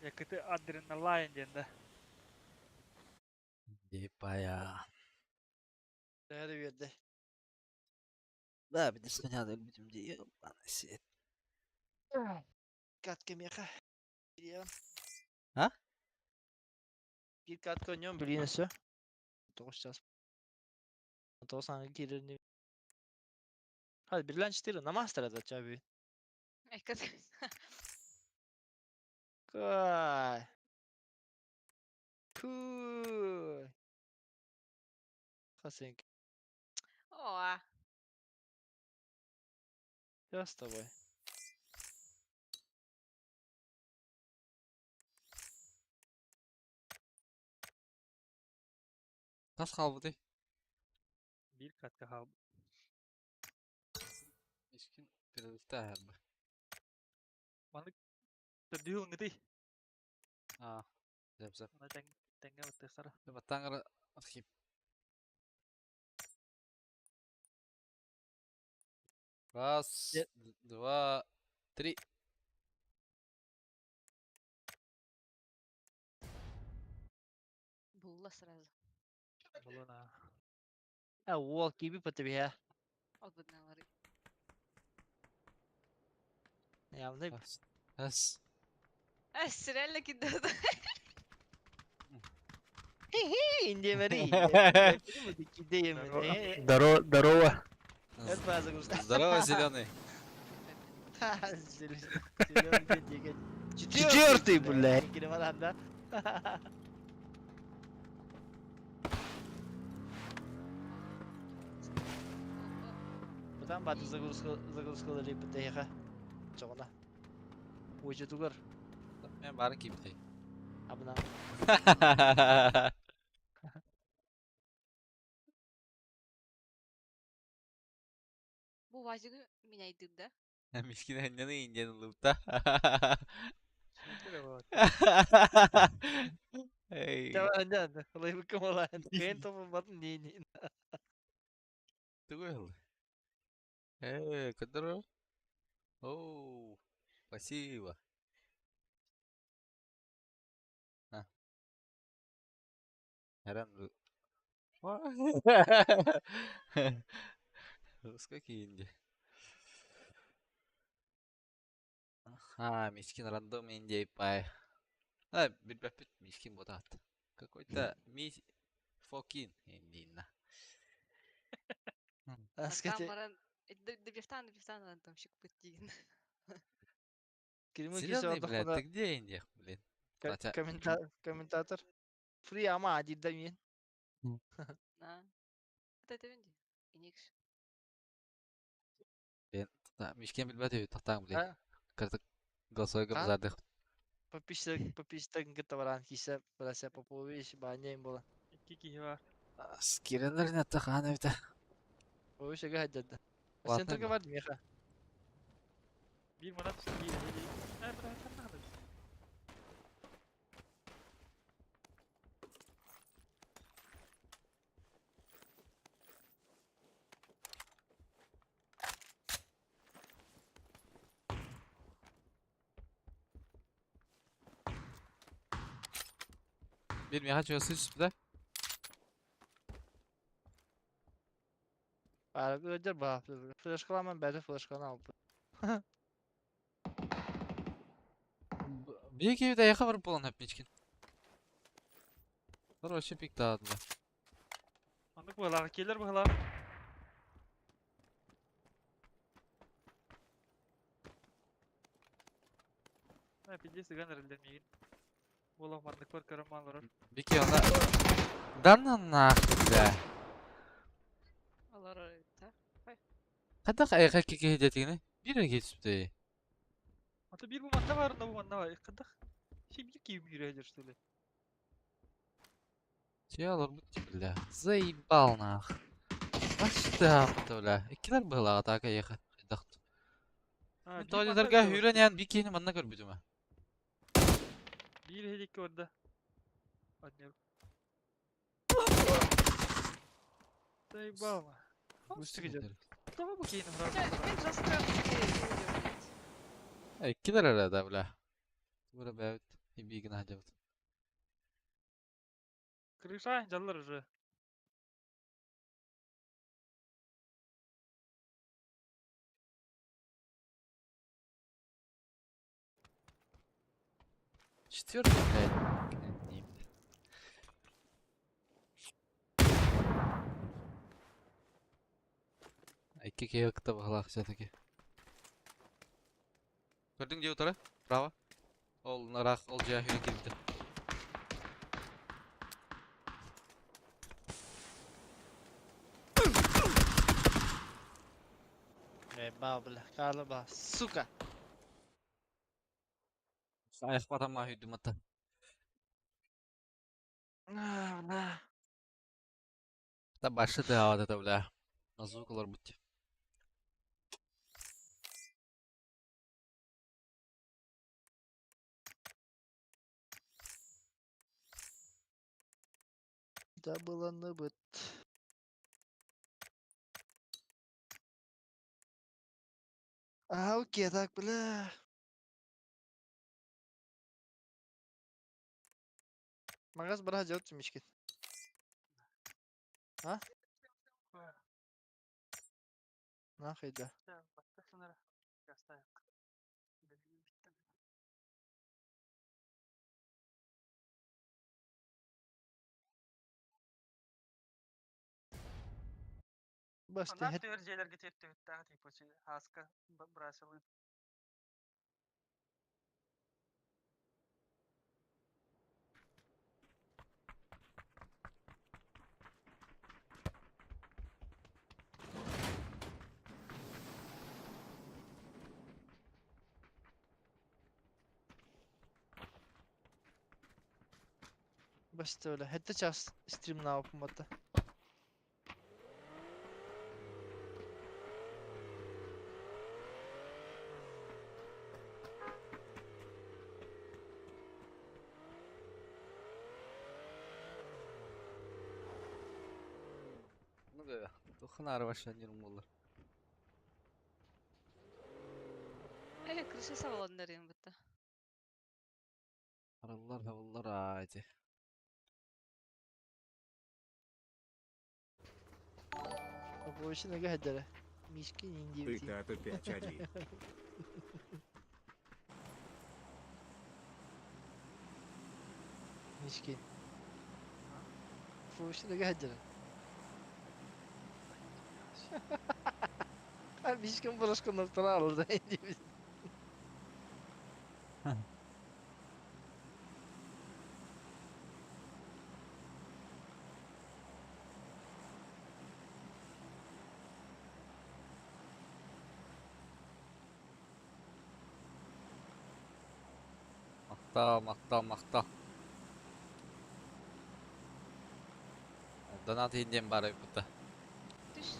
Якыты адреналайн диэн да. Ебая. Төһө берди. Да, бидис меня өлбүтүм дии. Ебаный свет. Катка меха. А? Bir katka oynuyorum bilgin üstü. 9 час. 9 киирерни. Hadi bir lunch değil, namaz tarada çabi. Экат. Кай. Пу. Хасенька. О, Я с тобой. Тас хаалбытый. Биир катка хаалбыт. Искин перерывтэ аһарбы. Маннык төрдүһү ылыҥҥытый. Аа. Сөп сөп. Ана тэҥ тэҥҥэ баттыахтара. Баттаан архип. Раз, Дьэ. два, три. булла сразу. Булана. А уол киби патыбиha. Отбыдналары. Явный. Раз. Раз. Эс, реально кидает. Индемери. Здорово, здорово. Это загрузка. Здорово, зеленый. Четвертый, блядь. Да? Потом баты загрузка загрузка ПТХ. Чоғына. Уйчы тугар. Мен барын кийбитей. Абына. Бу УАЗигы меняйдыр да? Мишкин анньаны индиан ылыбыта. Сүүтэр вот. Эй. Давай, да, да. Лайвыкка малаан. Кыайан тобулбатын не. Тугу ыл? Который? Оу, спасибо. На. Харан. Сколько инди? А, Мишкин рандом Индия пай. А, билбэппит Мишкин ботат. Какой-то Ми Фокин Индина. Аскате. Баран добифтан рандомщик быт диген. Кирим Зеленый, блядь, ты где Индия, блин? Хотя- Комментатор. Фри ама адидда мин. На. Это это винди. Иникш. Блин, Мишкин билбэт тахтаң, блин. А? Карта голосовой А? базардых. Подписчик, подписчик кытта кисе Брася Попович, баня им было. Икки киһи бар. Скиренер не тахана бит. Попович ага хаддада. Платный Сен только ба? бар меха. Биир манан түстэ биир эһиги. Э, бля, ханна ханна. Bir меха чугасы түспүтэ. Бара öder ба. Флешкаламан бәді флешканы алып. Бир киһи даяха бар буолан хөп Мишкин. Бар вообще пик таадыла. Маннык быһалаах, киэлэр быһалаах. Э, пиздец, ыган эрэллэр миигин. Буолах маннык бар көрөн мааларар. Бики она... Да на нахуй, бля. Алар та. Хайдах айха киһи дэтигини? Бир эрэ түспүтэ. Ата биир бу манна бар, бу манна бар. Хайдах? Ши биир киһи үүрэ что ли? Че алар бут бля. Заебал нах. Башта бля. Иккилер быһалаах атака айха. Хайдах. А, Мен биир тойларга манна хүрэн ян бикини манна көрбүтүм. Биир эһиги барда. Аннер. Заебал. Быстро идет. Тоҕо бу киһини Мен жестко Иккилер эрэ да бля. Тура бэбит. Ибигин хадьабыт. Крыша жаллар уже. Четвертый, блядь. Не, бля. Икки киһи кытта быһалаах все-таки. Көрдүң дии утары? Право. Ол нарах, ол жаа хүрэн киирбитэ. Ба, бля, Карла ба, сука. Аяқ батамға үйдім ата. А, бля. Та башы да это, бля. На звук олар бут. Да было ныбыт. А, окей, так, бля. Магаз бара делать мишки. А? Нахуй да. Бас Оннан ты түөр дьиэлэргэ тиэртибиттээх типа хааска брасылы. Бас öyle. Hatta час стрим на опумата. Туох ханаары вообще буоллар. Э, крыша сабаланнар бытта. Арыллар хабыллар аа ити. Побольше нога хадара. Мишки не девять. Ты 5-1. Мишки. Побольше нога хадара. Мишкин брошканы алды. Мактал, мактал, мактал. Донат инден бары бұта. Түш.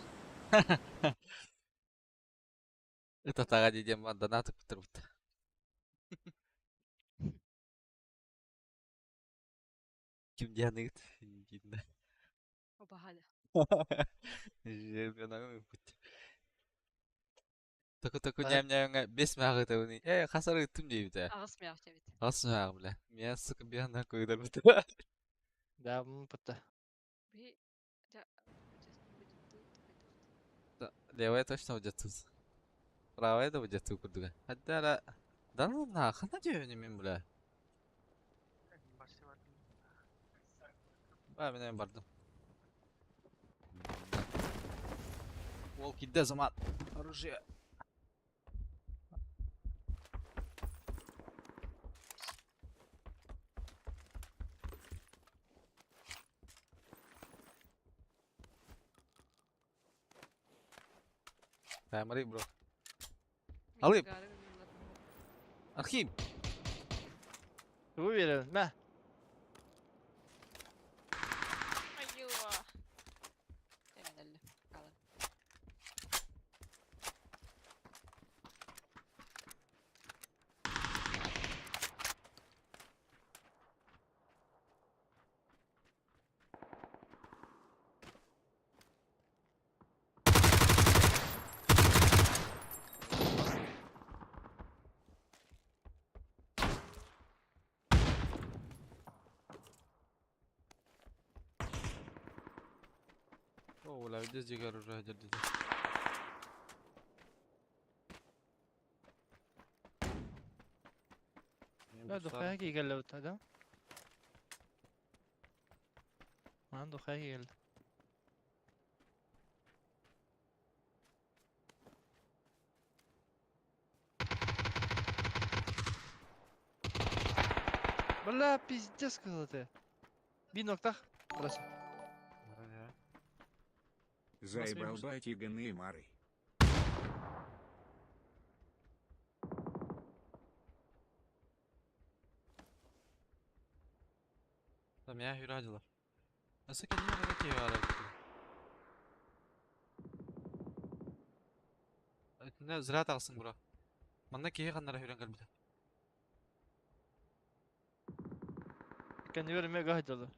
Это тага диден бар донат бұтыр бұта. Ким дианыгыт? Дидин. Обахада. Жербенагы бут. Току току ням нямга бес мягы табыны. Э, хасары түм дейбит. Ағыс мяқ дебит. Ас мягы бля. Мен сука бияна койдар бут. Да, бутта. Би. Да. Будет тут. Левая точно будет тут. Правая да будет тут курдуга. Хаддара. Да ну на, хана дебени мен бля. Ба мен бардым. Волки дезомат. Оружие. Таймари, бро. Алып. Архип. Уверен, мә. Айуа. Эменелли. Калын. О, бля, здесь дикое оружие держите. Да, духая келді бутта, да? Маған духая келді. Бля, пиздец сказал ты. Би ноктах. Брось. Заебал батиганы и мары. Там я hüracılar. Nasıl kendine böyle ki var? Ne ziraat alsın bro. Manna kihi kanlara hüren kalbide. Kendi vermeye gahdalı.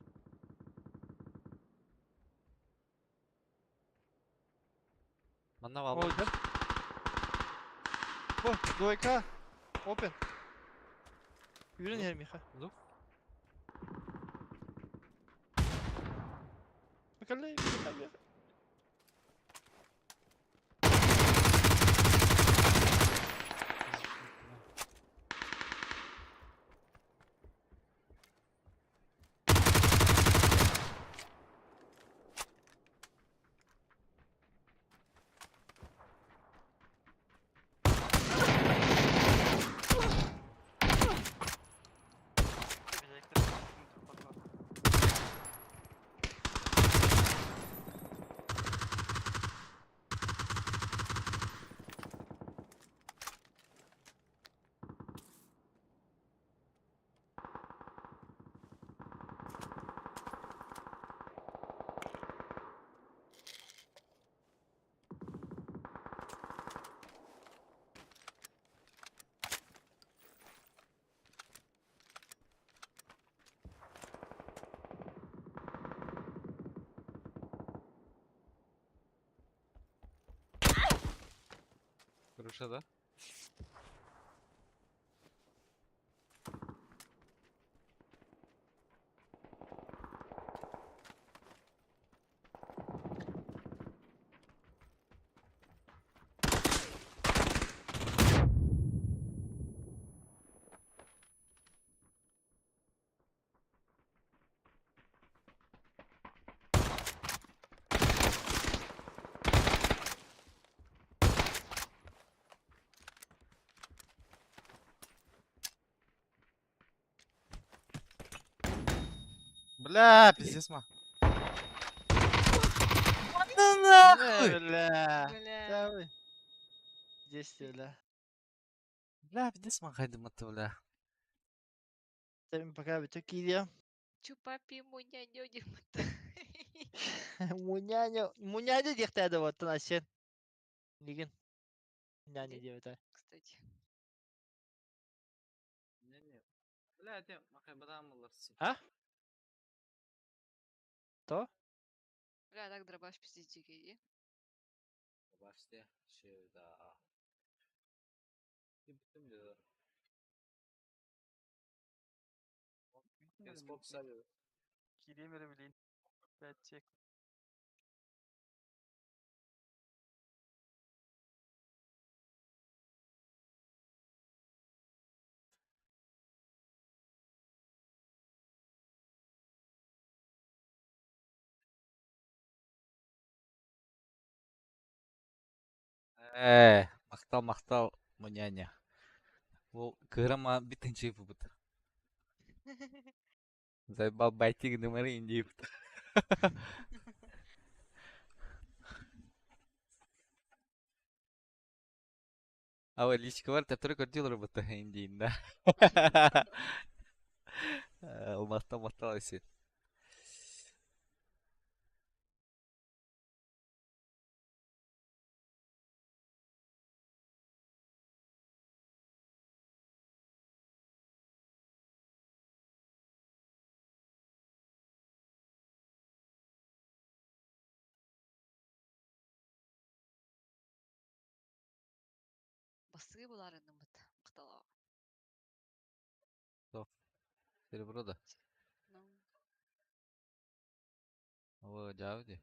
Манна валла. О, да? О, двойка. Open. Yürü her Miha. Dur. Bakalım, bakalım. Гоша да? Бля, пиздец ма. Да нахуй! Бля. Бля. Давай. Действие, бля. Бля, пиздец ма хайдыматты, бля. Sen пока бүтө киириэ. Чупапи мунянё диэбит. Муняня, муняня диэхтээдэ буоттан Асен. Мигин. Муняня диэбитэ. Кстати. Бля, те махай бадам А? То? Бля, так дробаш пиздец дикий. Баште, да. Кирием эрэ билин. Бэт чек. Э, махтал, махтал, муняня. Ол кырама битинчи бут. Заебал байтик нымары индип. А вот личка бар, который көрдүлөр бутта индиин да. Махтал, махтал Айсен. Басыы буларынымыт. Мактала. Серебро да. Ну, О, жабы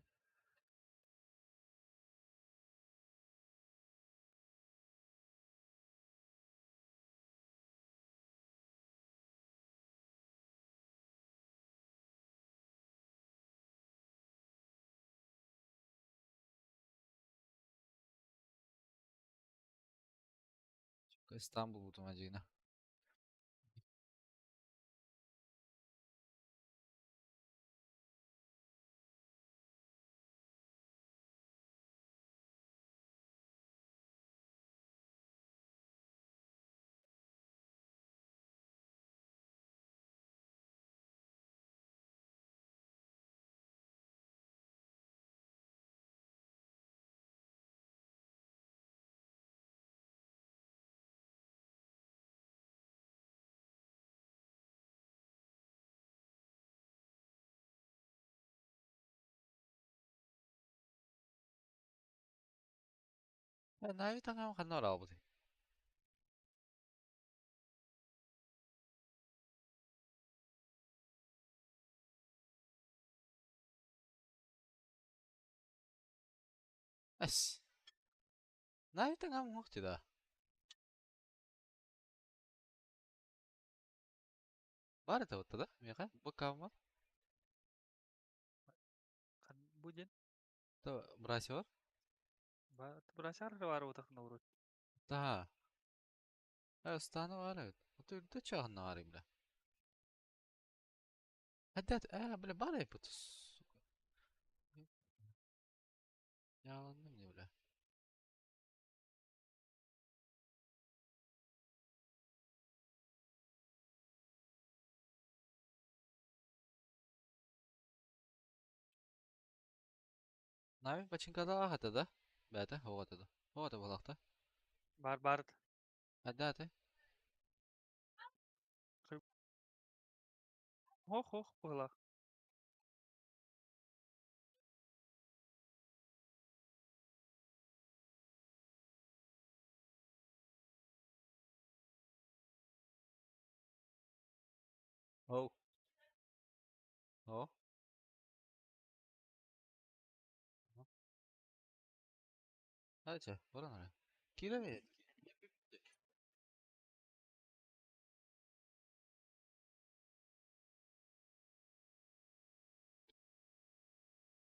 Istanbul бутум ажыгына. Нави таҥаам ханна бараабытый? Эс. Нави таҥаам уҥуох да. Баар этэ буолта да? Миэхэ бу кааммар. Бу диэн То брасивар? Брасар баар буотахына урут. Да. Ыстааны баар эбит. Ото үрдэ чаҕынна баар бля. Хаддат бля баар эбит. Сука. Яланным не бля. Нави бачинкада ахата да? Бәтэ, хоҕата да. Хоҕата буолахта. Баар баар. Хаддааты. Хох хох быһылаах. Оу. О. Хача, баран эрэ. Киирэн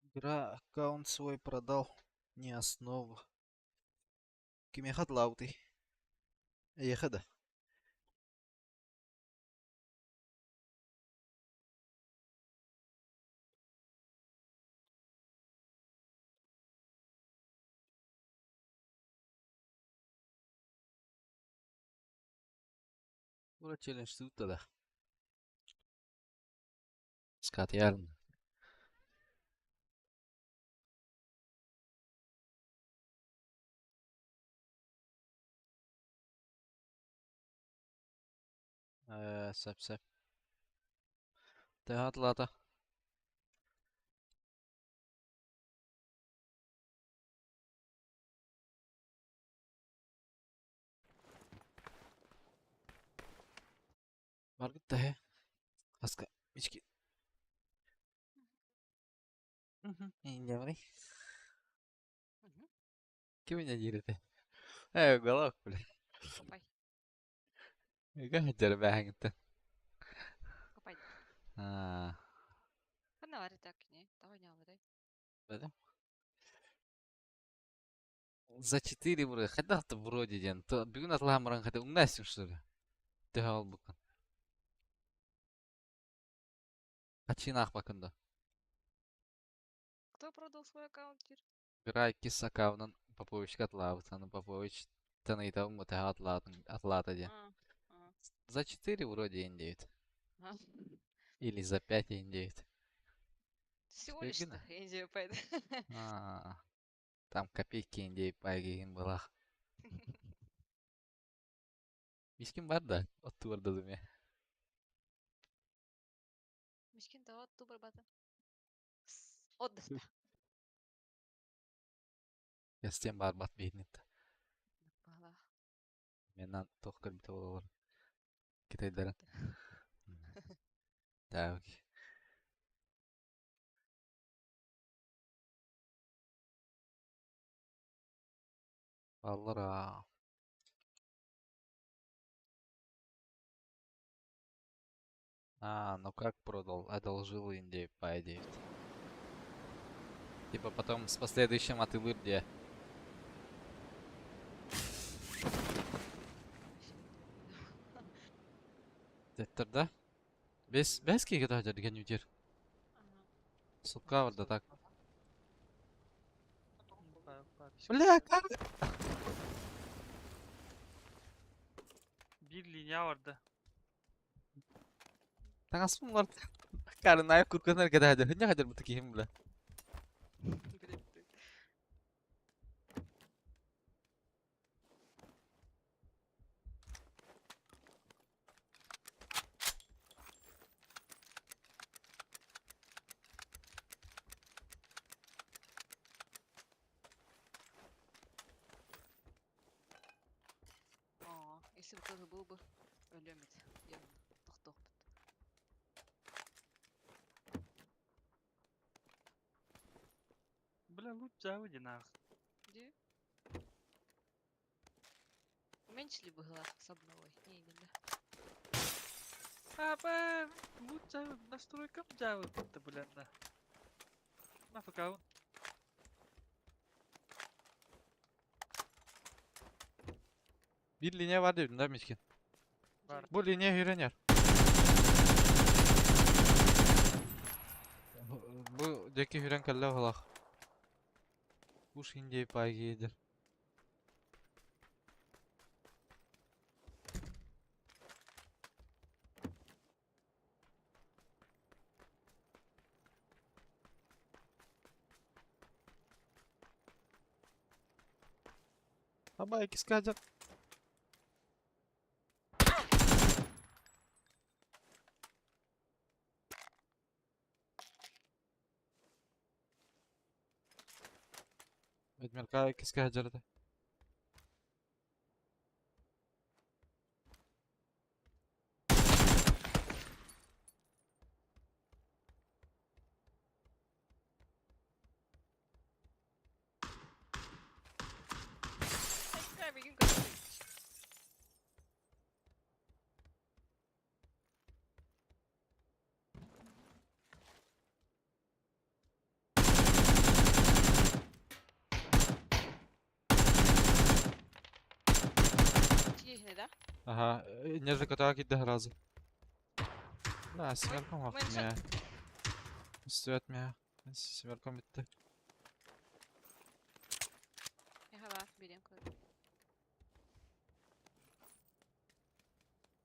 Игра аккаунт свой продал. Не основа. Кимиэхэ атлаабытый? Эйиэхэ да? Ура челлендж да. Скатьярн. Ээ, сөп-сөп. Төһө атылаата? Баргыт да һэ. Аска мички. Инньэ Ким инньэ диир этэ? Ээ, уголок, бля. Копай. Ыга сылдьар бээһэҥиттэн. Копай. Аа, Ханна бар так не? Того не албатай. бэлэм. За четыре вроде. Хайдах да вроде диэн. Бүгүн атылаһан баран хотя умнайсың что ли? Төһө албыккын? Хачин аахпаккын да? Кто продал свой аккаунт, Кир? Грай иккис аккаунун Поповичка атылаабыт. Аны Попович ыйытабын бу төһө атылаатын атылаата диэн. А, а, За четыре вроде индейт. а. Или за пять индейт. Всего лишь Гына. Индия пойду. А, там копейки индей пайгин была. Мискин бар да, отту бар да думе. Мискин того ту барбата. Отдаста. Ястен бар бат бейнит. Бала. Менен тоқ көрбүтэ болор. Китайдарын. Так. Баллара. А, ну как продал? Одолжил Индии по 9. Типа потом с последующим атылыр где. Деттер да? Бес, бес кейге да деген үдер. Сука бар да так. Бля, как? Биир линия барда. Таҥаспын бар. Карынайып курканар кэдэһэдэр. Хыння хадэр бу киһим бля. О, если бы тоже был бы, өлөм этэ. Диэн тохтуохпут. Бля, лут дьаабы диэн аах. Дии. Уменьшили быһыылаах с обновой. Не именно. Папа, лут дьаабы, настройкам дьаабы да бля на. На аккаунт. Биир линия бар диэбитим да мискин. Бар. Бу линия үйренер. Бу диэки үрэн кэллэ быһыылаах. Уж Индия паги Аба иккискэ Эдмерка иккискэ сылдьар этэ. Ага, нежно кидде сразу. Да, семерком Меньше. меня. Свет меня. Семерком битте. Ага, берем куда.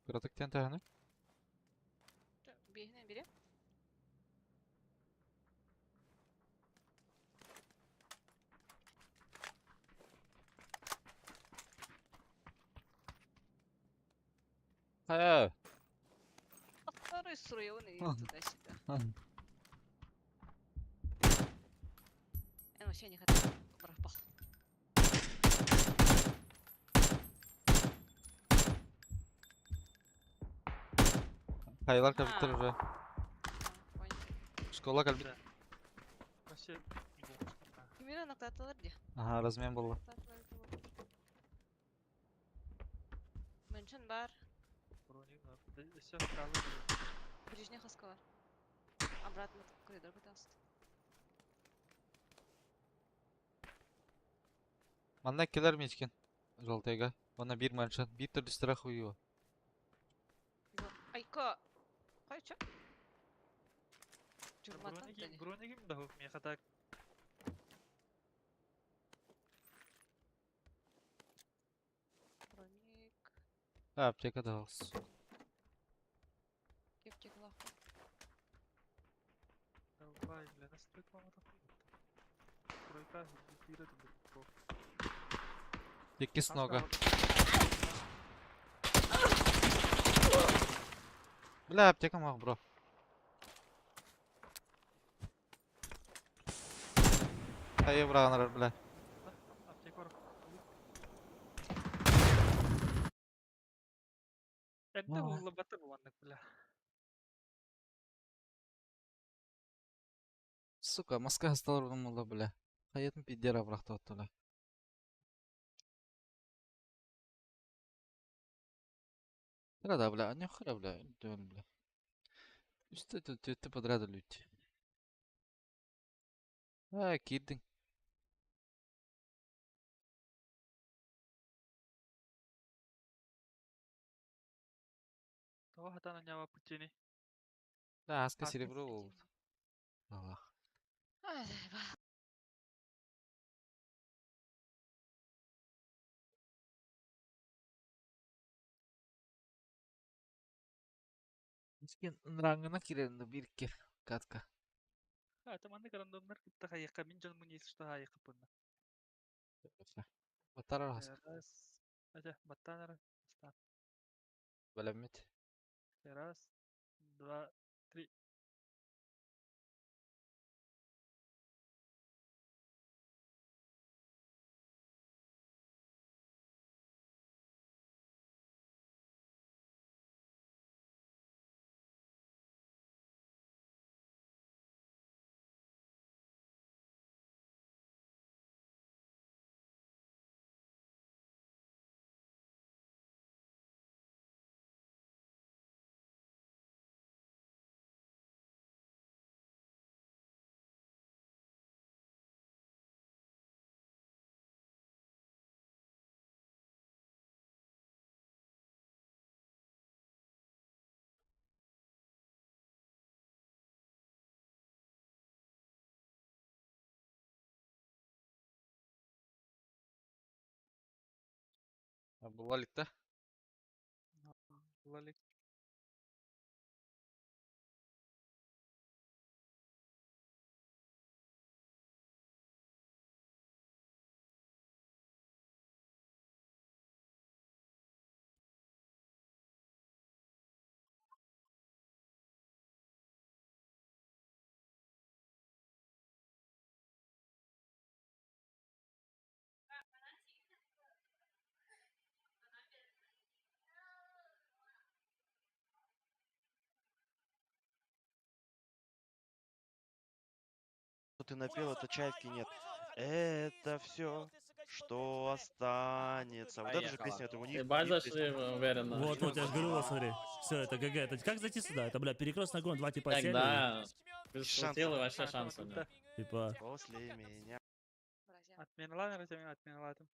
Кыратык тен таханы. Бегнем, берем. Хайа. Второй сруйоный Ага. туда-сюда. Ага. Я вообще не хотел. Пропал. Хайалар калбиттер уже. Понял. Школа калбит. Вообще, Кимира нактаталар ди. Ага, размен было. Мөншін бар. броник, все, сразу. Ближний хаскалар. Обратно в коридор пытался. Манна келер мечкен. Желтыйга. Она бир маншан. Бир түрдү страх уйуа. Айка. Кайча? Журматан Броник, дали. броник да, меха так. Броник. А, аптека далыс. Кептик лаху. Давай, бля, настройка мама там. Тройка, тира, там, Икки нога. Бля, аптека мах, бро. Хайа браганар, бля. Аптека бар. Это Ой. было бата буланнык, бля. Сука, маска хасталар булмалы, бля. Хаятын пидера бракты оттула. Да, бля, не хера, бля, дөн, бля. Үстө төттө подряд лють. А, кирдин. Того хатана нява путини. Да, аска А, серебро болду. Аллах. Ай, заебал. Мискен рангына киреринде бир катка. А, там аны рандомнар кытта хайыкка мин жон если что хайыкка пунна. Батарар хаска. Раз. Ача, баттанара. Ста. Белеммит. Раз, два, три. Булалик да? Лалик. Ты напел, это чайки нет. Это все, что останется. Вот это же песня, это у них. Ебать их зашли, песня. уверенно. Вот, вот, я же говорю, вот, смотри. Все, это ГГ. Это как зайти сюда? Это, бля, перекрестный огонь, два типа сели. Тогда без Шансов. силы вообще шансов нет. Типа, После меня. Бразя. Отменила, наверное, отменила там.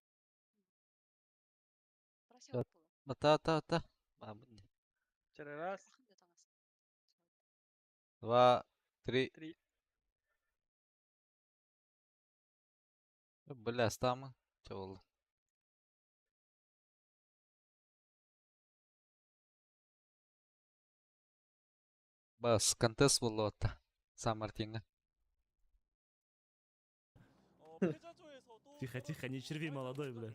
Просил. Бата, ата, ата. Баабын дии. Раз, Два, три. Три. Бля, стамы. Че болды? Бас, контест болды отта. Сан Мартинга. Тихо, тихо, не черви, молодой, бля.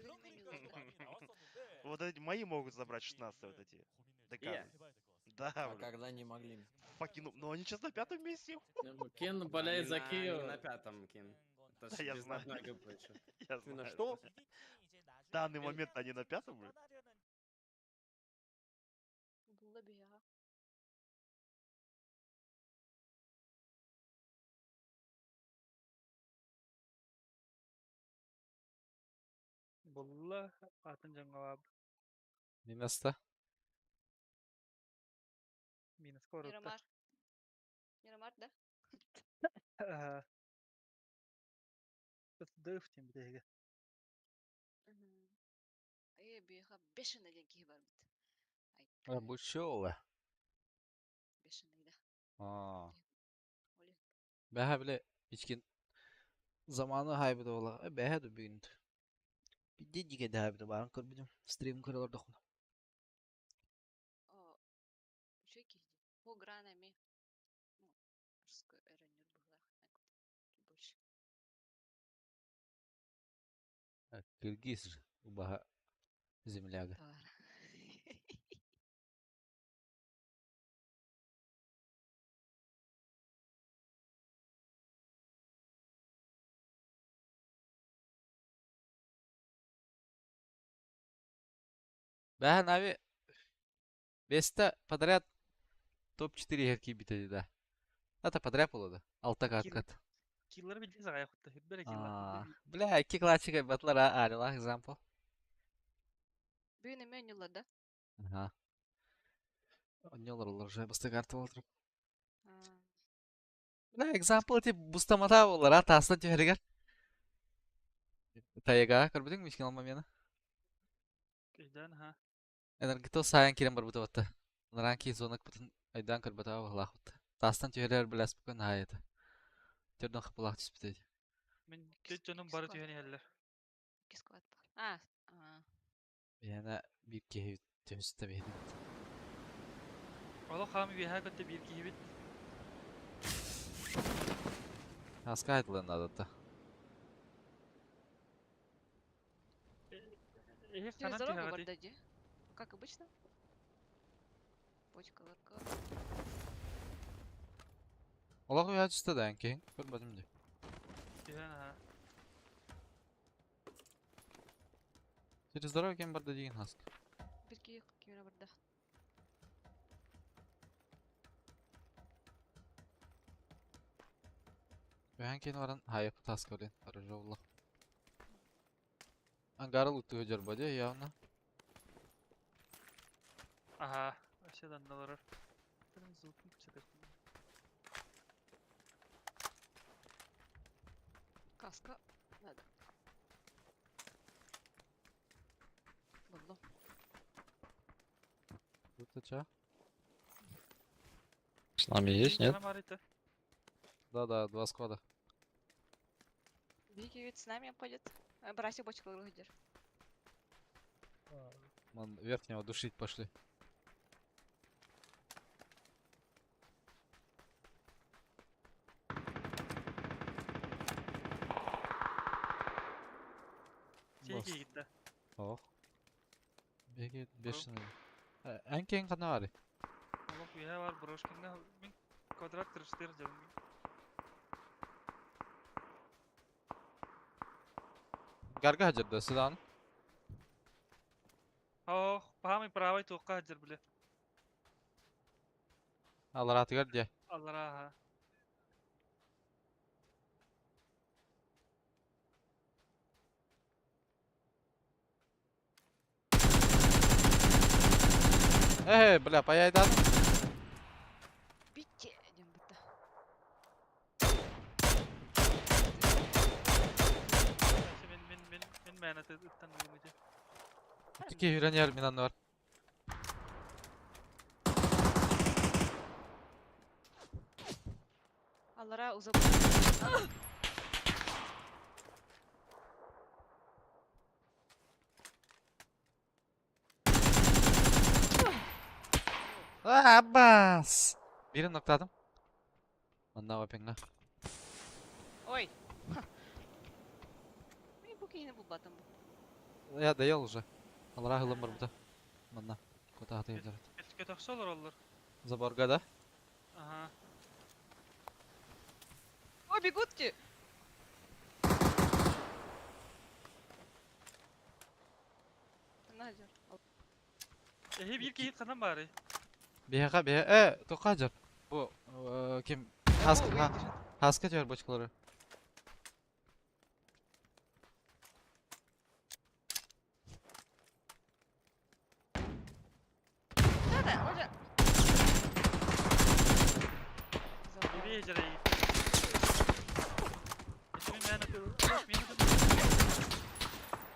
Вот эти мои могут забрать 16 вот эти. ДК. Да, А бля. когда не могли? Fucking, ну они сейчас на пятом месте. Кин болеет за Они Киев. на пятом, Кин. Это Да, ж я без знаю. одной ГП чё. Я Ты на знаю. что? В данный момент они на пятом, бля. Булла бияга. Булла атын жаңғалап Миноста. минус коротта. Мирамар. Мирамар, да? Дыф тем битеге. Э, биха бешеный ден киһи бар бит. А, Бучола. Бешеный, да. А. Оли. Бәһә биле ичкин заманы хайбыда ола. Бәһә дә бүгүн. Бидде диге дә хайбыда барын көрбүдүм. Стрим көрөлөр дохун. О, үчүгэй киһи дии. По гранами. Ну, русскую эронер быһылаах. Больше. Киргиз же убаха земляга. Бар. Бәһә нави Бесте подряд топ-4 херки битеди да. Ата подряд болады. Алта каткат. Киллар билдин сага якутта. Бere киллар. Бля, ики классика батлар арила example. Бүгүн эме ойнуулар да? Ага. Оннолор олар уже баста карта болдыр. Бля, example ти бустамата олар, а тастан түһәригер. Тайга көрбүтүң мишкен алма мени. Көйдөн ха. Энергито сайын кирен бар буту батта. Наранки зонак бутун айдан көрбөтө бахлах бут. Тастан түһәрер биләс бүкөн хайты. Төрдөн хапылах түспүтөй. Мен төт жонум бары түһәни хәлләр. Икки сквад бар. А, а. Яна бир киһи төстө беһдит. Оло хам биһа көттө бир киһи бит. Аска айтылын адатта. Эхе Через ханан дорогу түһәгәти. барда дии. Как обычно. Почкаларга. Олақ уя түстө да әнкең. Көрбөдүм ди. Түһән ха. Через дорогу кем барда деген хаска. Бир киһи кимере барда. Бәһән кен баран хайып таска олен. Хорошо булла. Ангары луту жорбоде явно. Ага, вообще данналар. Звук күрсәтә. Каска надо. Буллум. Лута ча? С нами есть, нет? Да-да, два склада. Вики ведь с нами пойдет. Братья бочкалар выйдер. Ман верхнего душить пошли. Чеки гитте. Ох. Беги бешеный. Әнкең қана бар? Олох биһа бар брошкинга мин квадрат кырыштыр жабын. Гарга хажырды, сыдан. Ох, пахамы правой тоққа хажыр биле. Алар атыгар де. Аллара ха. Эй, бля, паяйдан. Битте дем бутта. Мен мен мен мен мәнәт ыттан билмеде. Тики үйренер минан бар. Аллара у забора. Аббас! Бирин ноктадым. Манна опенга. Ой! Мен бу киһини булбатым бу. Я доел уже. Алара хылым барбыта. Манна. Кота хатыйып жарат. Көтөхсө олороллор. Заборга да? Ага. О, бегут ти! Надя. Эһи биир киһи ханан баарый? Биһиэхэ биһи э тоққа дьар. Бу ким хаска хаска түһэр бочкалары. Да, да, уже. Бири дьарай. Этими мээнэ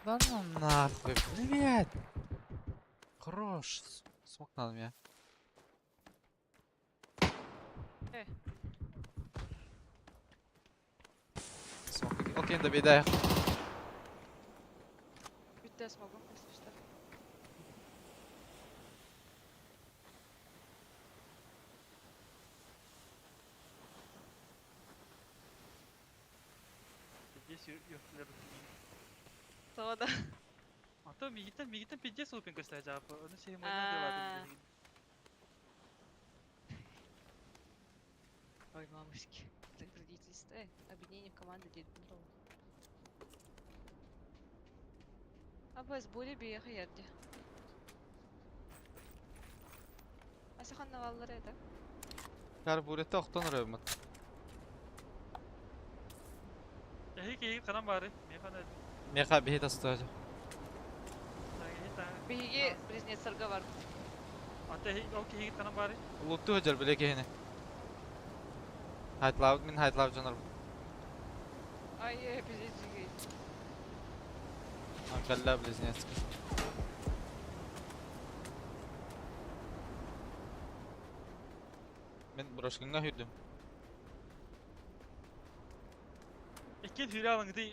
Да ну нахуй, блядь. Хорош. Смог на меня. Э. Смог. Окей, добедай. Бүттэ смогу, если что. Пиздец юртлер. Това да. А то мигиттен мигиттен пиздец улупин көстө жаапы. Оны сей Аа. мойна делады. Ой, мамочки. Так, родительство. Объединение в команду дед. Абас, були биэхэ ярди. Асахан наваллар это. Кар бурете охтон рөмөт. Эһи киһи ханан баарый? Механа. Меха биһи тастыга. Биһиги близнецларга бар. Ата эһи ол киһи ханан баарый? Лутту хажар биле киһини. Хайтлав мин хайтлав жанар. Ай, пиздец, жигей. Калла близнец. Мен брошкинга хүрдүм. Икки хүрэ алыңды.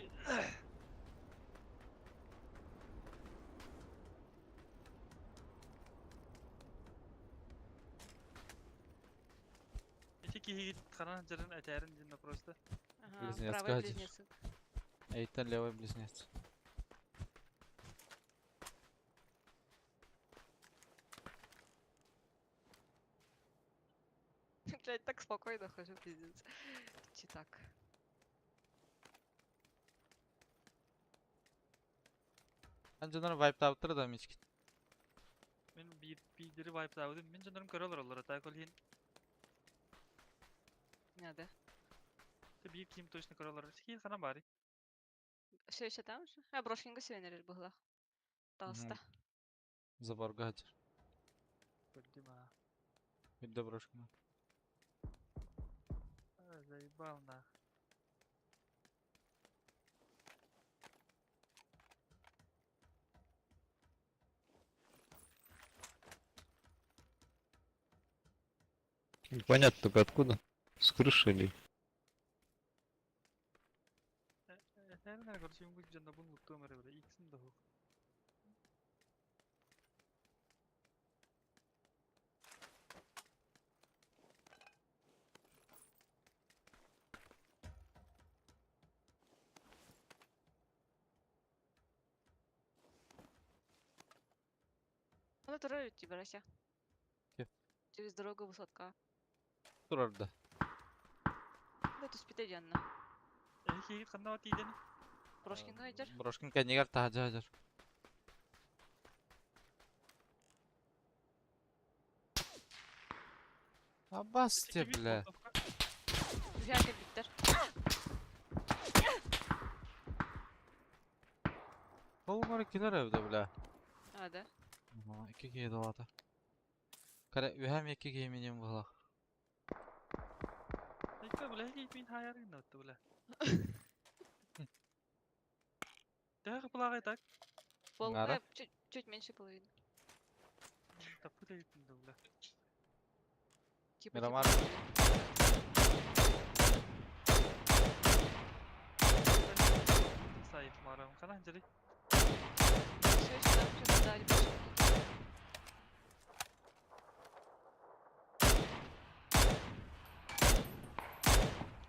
Ити киһи ханан жарын этээрин дин просто. Ага, Близнец правый гаджет. близнецы. Эйтен левый близнец. Блядь, так спокойно хожу, пиздец. Че так? Анжанар вайп таптыр да мичкит. Мен бир бидери вайп табыдым. Мен жандарым көрөлөр олар. Так ол хин Надо. бир ким точно көрөлөр. Хин ханан баарый? Все еще там же? А, брошкинга севенер была. Толста. Заборга хажар. Көрдүм а. Бидде брошкинга. Заебал нах. Непонятно только откуда. С крыши или? Этээрин эрэ көрсүм бу жанна бун луттуом эрэ биле. Иксин да хук. Ну, турар тебе, Кеп. Через дорогу высотка. Турарда. Да, тут спитедянна. Эһи киһи ханна тииден? Брошкинга идер. Брошкин кэннигэр таһаджа хажар. Аббас те бля. Взяты биттер. Ол мары килер эбде бля. А, да? Ага, Икки киһи далата. Кара үһәм икки киһи минем була. Эйка бля хи мин хаярын отты бля. Тәһә плагай так. Пол, Нара? чуть, чуть меньше половины. Тапы да бля. Типа, Мирамар. типа. Ханан дьэри. Все, сюда, сюда дали бочку.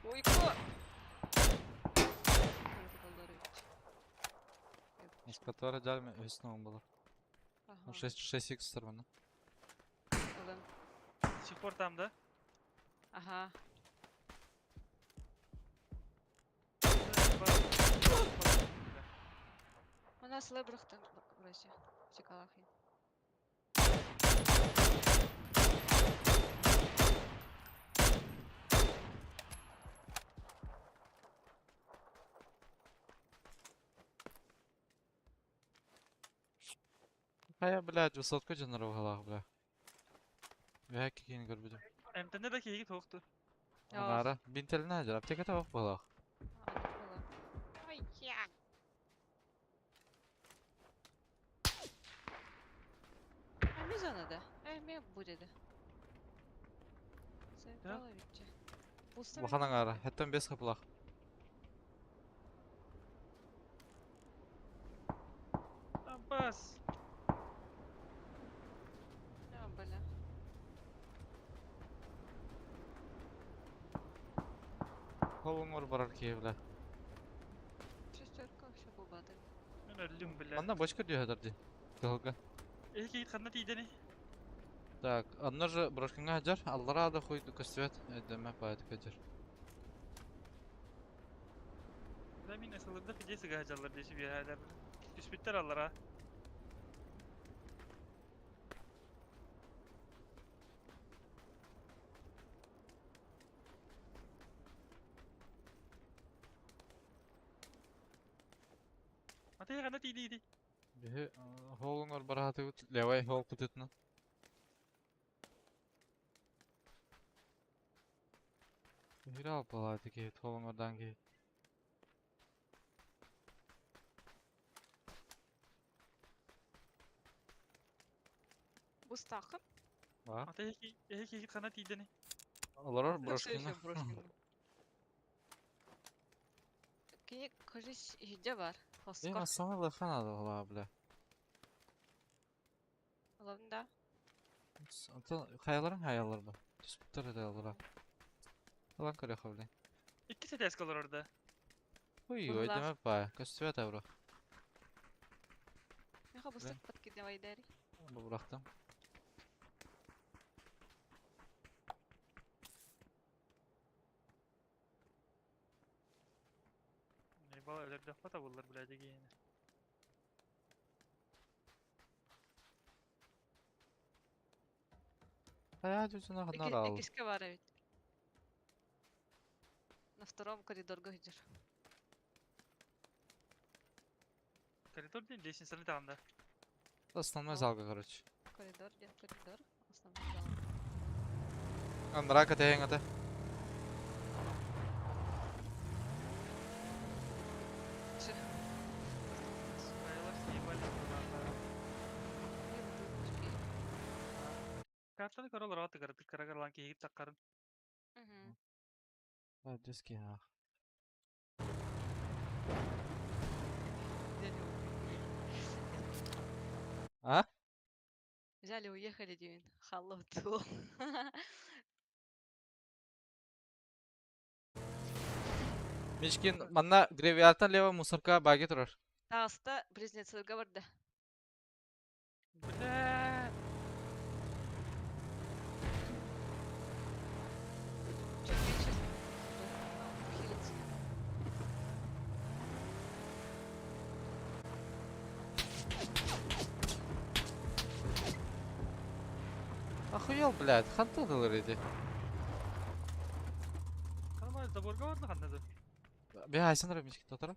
Уйко! Москватора дьарме өс ноон болар. Ага, 6 6x сарбана. ылын. До сих пор там, да? Ага. У нас лебрахтан вроде. Чекалахи. Хайа, блядь, высотка дьоннор уһалаах, бля. Үһэ кикиин көрбүтүм. Эмтэнне да киһиги туохту. Анаара, бинтелинэ дьар, аптеката ох буолаах. Ай, я. Эми зонада. Эми будет. Заебало ведь. Пусто Улахан аҥаара, хэттэн бес хапылаах. Ампас. А, бля. Холуҥар барар киһи, бля. Шестерка все бубады. Мен өллүм, бля. Манна бочка дүйэдэр дии. Кыһылга. Эһи киһи ханна тиийдэни? Так, онно же брошкаҥа дьар, аллараа да хуй көстүбэт, өйдөммөт баайдык дьар. Бля, мин ысылырда пиде сыгаһа дьаллар дии сүбүөһээлэр. Түспүттэр аллара. Ата ханна тиийди? Биһи холуҥар бараатыбыт, левай хол кытытынан. Биһири алпалааты киһи, холуҥардаан киһи. Бустахым. Ба? Ата эһи киһи ханна тиийдэни? Олорор Все брошкина. еще брошкина. Кини, кажись, иһирдьэ бар. Е, Хоско. массаны лахан ада бля. Ылабын да. Антон, хаяларын хаялар ба. Түспүттэр эдэ аллара. Ылан көрөхө, бля. Икки сэтээскэ олорор да. Ой, Быһылаах. өйдөмөт баа. Көстүбэт абро. Меха бустак подкидывай дари. Бу бырахтым. Не бала өлөрдөх бата буллар, бля, дегиени. Хайа жүзүнө ханар ал. Иккиске бар ведь. На втором коридорга идешь. Коридор ден лестницаны тағында. Основной залга, короче. Коридор, где коридор? Основной зал. Андраа кэтэһэҥ ата. Чих. Хайалар съебались куда-то. Картаны көрө олороо тыгар тыккарагар киһи таккарын. Угу. А, диски ах. Взяли, уехали. А? Взяли, уехали, Дивин. Халло, Мишкин, манна гравиартан лево мусорка баги турар. Таста близнецы говорда. Бля. Чуть меньше. Хилится. Охуел, блядь, хантан ылар иди. Канама заборга барды ханнады. Бе айсанра мишкин татара.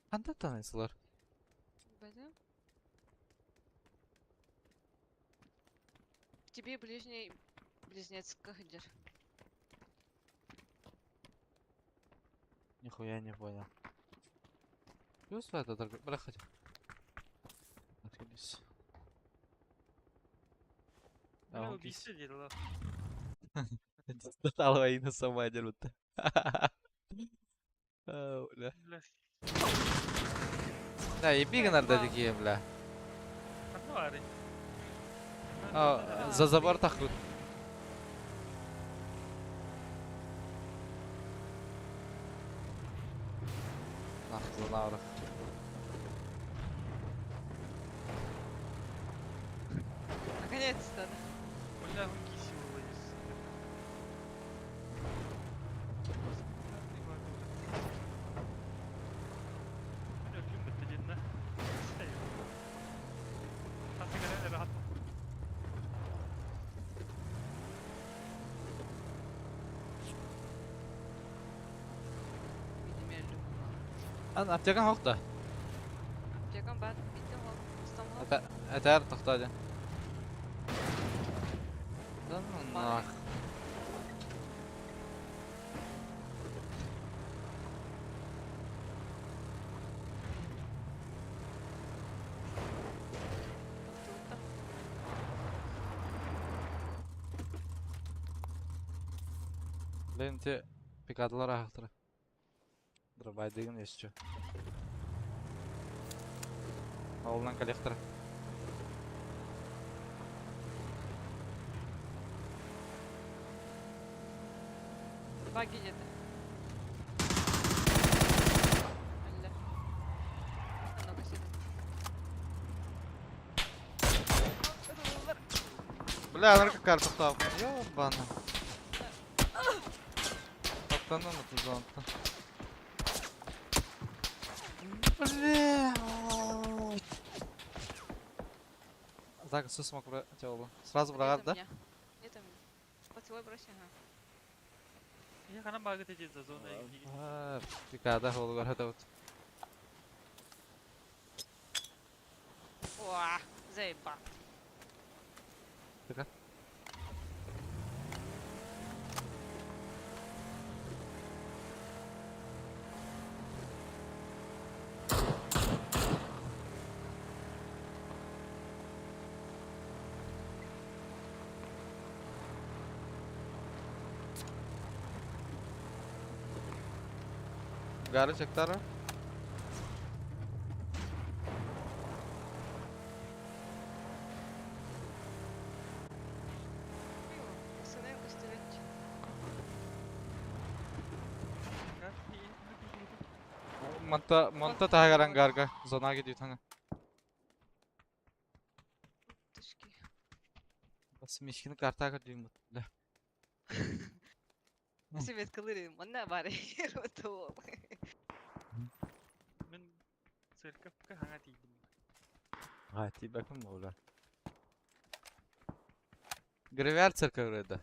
Хантан танайсылар. Бля. К тебе ближний близнец кахдер. Нихуя не понял. Плюс это дорого. Бля, хотя. Открылись. Бля, А, он убийца деді Достала война сама дерут. А, бля. Бля. Да, еби гынар да дикие, бля. Ханна баарый? А, за забор тахпыт. Нахза наврах. Наконец-то. Бля, он киси вылазит, сука. Мен өлгүм бітті дедін, Хасы кәрен rahat. Видимо, люблю. Ан аптекаң хоқ да. Аптекам бар, битте ол, устам ол. Это это тоқтады. Да ну нах. Тута. Блин, те пикадылар ақтыры. Дробай деген еще. Ауылынан коллектор. Баги где-то. Алла. Много сюда. Бля, анар какар тоқтап. Ёбана. Тоқтанды ма тузанты. Бля. Так, все смог Сразу брагар, да? Нет у меня. Поцелуй брось, ага. Я ханан багы тежез за зона. А, Пикада холугар это вот. О, заебал. Тыка. Гары чектара. Сыны костюмет. Манта манта тагаран гарга зона gidiyor tanga. Тушки. Бас мишкини карта кадыйм бля. Себе кылырым, манна бар. Вот. Мен церковка хаңа тиидим. А, ти бакым бля. Гравиар церковь да.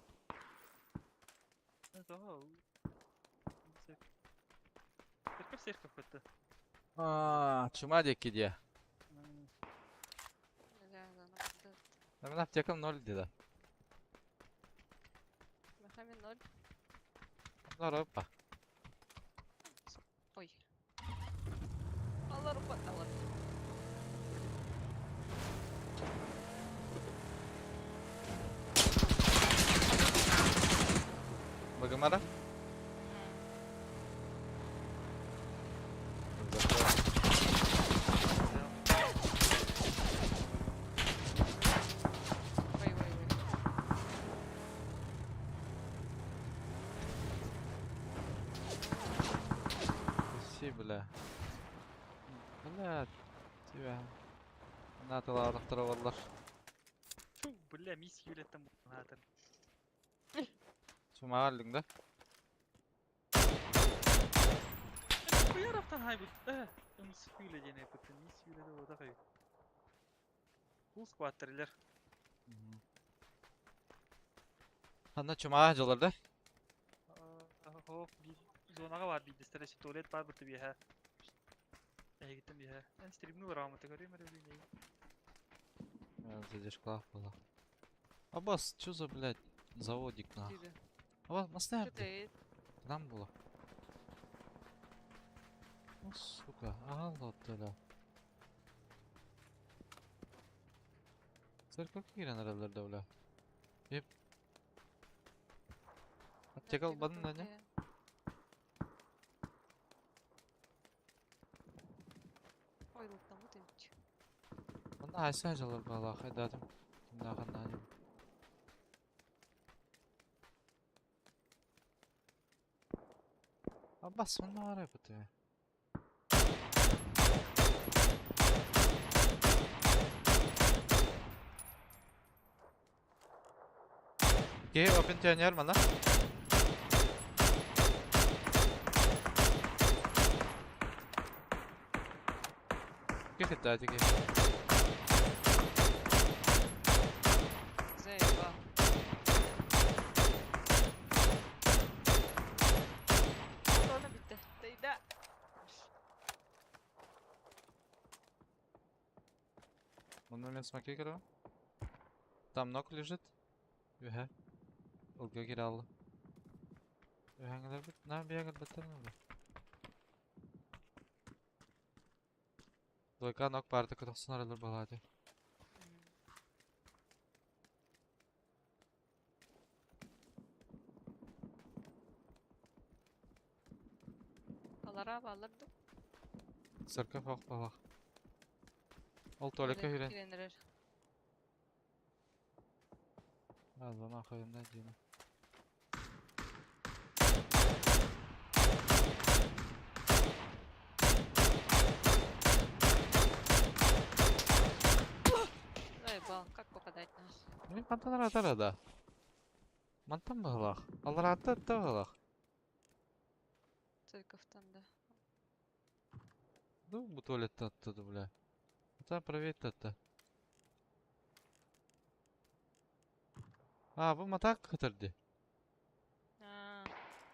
Церковь церковь это. А, чума деки де. Да, да, Да, мен аптекам 0 деди. Махами 0. Опа. Ой. Алар алар. Багамара? Ой, ой, ой. Си, бля. Бля, тебя. Наталар. Фу, бля, миссия юлеттен бунатыр. Чумагалдың да? Bu taraftan hay bu. Eh, миссия дене бутты. Миссия юледе ода кай. Бул скваттерлер. Анда чумага жолар да? Хо, bir зонага бар бир дестере туалет бар бутты бия. Эгиттен бия. Эн стримни барамы көрөм эле. Задержка была. Абас, чё за, блядь, заводик на? Абас, мастай. Там было. Ну, сука, ага, вот да. Церковь кирен араларда, бля. Еп. Аптека албадың да, не? Манна хайса дьалар баалаах айдаатым. Кимнаахан наадым. Абас манна баар эбит. Киһи опен тионер мана. Кихи ки. Заебал. Оны бітті. Тайда. Он момент смоки кирова. Там ног лежит. Үһэ. Ылга кираллы. Үһәңелер бит. На биягер бітті бу. Двойка ног барды кытыксын аралар балады. Алара балырды. Церковь ох балах. Ол туалекке хүрен. Киренерер. Азана хайында дина. Заебал. Как попадать нахуй? Мин панталар атар да. Мантан балах. Алар атта атта балах. Церковьтан да. Ну, бу туалетте атты бля. Ата проверь атты. А, бу матак кытырды. А,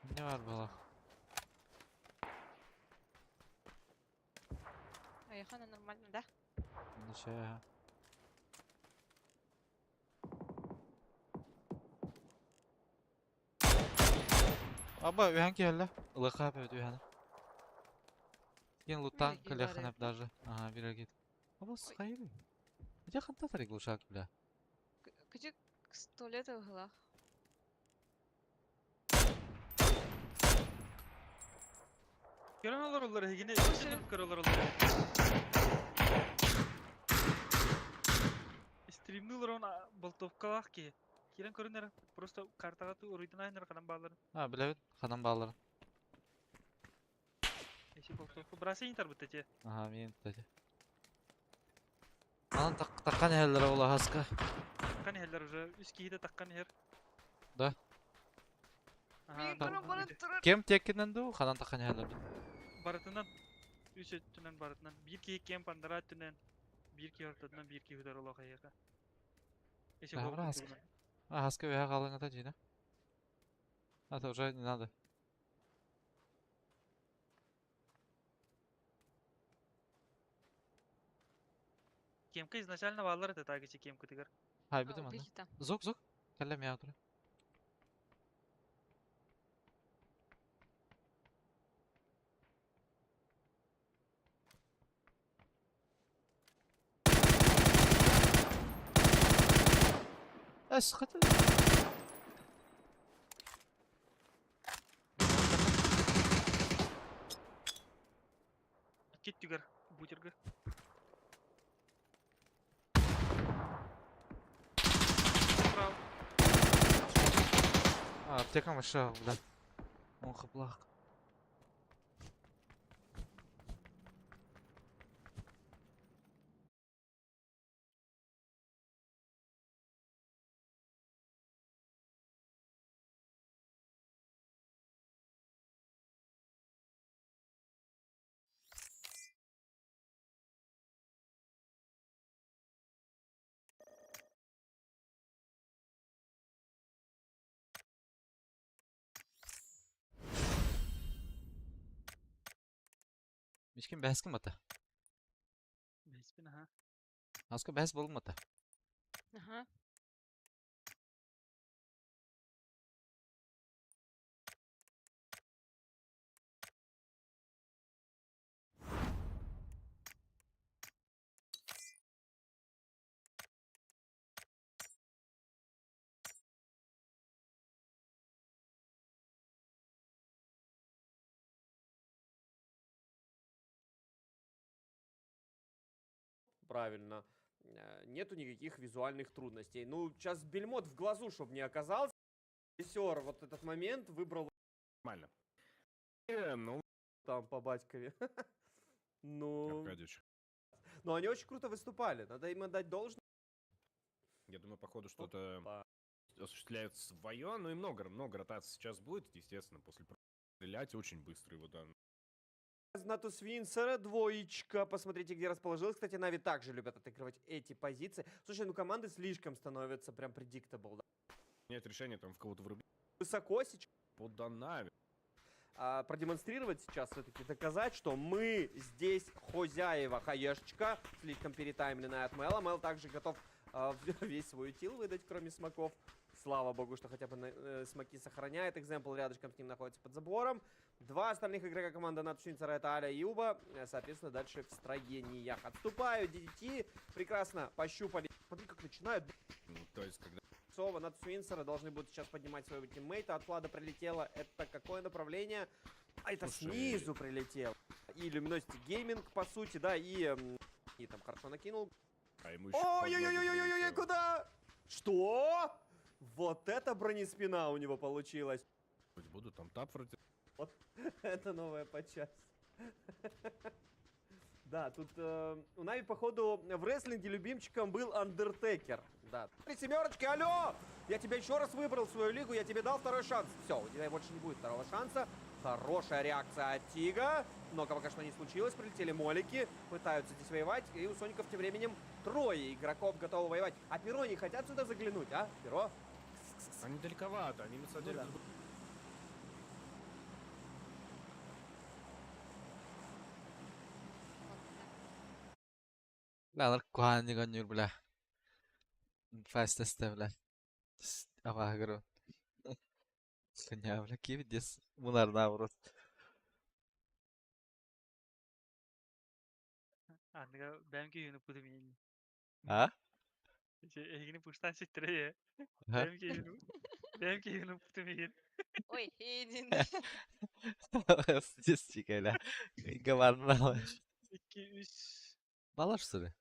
Не бар балах. Аяхана нормально, да? Ничего. Аба, үһән киһэллэ. Ылыха бэбит үһән. Кен лутан Бир калеханап бар даже. Ага, бир гит. Аба, схайры. Где хантатар глушак, бля? Күчүк туалет ыгылах. Көрөн олар олар хигине көрөн олар олар. Стримни олар он болтовкалах ки. Кирен көрүнөр просто картага ту уруйдун айнар канан бааларын. А, билебит, ханан бааларын. Эши болтовка брасыйын тарбыт эте. Ага, мен тати. Анан таккан эхеллер ола хаска. Таккан эхеллер уже үс киһиде таккан эхер. Да. Ага, Мин көрөн баран турар. Кем теккинен ду, ханан таккан эхеллер. Барытынан үс өттүнэн барытынан бир киһи кем пандара өттүнэн бир киһи ортотунан бир киһи удар олох айыга. Эши Да, болтовка хаска. А, хаска үһэ халыңата жина. Это уже не надо. Кемка изначально баалар это тагычы кемка тигер. Хай А, битим анда. убили там. Зук, зук. Кәлләм я утыра. Эс, хаты. Кит тигер, бутерга. Право. А, аптека маша, бля. Он хыплах. Мишкин бәһәскин бата. Бәһәспин, аха. Аска бәһәс болдум бата. Ага. Правильно. Нету никаких визуальных трудностей. Ну, сейчас бельмот в глазу, чтобы не оказался. Режиссер вот этот момент выбрал Нормально. Ну, там по батькове. Ну, Аркадьевич. но они очень круто выступали. Надо им отдать должное. Я думаю, походу, что-то Опа. осуществляют свое, ну и много, много ротаций сейчас будет, естественно, после стрелять очень быстро его, да. Natus Vincere, двоечка. Посмотрите, где расположилась. Кстати, Нави также любят отыгрывать эти позиции. Слушай, ну команды слишком становятся прям predictable. Да? Принять решение там в кого-то врубить Высоко сейчас под Нави. Продемонстрировать сейчас все-таки, доказать, что мы здесь хозяева. Хаешечка, слишком перетаймленная от Мэла. Мэл также готов весь свой util выдать, кроме смоков. Слава богу, что хотя бы смоки сохраняет. Экземпл рядышком с ним находится под забором. Два остальных игрока команды Natus Vincere это Аля и Уба. Соответственно, дальше в строениях. Отступают DDT. Прекрасно пощупали. Смотри, как начинают. Ну, то есть, когда Сова, Natus Vincere должны будут сейчас поднимать своего тиммейта. От Флада прилетело. Это какое направление? А это Слушай, снизу прилетело. И Luminosity Gaming, по сути, да, и там хорошо накинул. А ему еще под ноги Ой-ой-ой-ой-ой-ой, прилетело. куда? Что? Вот это бронеспина у него получилась. Хоть буду там тап вроде. Вот это новая подчасть. Да, тут у Нави, походу, в рестлинге любимчиком был Андертекер. Да. Три семерочки, алло! Я тебя еще раз выбрал в свою лигу, я тебе дал второй шанс. Все, у тебя больше не будет второго шанса. Хорошая реакция от Тига. Много пока что не случилось. Прилетели молики, пытаются здесь воевать. И у Соников тем временем трое игроков готовы воевать. А Перо не хотят сюда заглянуть, а? Перо? Они далековато, они на самом Ну деле да. Бля, наркоан гонюр, бля. Фастеста, бля. Ава, Коня, бля, кивдес. Мунар наоборот. Аныга бэм киһини путумин. А? Эһигини пуштан ситтере. Ага. Бэм киһини путумин. Ой, иди. Здесь бля. Гаварна. 2 3 Балаш сыры.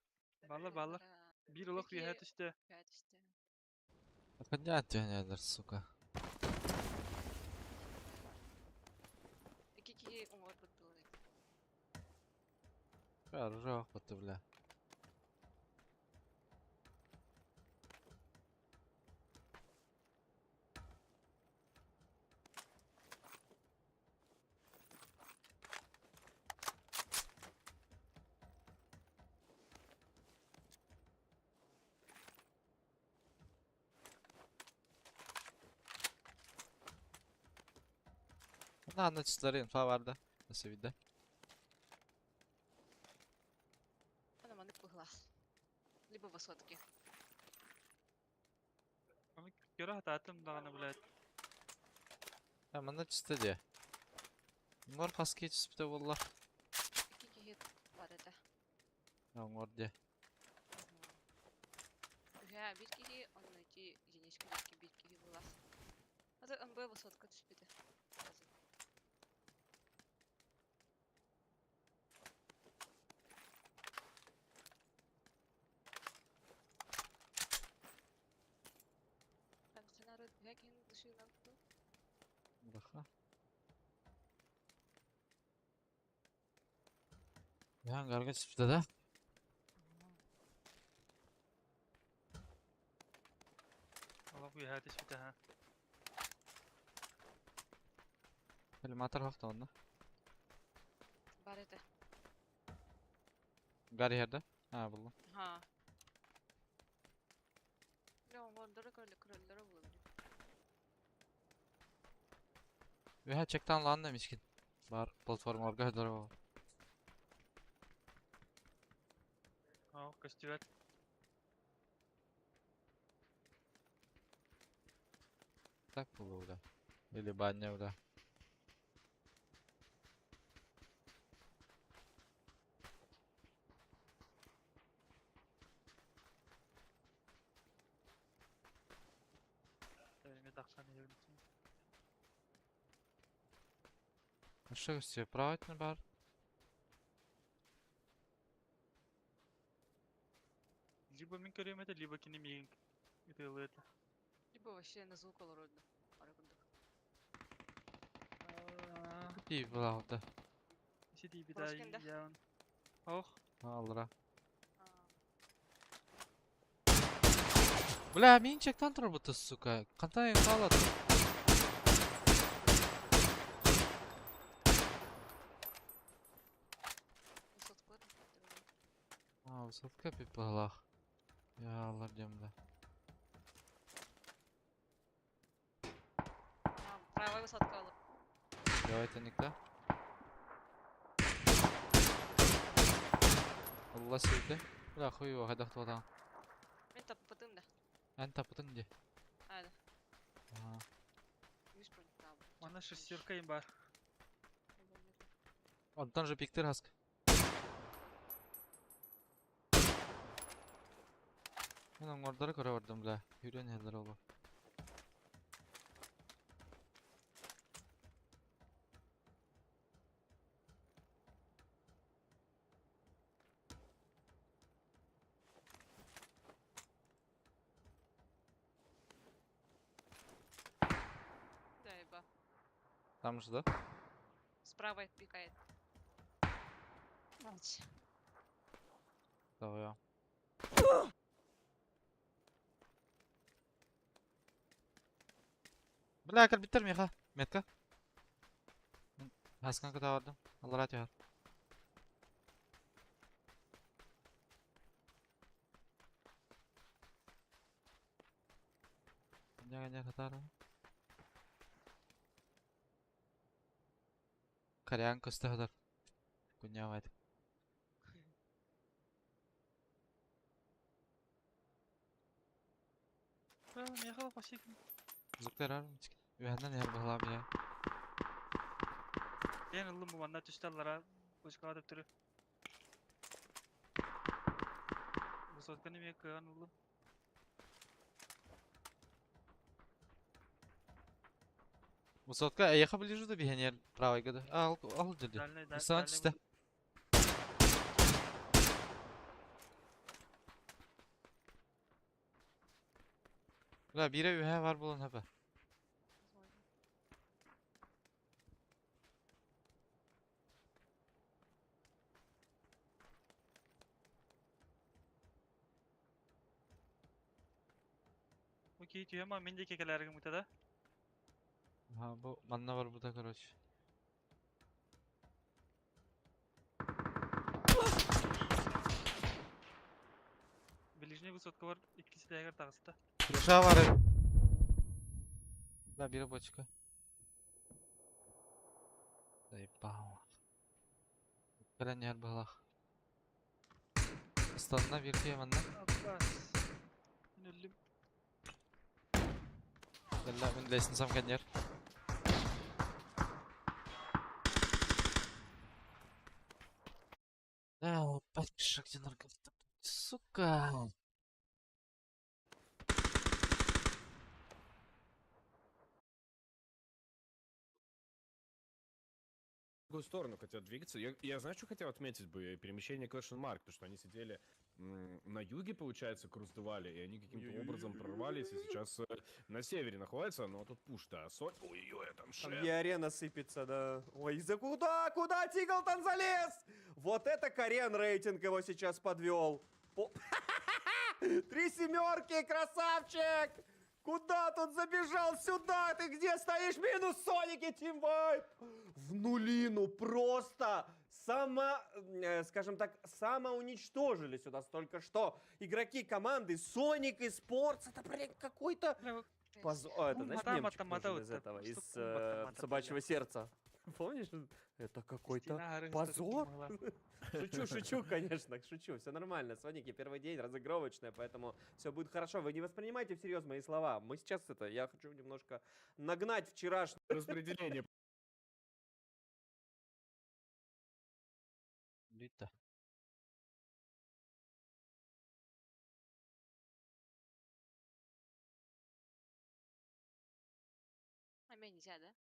Балла балла. Бир олох үөһэ түстэ. Коня тянялар, сука. Икки киһи уҥуор бутулар. Хорошо, вот, бля. На, начислары инфа vardı. Nasıl bir de. Ана маннык быһыылаах. Либо высотки. Аны көрө хатаатым даҕаны, блядь. Ya manna чисто де. Ngor хаски чиспите болла. Икки киһи баар этэ. Ya ngor де. Үһээ биир киһи, онно ити единичка диэки биир киһи быһыылаах. Аты МБ высотка түспүтэ. Сразу. Там сценарий үһээ киһини дышыылаабыт Баха. Ya garga чиспите да. Олох үөһэ түспүтэ ха. Коллиматор хакта онно. Баар этэ. Гар yerde. Ha buldum. Ха. Бля, оҥордоро көрөллөрө буолуо. Үһэ чектан лан демишкин. Бар платформаларга хөдөрө бол. Оо, көстүбэт. Так было бля. Или баня бля. Эми тахсан иһэбин. Что все правильно бар? Либо мин көрүөм этэ, либо кини миигин ытыалыа этэ. Либо вообще на звук олорорду. Ара курдук. Тиий булаҕыта. Isi тиийбит Брошкин да? ян. Ох, Алра. А, Бля, мин чектан турбута, сука. Хантан хаалат. Высотку это? А, высотка пипалах. Я алар диэм бля. А, правая высотка алып. Давайте никто. Allah сүйді. Бля, хуй его, хайдах туотаҕын. Мин таппытым да. Эн таппытыҥ дии. А, да. Аха. Үс броньтаабыт. манна шестерка им бар. Онтон же пиктер хаск. Мен оҥордору көрө бардым, бля. Yürüyen yerler oldu. Да, еба. Там же, да? Справа пикает. Молчи. Давай. Бля, кэлбиттэр миэхэ. Метка. Хаскан кыта бардым. Аллара түһэр. Ньа хатара. Корян көстө хатар. Куня вайт. Миэхэ қосик. Зуктар ар. Үһәннән яр баһалап я. Мен ыллым бу манна түстэ аллара бочкаға төптөрү. Высотканы мен кыган ыллым. Высотка эйха ближе да биһэнер правый года. Ал ал диди. Дальний, Сан дальний түсте. Бля, бире үһә бар булан хәбә. Возможно. Окей, түйема мен де кекелерге мыта да. Ха, бу манна бар буда, короче. Ближний высотка бар, иккиси дәгер тагыста. Крыша бар. Бля, бире бочка. Заебал. Кэлэн яр баһалах. Станна бирке манна. Аббас. Мен өллүм. Бля, мен лестницам кэннер. Да, опять пишак где наркота. Сука. В другую сторону хотят двигаться. Я знаю, что хотел отметить бы перемещение Question Mark, потому что они сидели на юге, получается, круздывали, и они каким-то образом прорвались, и сейчас на севере находятся, но тут пуш, да, соль. Ой-ой-ой, там Там шеф. Е-арена сыпется, да. Ой, за куда? Куда Тиглтон залез? Вот это Карен рейтинг его сейчас подвел. Три семерки, красавчик! Куда тут забежал? Сюда! Ты где стоишь? Минус Соники, Team Wipe! В нулину просто скажем так, самоуничтожили сюда только что игроки команды Sonic и Sports. Это, блин, какой-то позор. О, это, знаешь, Мата, мемчик мата, мата, нужен вот из это, этого, что из мата, мата, «Собачьего бля. сердца». Помнишь? Это какой-то позор. Шучу, шучу, конечно, шучу. Все нормально. Соники, первый день, разыгровочная, поэтому все будет хорошо. Вы не воспринимайте всерьез мои слова. Мы сейчас это, я хочу немножко нагнать вчерашний. Распределение. Лита. А меня нельзя, да?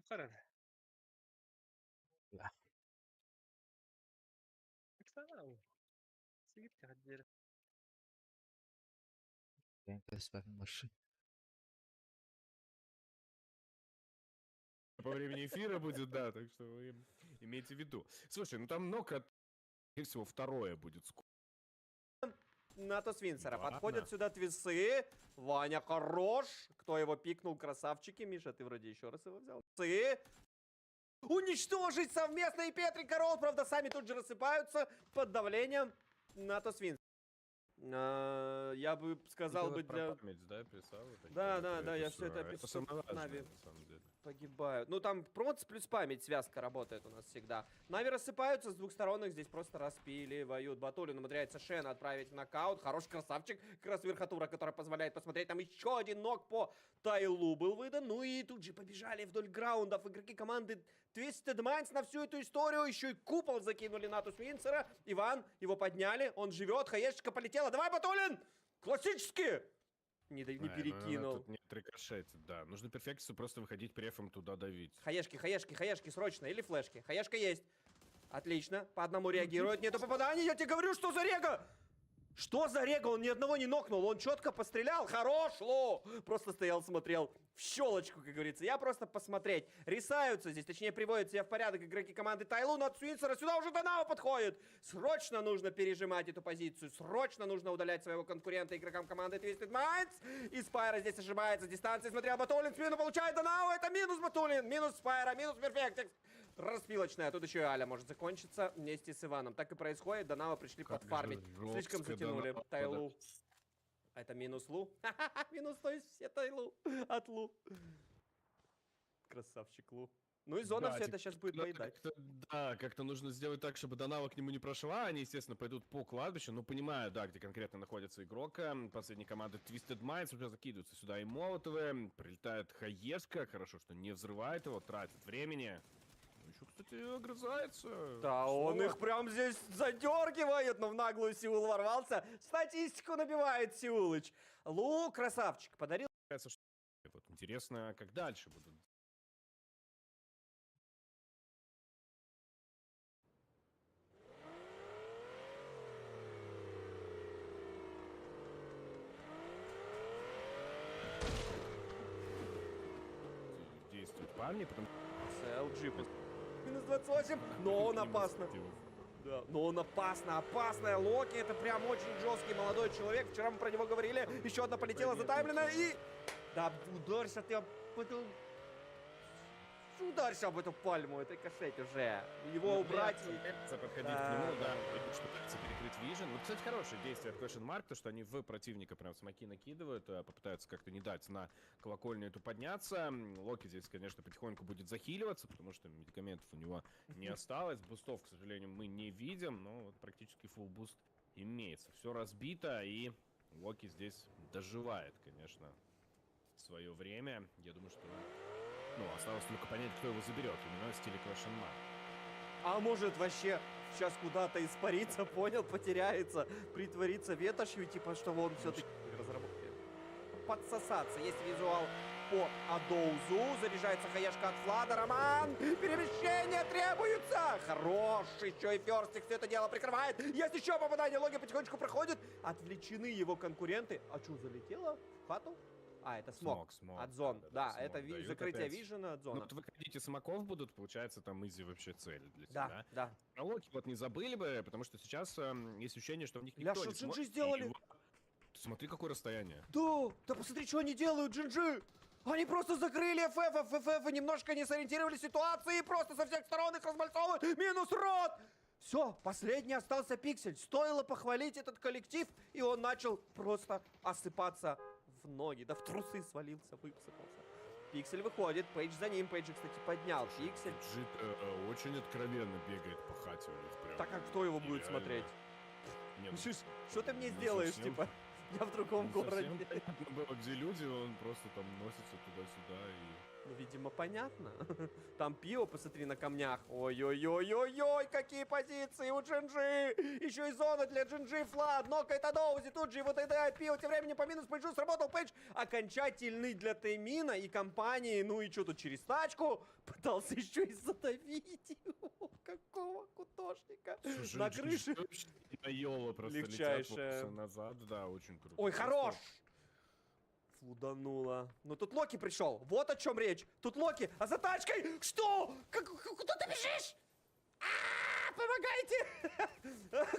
Карар. Да. Оксана. Сигит каддер. Машина. По времени эфира будет, да, так что вы имейте в виду. Слушай, ну там ног от, скорее всего, второе будет скоро. На Свинсера. Ладно. Подходят сюда твисы. Ваня хорош. Кто его пикнул? Красавчики. Миша, ты вроде еще раз его взял. Цы. Уничтожить совместно и Петрик Корол. Правда, сами тут же рассыпаются под давлением НАТО Свинсера. Я бы сказал Ты бы вот про для... память, да, писал? Вот такие Да, вот, да, да, я всё это Это описал самое в важное, Нави. на самом деле. Погибают. Ну, там проц плюс память, связка работает у нас всегда. Нави рассыпаются с двух сторон, их здесь просто распиливают. Батулин умудряется Шена отправить в нокаут. Хороший красавчик. Как раз верхотура, которая позволяет посмотреть. Там еще один нок по Тайлу был выдан. Ну и тут же побежали вдоль граундов игроки команды Twisted Minds на всю эту историю. Еще и купол закинули на Свинсера. Иван, его подняли, он живет. Хаешечка полетела. Давай, Батулин! Классически! Не, не Ай, ну она перекинул. Тут не отрикошетит, да. Нужно перфекцию просто выходить префом туда давить. Хаешки, хаешки, хаешки, срочно. Или флешки. Хаешка есть. Отлично. По одному реагирует. Нету попаданий. Я тебе говорю, что за рега? Что за рега? Он ни одного не нокнул. Он четко пострелял. Хорош, Ло! Просто стоял, смотрел в щелочку, как говорится. Я просто посмотреть. Рисаются здесь, точнее, приводят себя в порядок игроки команды Тайлун от Суинсера. Сюда уже Донао подходит. Срочно нужно пережимать эту позицию. Срочно нужно удалять своего конкурента игрокам команды Twisted Minds. И Спайра здесь ошибается. Дистанции смотрел Батулин. Спину получает Донао. Это минус Батулин. Минус Спайра. Минус Перфектикс. Распилочная. Тут еще и Аля может закончиться вместе с Иваном. Так и происходит. Донао пришли Как же подфармить. Слишком жестко затянули Донао Тайлу. Это минус Лу. Минус, то есть все Тайлу. От Лу. Красавчик Лу. Ну и зона Да, все типа, это сейчас будет надо поедать. как-то, да, как-то нужно сделать так, чтобы Донава к нему не прошла. Они, естественно, пойдут по кладбищу, но понимаю, да, где конкретно находится игрок. Последней команды Twisted Minds уже закидываются сюда и молотовы. Прилетает Хаешка. Хорошо, что не взрывает его, тратит времени. Ну, еще, кстати, огрызается. Да, он Снова. их прям здесь задергивает, но в наглую Сеул ворвался. Статистику набивает Сеулыч. Лу, красавчик, подарил. Кажется, что Вот интересно, как дальше будут действовать парни, потому CLG. Минус 28, но он опасно. Да, но он опасно, опасная. Локи, это прям очень жесткий молодой человек. Вчера мы про него говорили. Еще одна полетела затаймленная и... Да, ударься ты об эту... Ударься об эту пальму, это кошеть уже. Его Ну, убрать и... боятся подходить Да, к нему, да, да. и пытаются перекрыть вижен. Вот, кстати, хорошее действие от Question Mark, то, что они в противника прям смоки накидывают, попытаются как-то не дать на колокольню эту подняться. Локи здесь, конечно, потихоньку будет захиливаться, потому что медикаментов у него не осталось. Бустов, к сожалению, мы не видим, но вот практически full boost имеется. Все разбито, и Локи здесь доживает, конечно, свое время. Я думаю, что... Ну, осталось только понять, кто его заберет. Именно в стиле Question Mark. А может вообще сейчас куда-то испариться, понял, потеряется, притвориться ветошью, типа, что он все-таки разработки. Подсосаться. Есть визуал по Адоузу. Заряжается хаешка от Флада. Роман! Перемещение требуется! Хорош! Еще и Ферстик все это дело прикрывает. Есть еще попадание. Логи потихонечку проходит. Отвлечены его конкуренты. А что, залетело в хату? А, это смог. Смог, смог. От зон. Да, смог это дают закрытие опять. вижена от Ну, зона. вот выходите смоков будут, получается, там изи вообще цель для Да, тебя. да. А Локи вот не забыли бы, потому что сейчас есть ощущение, что в них Ля, никто что не Джинджи смотрит. сделали? И вот- Ты смотри, какое расстояние. Да, да посмотри, что они делают, Джинджи! Они просто закрыли ФФ, ФФ немножко не сориентировали ситуации, и просто со всех сторон их размальцовывают. Минус рот! Все, последний остался пиксель. Стоило похвалить этот коллектив, и он начал просто осыпаться в ноги. Да в трусы свалился, высыпался. Пиксель выходит, Пейдж за ним. Пейдж, кстати, поднял. Пиксель. Джит очень откровенно бегает по хате у них прям. Так а кто его будет Нереально. смотреть? Не, Ну, что ты мне ну, сделаешь, совсем. типа? Я в другом Не совсем городе. понятно было, где люди, он просто там носится туда-сюда и... Ну, видимо, понятно. Там пиво, посмотри, на камнях. Ой-ой-ой-ой-ой, какие позиции у Джинджи! Еще и зона для Джинджи, Флад, нокает Адоузи, тут же его ТД, пиво, тем временем по минус пейджу сработал пейдж. Окончательный для Тэмина и компании. Ну и что тут, через тачку? Пытался еще и задавить его. Какого художника? Слушай, На Джинджи крыше. вообще На Йоло просто летят Легчайшая. вот назад, да, очень круто. Ой, Просто хорош! Флуданула. Но тут Локи пришел. Вот о чем речь. Тут Локи. А за тачкой? Что? Как, куда ты бежишь? А, Помогайте!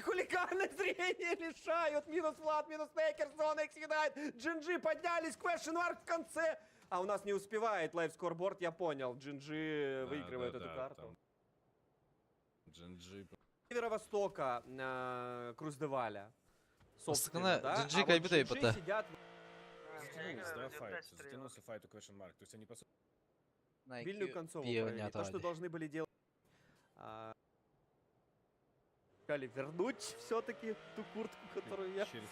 Хулиганы зрение лишают. Минус Влад, минус Нейкер, зона их съедает. Джинджи поднялись. Question mark в конце. А у нас не успевает live scoreboard, я понял. Джинджи Да, выигрывает да, эту да, карту. там Джинджи Северо-востока Круздеваля. Собственно, Астана да? Джинджи А вот кайбита и Джинджи пота. сидят Затянулся, да, файт? Затянулся файт у Question Mark. То есть они, по сути, Стабильную концовку провели. То, что должны были делать. Сказали вернуть все-таки ту куртку, которую я через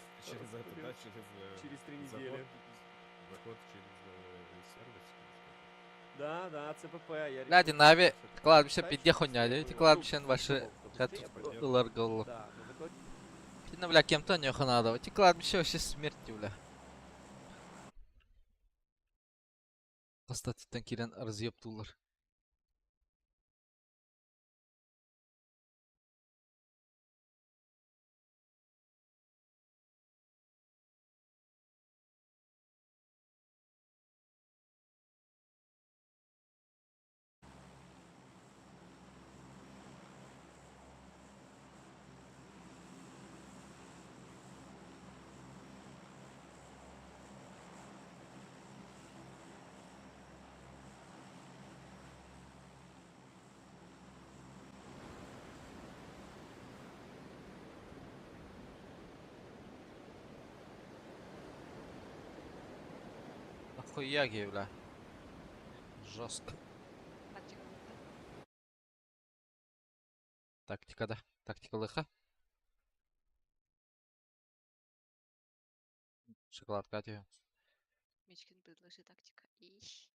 это, да, через... через 3 заход, недели. заход через сервис. Да, да, ЦПП. Я Гляди, решил Нави, всё-таки кладбище поставить, пизде чтобы хуйня, быстрее эти было. кладбище Ну, ваши чтобы хат быстрее было. ылар голлу. Да, но в итоге Кино, бля, кем-то неху надо. Эти кладбище вообще смерти, бля. Костаттан кирен разъептулар. Охуя, бля. Жестко. Тактика будто. Тактика, да. Тактика лыха. Шоколадка тебе. Мичкин, предложи тактика. Ищ.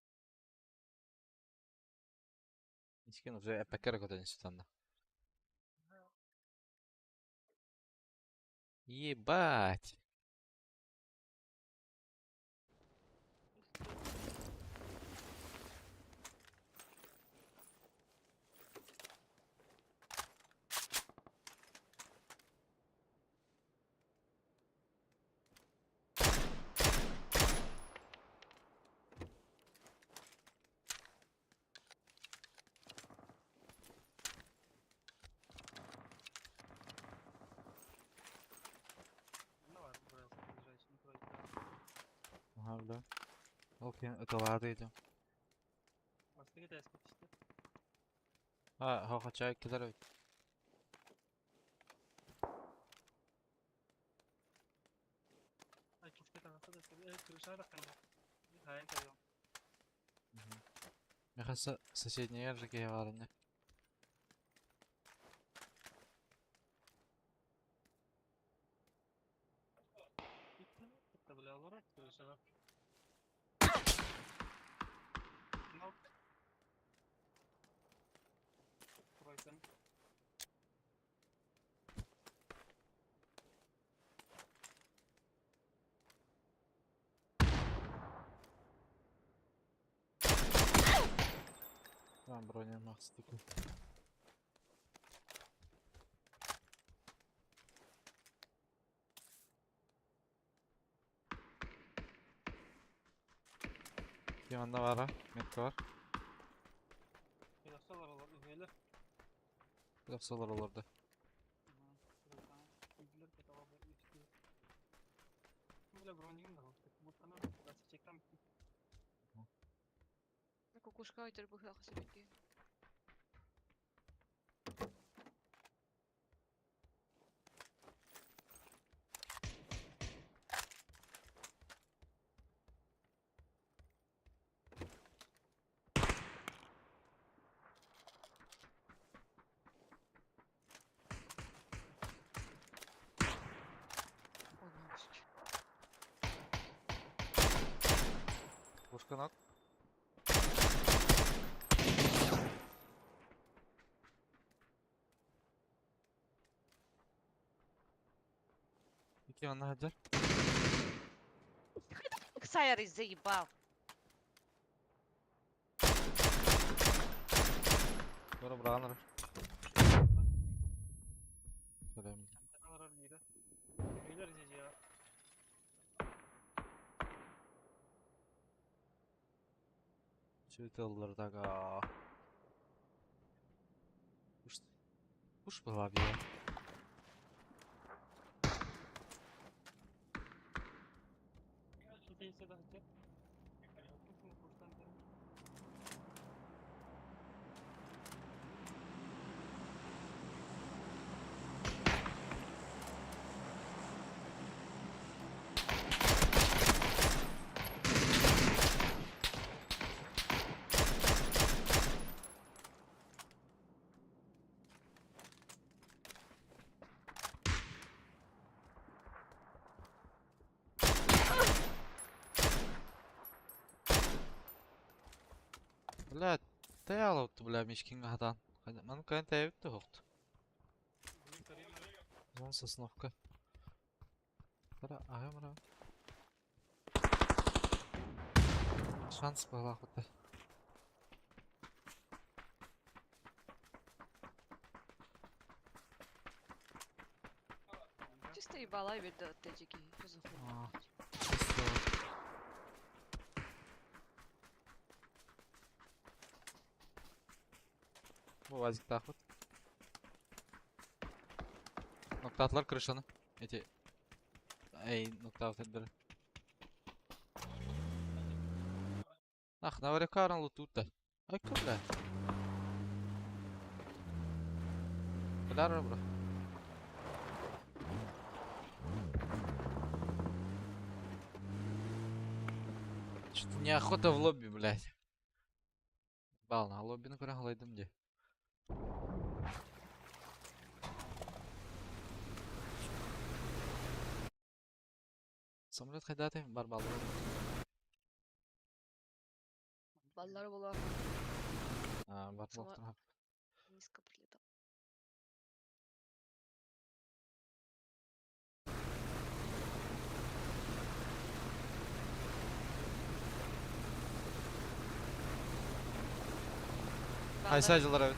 Мичкин уже эпекер куда-нибудь сюда. Ебать. Ну ладно, брат, ближайший, не трогай. Ага, да. Окей, это ладно идем. Бастыгы тәске түштү. А, хоха чай кидар. Ай, киске танаса да крыша да кайда. Хайын кайда. Мне соседний же бар не. Итте бля, олар крышага. Нок. Тройкан. Там броня Макс такой. Yanında var ha. Metka var. Yoksalar olur, üyeler. Yoksalar olurdu. Бля, бронигин да, будто чектан. Кукушка өтөр быһыах сөбүккэ. Ой, мамочки. Канат. Ити онно сылдьар. Ксайрый заебал. Бара быраҕан эрэр. Кэлэм. Олорор биирэ. Өйлөр дьиэ. Чүтэллэр дага. Уж уж была б я. Бля, таяла бля мишкинга хатан. Маны кайын тайбытты хоқты. Зон сосновка. Тара, ага мара. Шанс была хоть. Чисто ебала видно от эти А, чисто. Bu vaziyet вот. Nokta крышаны. Эти... Эй, nokta atılır. Ах, на варикаран лутута. Ай, куда? Куда бро? Что-то неохота в лобби, блядь. Бал, на лобби на куда где? Самолет хайдаты, барбал. Баллар была. А, барбал. Низко прилетал. Ай, сайдылар evet.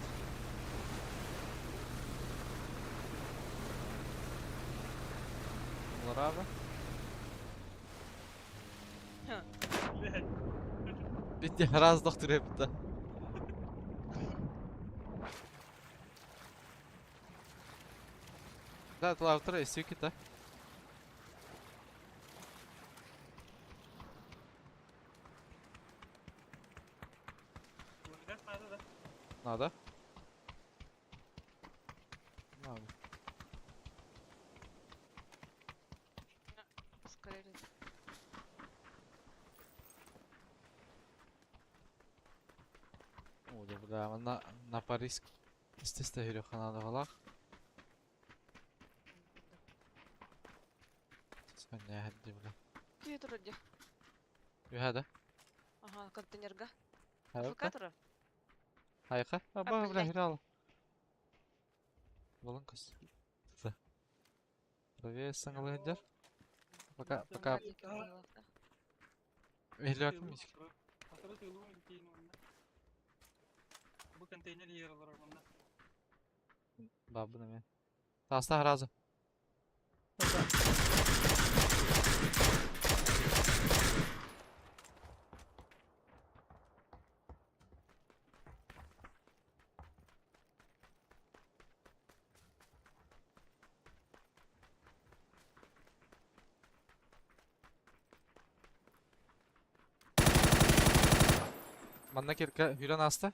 Bunlar abi. Bitti, раз доктор bitti. Да, лавтра, истюки, да. Надо. Надо. Скорее. О, да, бля, на, на Париж. Естественно, Грехана галах. Сегодня где, бля. Где это вроде? Юхада. Ага, контейнерга. Хайка. Фукатора? Хайка. Аба, бля, блядь. хирал. Волонкас. Правее саңалыдер. Пока, пока. Милиакым Бу контейнер ер олорор манна. Бабы мен. Таста разы. Манна кирка хүрен аста.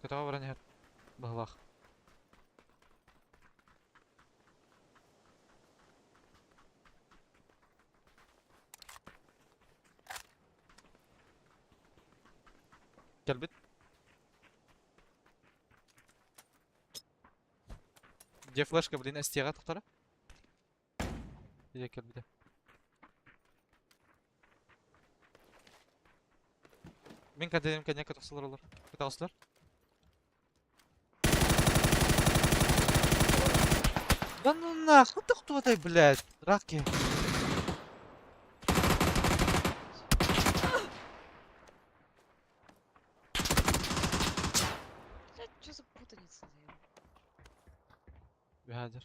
Көтөҕө баран иһэр. Быһылаах. Кэлбит. Где флешка, блин, СТ-ға тоқтара? Где кэлбите? Мин контейнерим кэннэ көтөхсөлөр олор. Көтөҕөстөр. Да ну нахуй ты кто ты, блядь? Раки. Блядь, что за путаница, заебал? Бихадер.